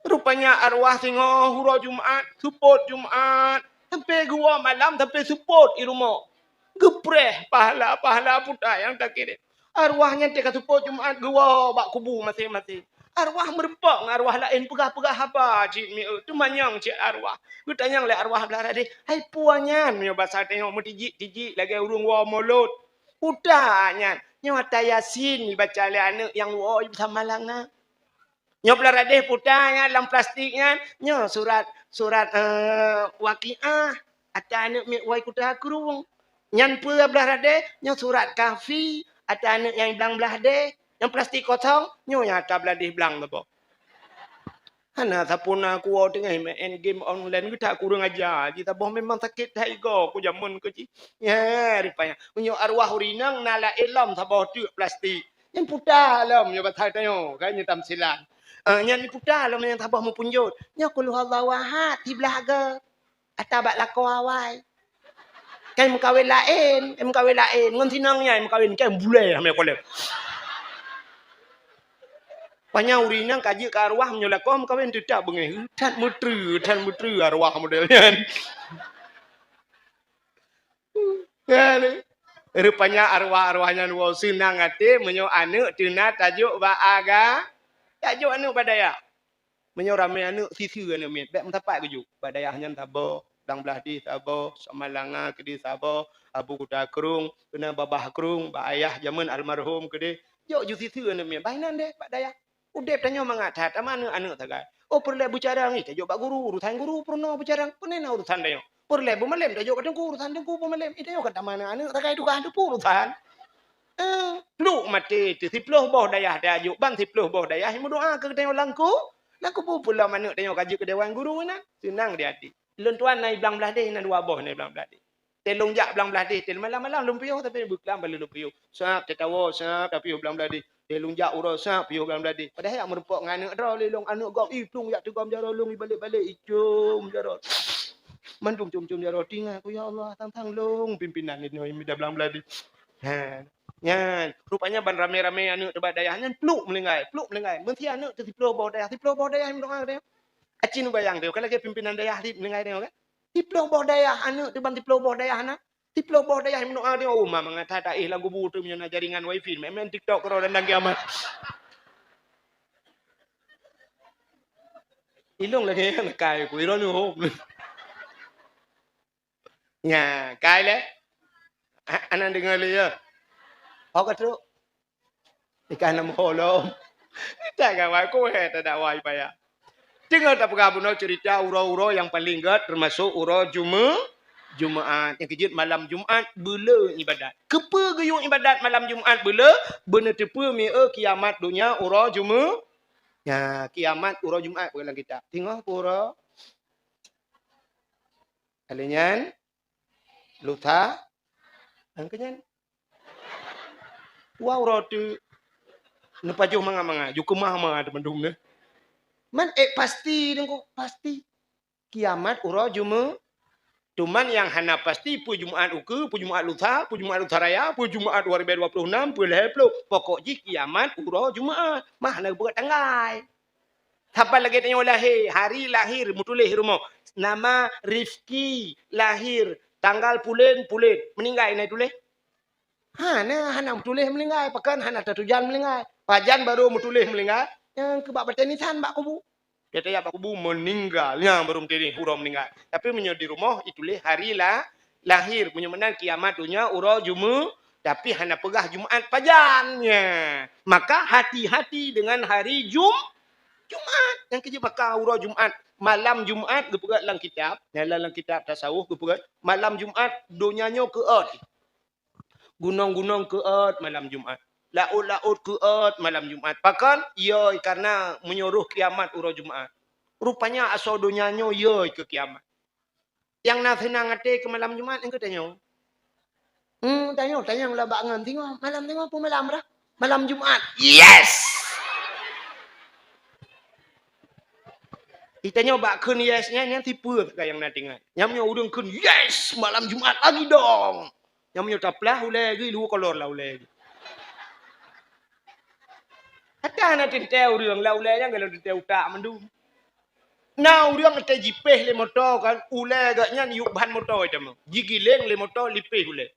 Rupanya arwah singoh uroe Jumat, seupôt Jumat, sampai geuwoe malam, sampai seupôt i rumoh. Geupreh pahala-pahala puta nyang takirém. Arwah nyan teuka seupôt Jumat geuwoe bak kubu maséng-maséng. Arwah meurumpok ngon arwah laén peugah-peugah haba cit mieu, teumanyong cit arwah. Geutanyong lé arwah blah radeh, "Hai peue nyan?" Meunyoe basa tanyoe meutijik-tijik lagée ureuëng woe mulod. Puta nyan, nyoe ata Yasin ibaca lé aneuk nyang woe i Samalanga. Nyoe blah radeh puta nyan lam plastik nyan, nyoe surat, surat, eh, Waqiah, ata aneuk miet woe i kuta krueng. Nyan peue blah radeh, nyoe surat Kahfi, ata aneuk nyang blang blah deh. Nyang plastik kosong, nyoe nyang ata blah deh blang saboh. Hana sapeue na kuwoe teungoh main game online geutak kureueng aja jih saboh, memang sakét that igoe ku jameun keu jih. Ya, rupanya. Meunyoe arwah ureuëng inong na laén lom saboh teuk plastik. Nyan puta lom nyoe basa tanyoe, kan nyoe tamsilan. Ah, nyan puta lom nyang saboh meupunjot. Nyoe Qul Huwallahu Ahad siblah goe. Ata bak lakoe awai. Kai meukawen laén, kai meukawen laén. Ngon sinong nyan meukawen, kai bulée hana kolep. Panyang ureuëng inong ka jeuet keu arwah meunyoe lakoe meukawen teutab beungéh. That meutreue, that meutreue arwah model nyan. Ya, ni. Rupanya arwah-arwah nyan woe seunang até meunyoe aneuk teuna tajok bak aga, tajok aneuk bak dayah. Meunyoe ramé aneuk, siseue aneuk miet, bék meusapat geujok. Bak dayah nyan saboh, blang blah deh saboh, Samalanga keudeh saboh, Abu Kuta Krueng, keunan babah krueng, bak ayah jameun almarhum keudeh. Jok ju siseue aneuk miet, bah inan deh bak dayah. Udeb tanyoe mangat that, ama aneuk-aneuk sagai. Oh, peureulée beucarang, ih, tajok bak guru, urusan guru peurunoe beucarang. Peue na urusan tanyoe? Peureulée beumalem, tajok bak teungku, urusan teungku beumalem. Ih, tanyoe kan ama aneuk-aneuk sagai tugaih teupeu urusan. Eh, pluek maté teuh, siploh boh dayah tajok, ban siploh boh dayah meudoa keu tanyoe lam ku-, lam kubu. Peulom aneuk tanyoe ka jeuet keu dewan guru meunan. Seunang di até. Lôn tuan na i blang blah deh, na dua boh na i blang blah deh. Teuh lôn jak blang blah deh, teuh malam-malam lôn piôh, tapi beuklam bak lôn piôh. Sab teuh tawoe, sab tapiôh blang blah deh. Teuh lôn jak uroe, sab piôh blang blah deh. Padahai jak meurumpok ngon aneuk droe lé lôn, aneuk gob, ih, plueng jak teugom jaroe lôn, ibalek-balek, icom jaroe. Mandum com-com jaroe, teuingat ku, "Ya Allah, tang-tang lôn pimpinan nyoe mida blang blah deh." Ha. Nyan, rupanya ban ramé-ramé aneuk teuh bak dayah nyan, pluek meulinggai, pluek meulinggai. Meusé aneuk teuh siploh boh dayah, siploh boh dayah meudoa teuh. Aci neubayang teuh, ka lagée pimpinan dayah lé meulinggai teuh, kan? Siploh boh dayah aneuk teuh ban siploh boh dayah na. Siploh boh dayah meudoa teuh, oh, ma mangat that, eh, lam kubu teuh meunyoe na jaringan wifi, main-main TikTok keudroe dan kiamat. Ilong lagée nyan kai ku, iron hom. Nya, kai lé. Ha, aneuk deungoe lé, ya. Ho ka trok. Ikan nam ho lom. Kita gawai ku he, tak ada wai payah. Tinggal tak peugah bunoe cerita uroe-uroe nyang paling gét, termasuk uroe Jume-, Jumaat. Nyang keujeuet malam Jumaat beuleu ibadat. Keupeue geuyue ibadat malam Jumaat beuleu? Beuneuteupeue mieu kiamat donya uroe Jumaat. Ya, kiamat uroe Jumaat peue lam kitab. Teungoh peue uroe? Kali nyan, lusa, nyang keu nyan. Wah, uroe teuk neupajoh mangat-mangat, ju keumah ma teumandum nyoe. Man ék pasti deungko, pasti. Kiamat uroe Jumaat. Cuman nyang hana pasti peue Jumaat ukeue, peue Jumaat lusa, peue Jumaat lusa raya, peue Jumaat dua ribèe dua ploh nam, peue lhèe ploh. Pokok jih kiamat uroe Jumaat. Mah hana geupeugah tanggai. Saban lagèe tanyoe lahé, hari lahir meutuléh rumoh. Nama Rifki, lahir tanggal pulen, pulen. Meuninggai na tuléh? Hana, hana meutuléh meuninggai, pakon hana tatujan meuninggai. Pajan barô meutuléh meuninggai, nyang keu bak batèe nisan bak kubu. Gata jak bak kubu meuninggal, nyan barô meutuléh uroe meuninggai. Tapi meunyoe di rumoh, ituléh hari la-, lahir. Meunyoe meunan kiamat donya uroe Jumaat, tapi hana peugah Jumaat pajan. Nya. Maka hati-hati dengan hari Jum-, Jumaat. Nyang keujeuet baka uroe Jumaat, malam Jumaat geupeugah lam kitab, lam, lam kitab tasawuf geupeugah, malam Jumaat donya nyoe keuôt. Gunong-gunong keuôt malam Jumaat. Laôt-laôt keuôt malam Jumaat. Pakon? Yoi, karena meunyoe roh kiamat uroe Jumaat. Rupanya asoe donya nyoe yoi keu kiamat. Nyang na seunang até keu malam Jumaat, nyang keu tanyoe. Hmm, tanyoe, tanyoe lah bak ngon singoh. Malam singoh peue malam dah? Malam Jumaat. Yes! Itanyoe bak kheun yes nyan, nyan tipe ka nyang na tinggai. Nyang meunyoe ureueng kheun yes malam Jumaat lagi dong. Nyang meunyoe taplah ulèe geuh, luweue kolor lah ulèe geuh. Ata na teuntèe ureueng lah ulèe nyan, galom teuntèe utak mandum. Na ureueng teuh jipéh lé moto kan, ulèe geuh nyan yub ban moto itamong. Jigiléng lé moto lipéh ulèe.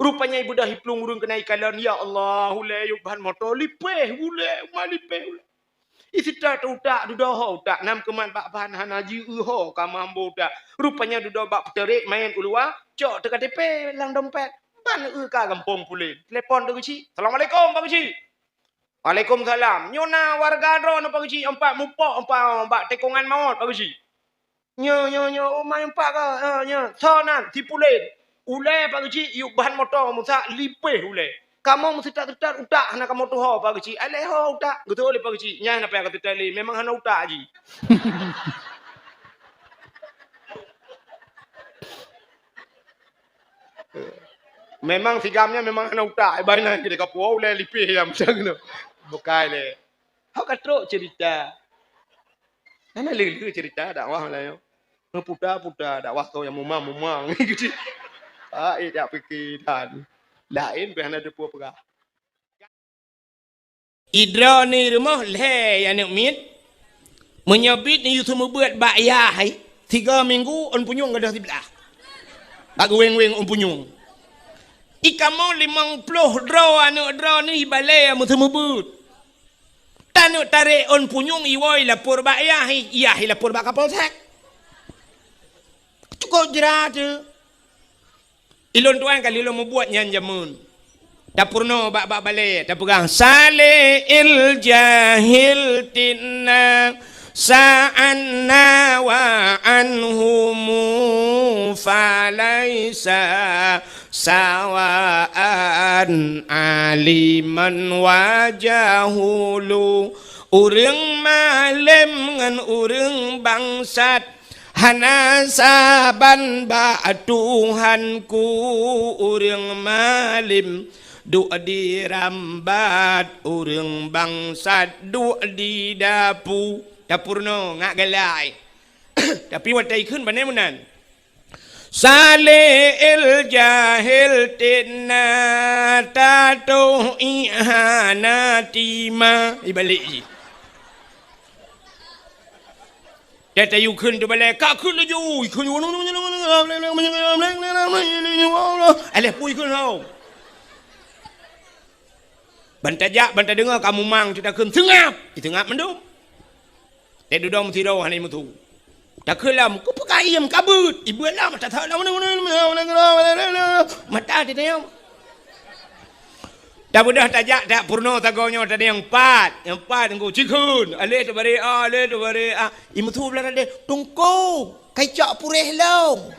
Rupanya ibeudôh iplueng ureueng keunan ikalon, "Ya Allah, ulèe yub ban moto lipéh ulèe, ma lipéh ulèe." Iseuta teuh utak, dudoe ho utak, nam keuman bak ban hana jieu ho ka mambo utak. Rupanya dudoe bak peuteurek maén u luwa, cok teuh K T P lam dompet. Ban eu ka gampông pulen. Telepon teuh geuchik. "Assalamualaikum, Pak Geuchik." "Waalaikumsalam. Nyoe na warga droeneuh, Pak Geuchik, empat mupok, empat bak tikongan mawöt, Pak Geuchik." "Nyo, nyo, nyo, oh, ma nyo pat ka, eh, nyo. Soe nan?" "Si pulen." "Ulèe, Pak Geuchik, yub ban moto meusak lipéh ulèe. Kamoe meuseutat-seutat utak hana kamoe tuho, Pak Geuchik." "Alah ho utak." "Geutuho lé Pak Geuchik, nyan hana payah kateutat lé, memang hana utak jih." Memang si gam nyan memang hana utak, iban nyan keu ka puwoe ulèe lipéh nyang macam tu. Bukai lé. Hok ka trok cerita. Hana lé-lé cerita dakwah laén. Meuputa-puta dakwah tu nyang mumang-mumang. Ah, eh, jak pike dan. Laén pih hana teupeue peugah. Idroe ni rumoh lhèe aneuk miet. Meunyoe bit ni yue seumeubeuet bak yah hai, tiga minggu ôn punyueng gadôh siblah. Bak geuweng-weng ôn punyueng. Ikamoe limong ploh droe aneuk droe ni ibalèe meuseumeubeuet. Taneuk tarek ôn punyueng iwoe lapor bak yah, yah lapor bak Kapolsek. Cukôp jra teuh. Ilôn tuan ka lheueh lôn mubuet nyan jameun. Tapeurunoe bak, bak balèe, tapeugah, "Saleh il jahil tinna sa'anna wa anhumu falaisa sawaan aliman wa jahulu." Ureueng malem ngon ureueng bangsat hana saban bak Tuhanku. Ureueng malem duek di rambat, ureueng bangsat duek di dapu. Tapeurunoe ngat galak. Tapi watèe ikheun bane meunan. Saleh il jahil tinna tatoh ihana tima. Ibalek jih. Teuh tayue kheun teubalèe, ka kheun laju, kheun. Alah pui kheun ho. Ban tajak, ban tadeungoe ka mumang, teuh takheun, "Seungab!" Seungab mandum. Teuh dudoe meusidroe hana meusu. Takheun lom, "Keupeue ka iem ka beuet?" Ibeuet lom, mata that lom. Mata teuh tayue. Tabeudôh tajak, tapeurunoe sagoe nyoe tadi nyang pat. Nyang pat ngon cikheun. Aleh teubarek, aleh teubarek. I meusu blah tadi, "Teungku, kai cok puréh lom."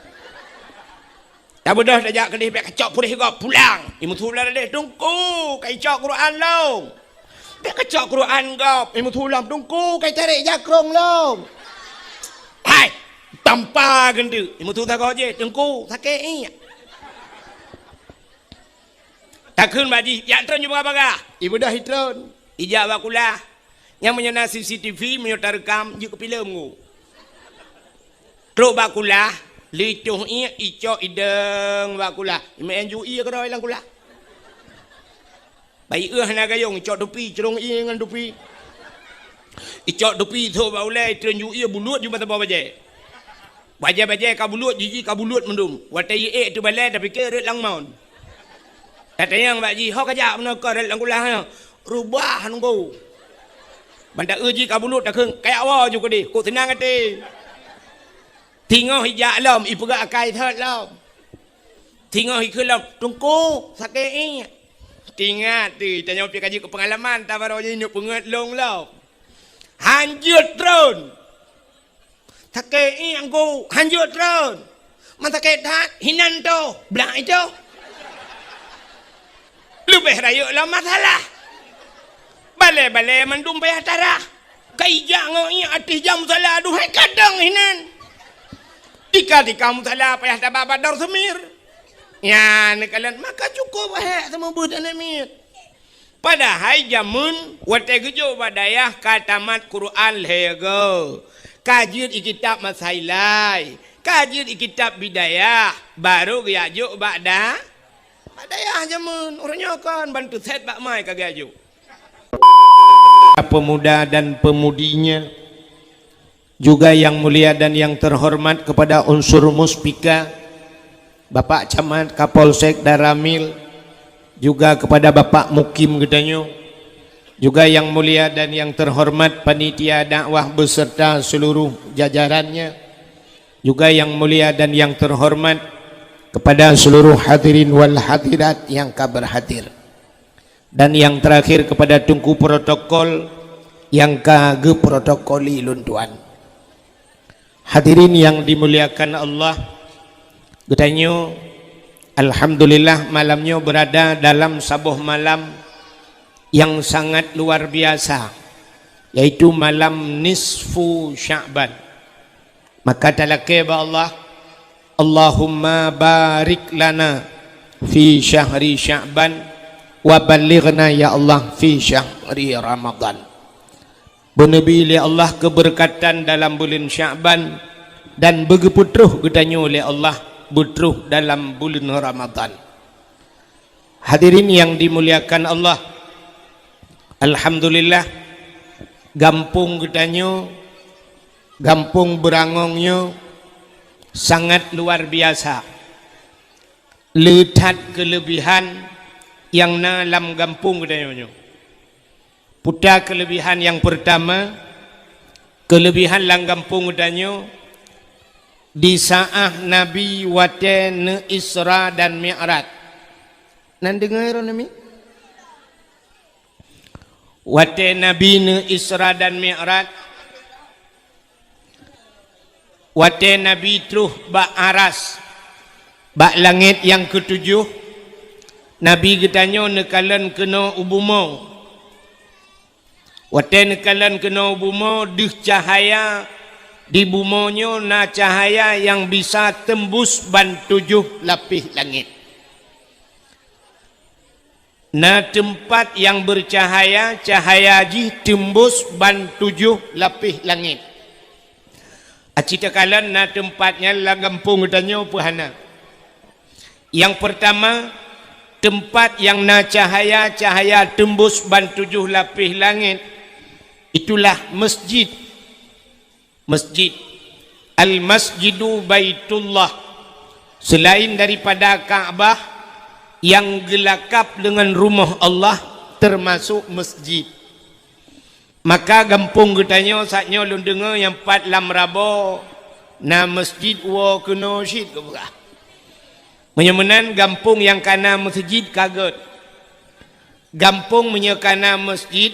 Tabeudôh tajak keudeh, bèk kacok puréh gob, pulang. Imeuthu lam keudeh, "Teungku, kacok Quran lom." "Bèk kacok Quran gob." Imeuthu lom, "Teungku, katarek jakrong lom." "Hai, tampa geunteuk." Imeuthu sagoe jih, "Teungku, sakét iék." Takheun bak jih, "Jak treun ju bagah-bagah." Ibeudôh itreun. Ijak bak kulah. Nyan meunyoe na C C T V, meunyoe tareukam, jeuet keu filem ngon. Trok bak kulah, leutoh iék, icok idong bak kulah. Imeu'en ju ié keudroe lam kulah. Bayeue hana gayong, icok tupi, crông ié ngon tupi. Icok tupi, thok bak ulèe, treun ju ié, buluet ju bak saboh bajèe. Bajèe-bajèe ka buluet, jiji ka buluet mandum. Watèe iék teubalèe, tapike rot lam mon. Tatanyong bak jih, "Ho kajak meunoe keu rot lam kulah nyoe?" "Reubah nunggu." Ban taeu jih ka buluet, takheun, "Kajak woe ju keudeh, kok seunang até." Teungoh ijak lom, ipeugah akai thot lom. Teungoh ikheun lom, "Teungku, sakét iék." Teuingat teuh, tanyoe pih ka jeuet keu peungalaman, tabarô jih neuk peungeuet lôn lom. Hanjeuet treun. "Sakét iék, Teungku, hanjeuet treun." "Man sakét that, hinan toh, blah itoh." Leubeh rayeuk lom masalah. Balèe-balèe mandum payah tarah. Ka ijak ngon iék ateueh jam musala, aduhai kadang hinan. Tika-tika musala payah taba bak dor seumir. Nyan neukalon, maka cukôp hék seumeubeuet aneuk miet. Padahai jameun watèe geujok bak dayah ka tamat Quran lhèe goe, ka jeuet i kitab Masailai, ka jeuet i kitab Bidayah, barô geujak jok bak da-, bak dayah jameun. Uroe nyoe kon ban teusét bak mai ka geujak jok. Pemuda dan pemudinya, juga yang mulia dan yang terhormat kepada unsur Muspika, Bapak Camat, Kapolsek, Danramil, juga kepada Bapak Mukim geutanyoe, juga yang mulia dan yang terhormat panitia dakwah beserta seluruh jajarannya, juga yang mulia dan yang terhormat kepada seluruh hadirin wal hadirat yang ka berhadir. Dan yang terakhir kepada Teungku Protokol nyang ka geuprotokoli lôn tuan. Hadirin yang dimuliakan Allah, geutanyoe, alhamdulillah, malam nyoe berada dalam saboh malam yang sangat luar biasa, yaitu malam nisfu Sya'ban. Maka talakée bak Allah, "Allahumma barik lana fi syahri Sya'ban wa ballighna, ya Allah, fi syahri Ramadan." Beuneubi lé Allah keubeureukadan dalam buleuen Sya'ban dan beugeupeutroh geutanyoe lé Allah beutroh dalam buleuen Ramadan. Hadirin yang dimuliakan Allah, alhamdulillah, gampông geutanyoe, gampông Beurangong nyoe sangat luar biasa. Le that keuleubihan nyang na lam gampông geutanyoe nyoe. Peue keuleubihan nyang peurtama, keuleubihan lam gampông geutanyoe, di saát Nabi watée neu-Isra dan Mi'raj. Nan deungoe droeneuh mi? Watée Nabi neu-Isra dan Mi'raj, watée Nabi troh bak aras, bak langét nyang keutujoh, Nabi geutanyoe neukalon keunoe u bumoe. Watée neukalon keunoe u bumoe, deuh cahaya di bumoe nyoe na cahaya nyang bisa teumbus ban tujoh lapéh langét. Na teumpat nyang beucahaya, cahaya jih teumbus ban tujoh lapéh langét. Aci takalon na teumpat nyan lam gampông geutanyoe peu hana. Nyang peurtama, teumpat nyang na cahaya, cahaya teumbus ban tujoh lapéh langét, itulah masjid. Masjid. Al-Masjidu Baitullah. Selain daripada Ka'bah nyang geulakab deungon rumoh Allah, teumasok masjid. Maka gampông geutanyoe saat nyoe lôn deungoe nyang pat lam Rabo na masjid woe keunoe cit geupeugah. Meunyoe meunan gampông nyang kana masjid ka gét. Gampông meunyoe kana masjid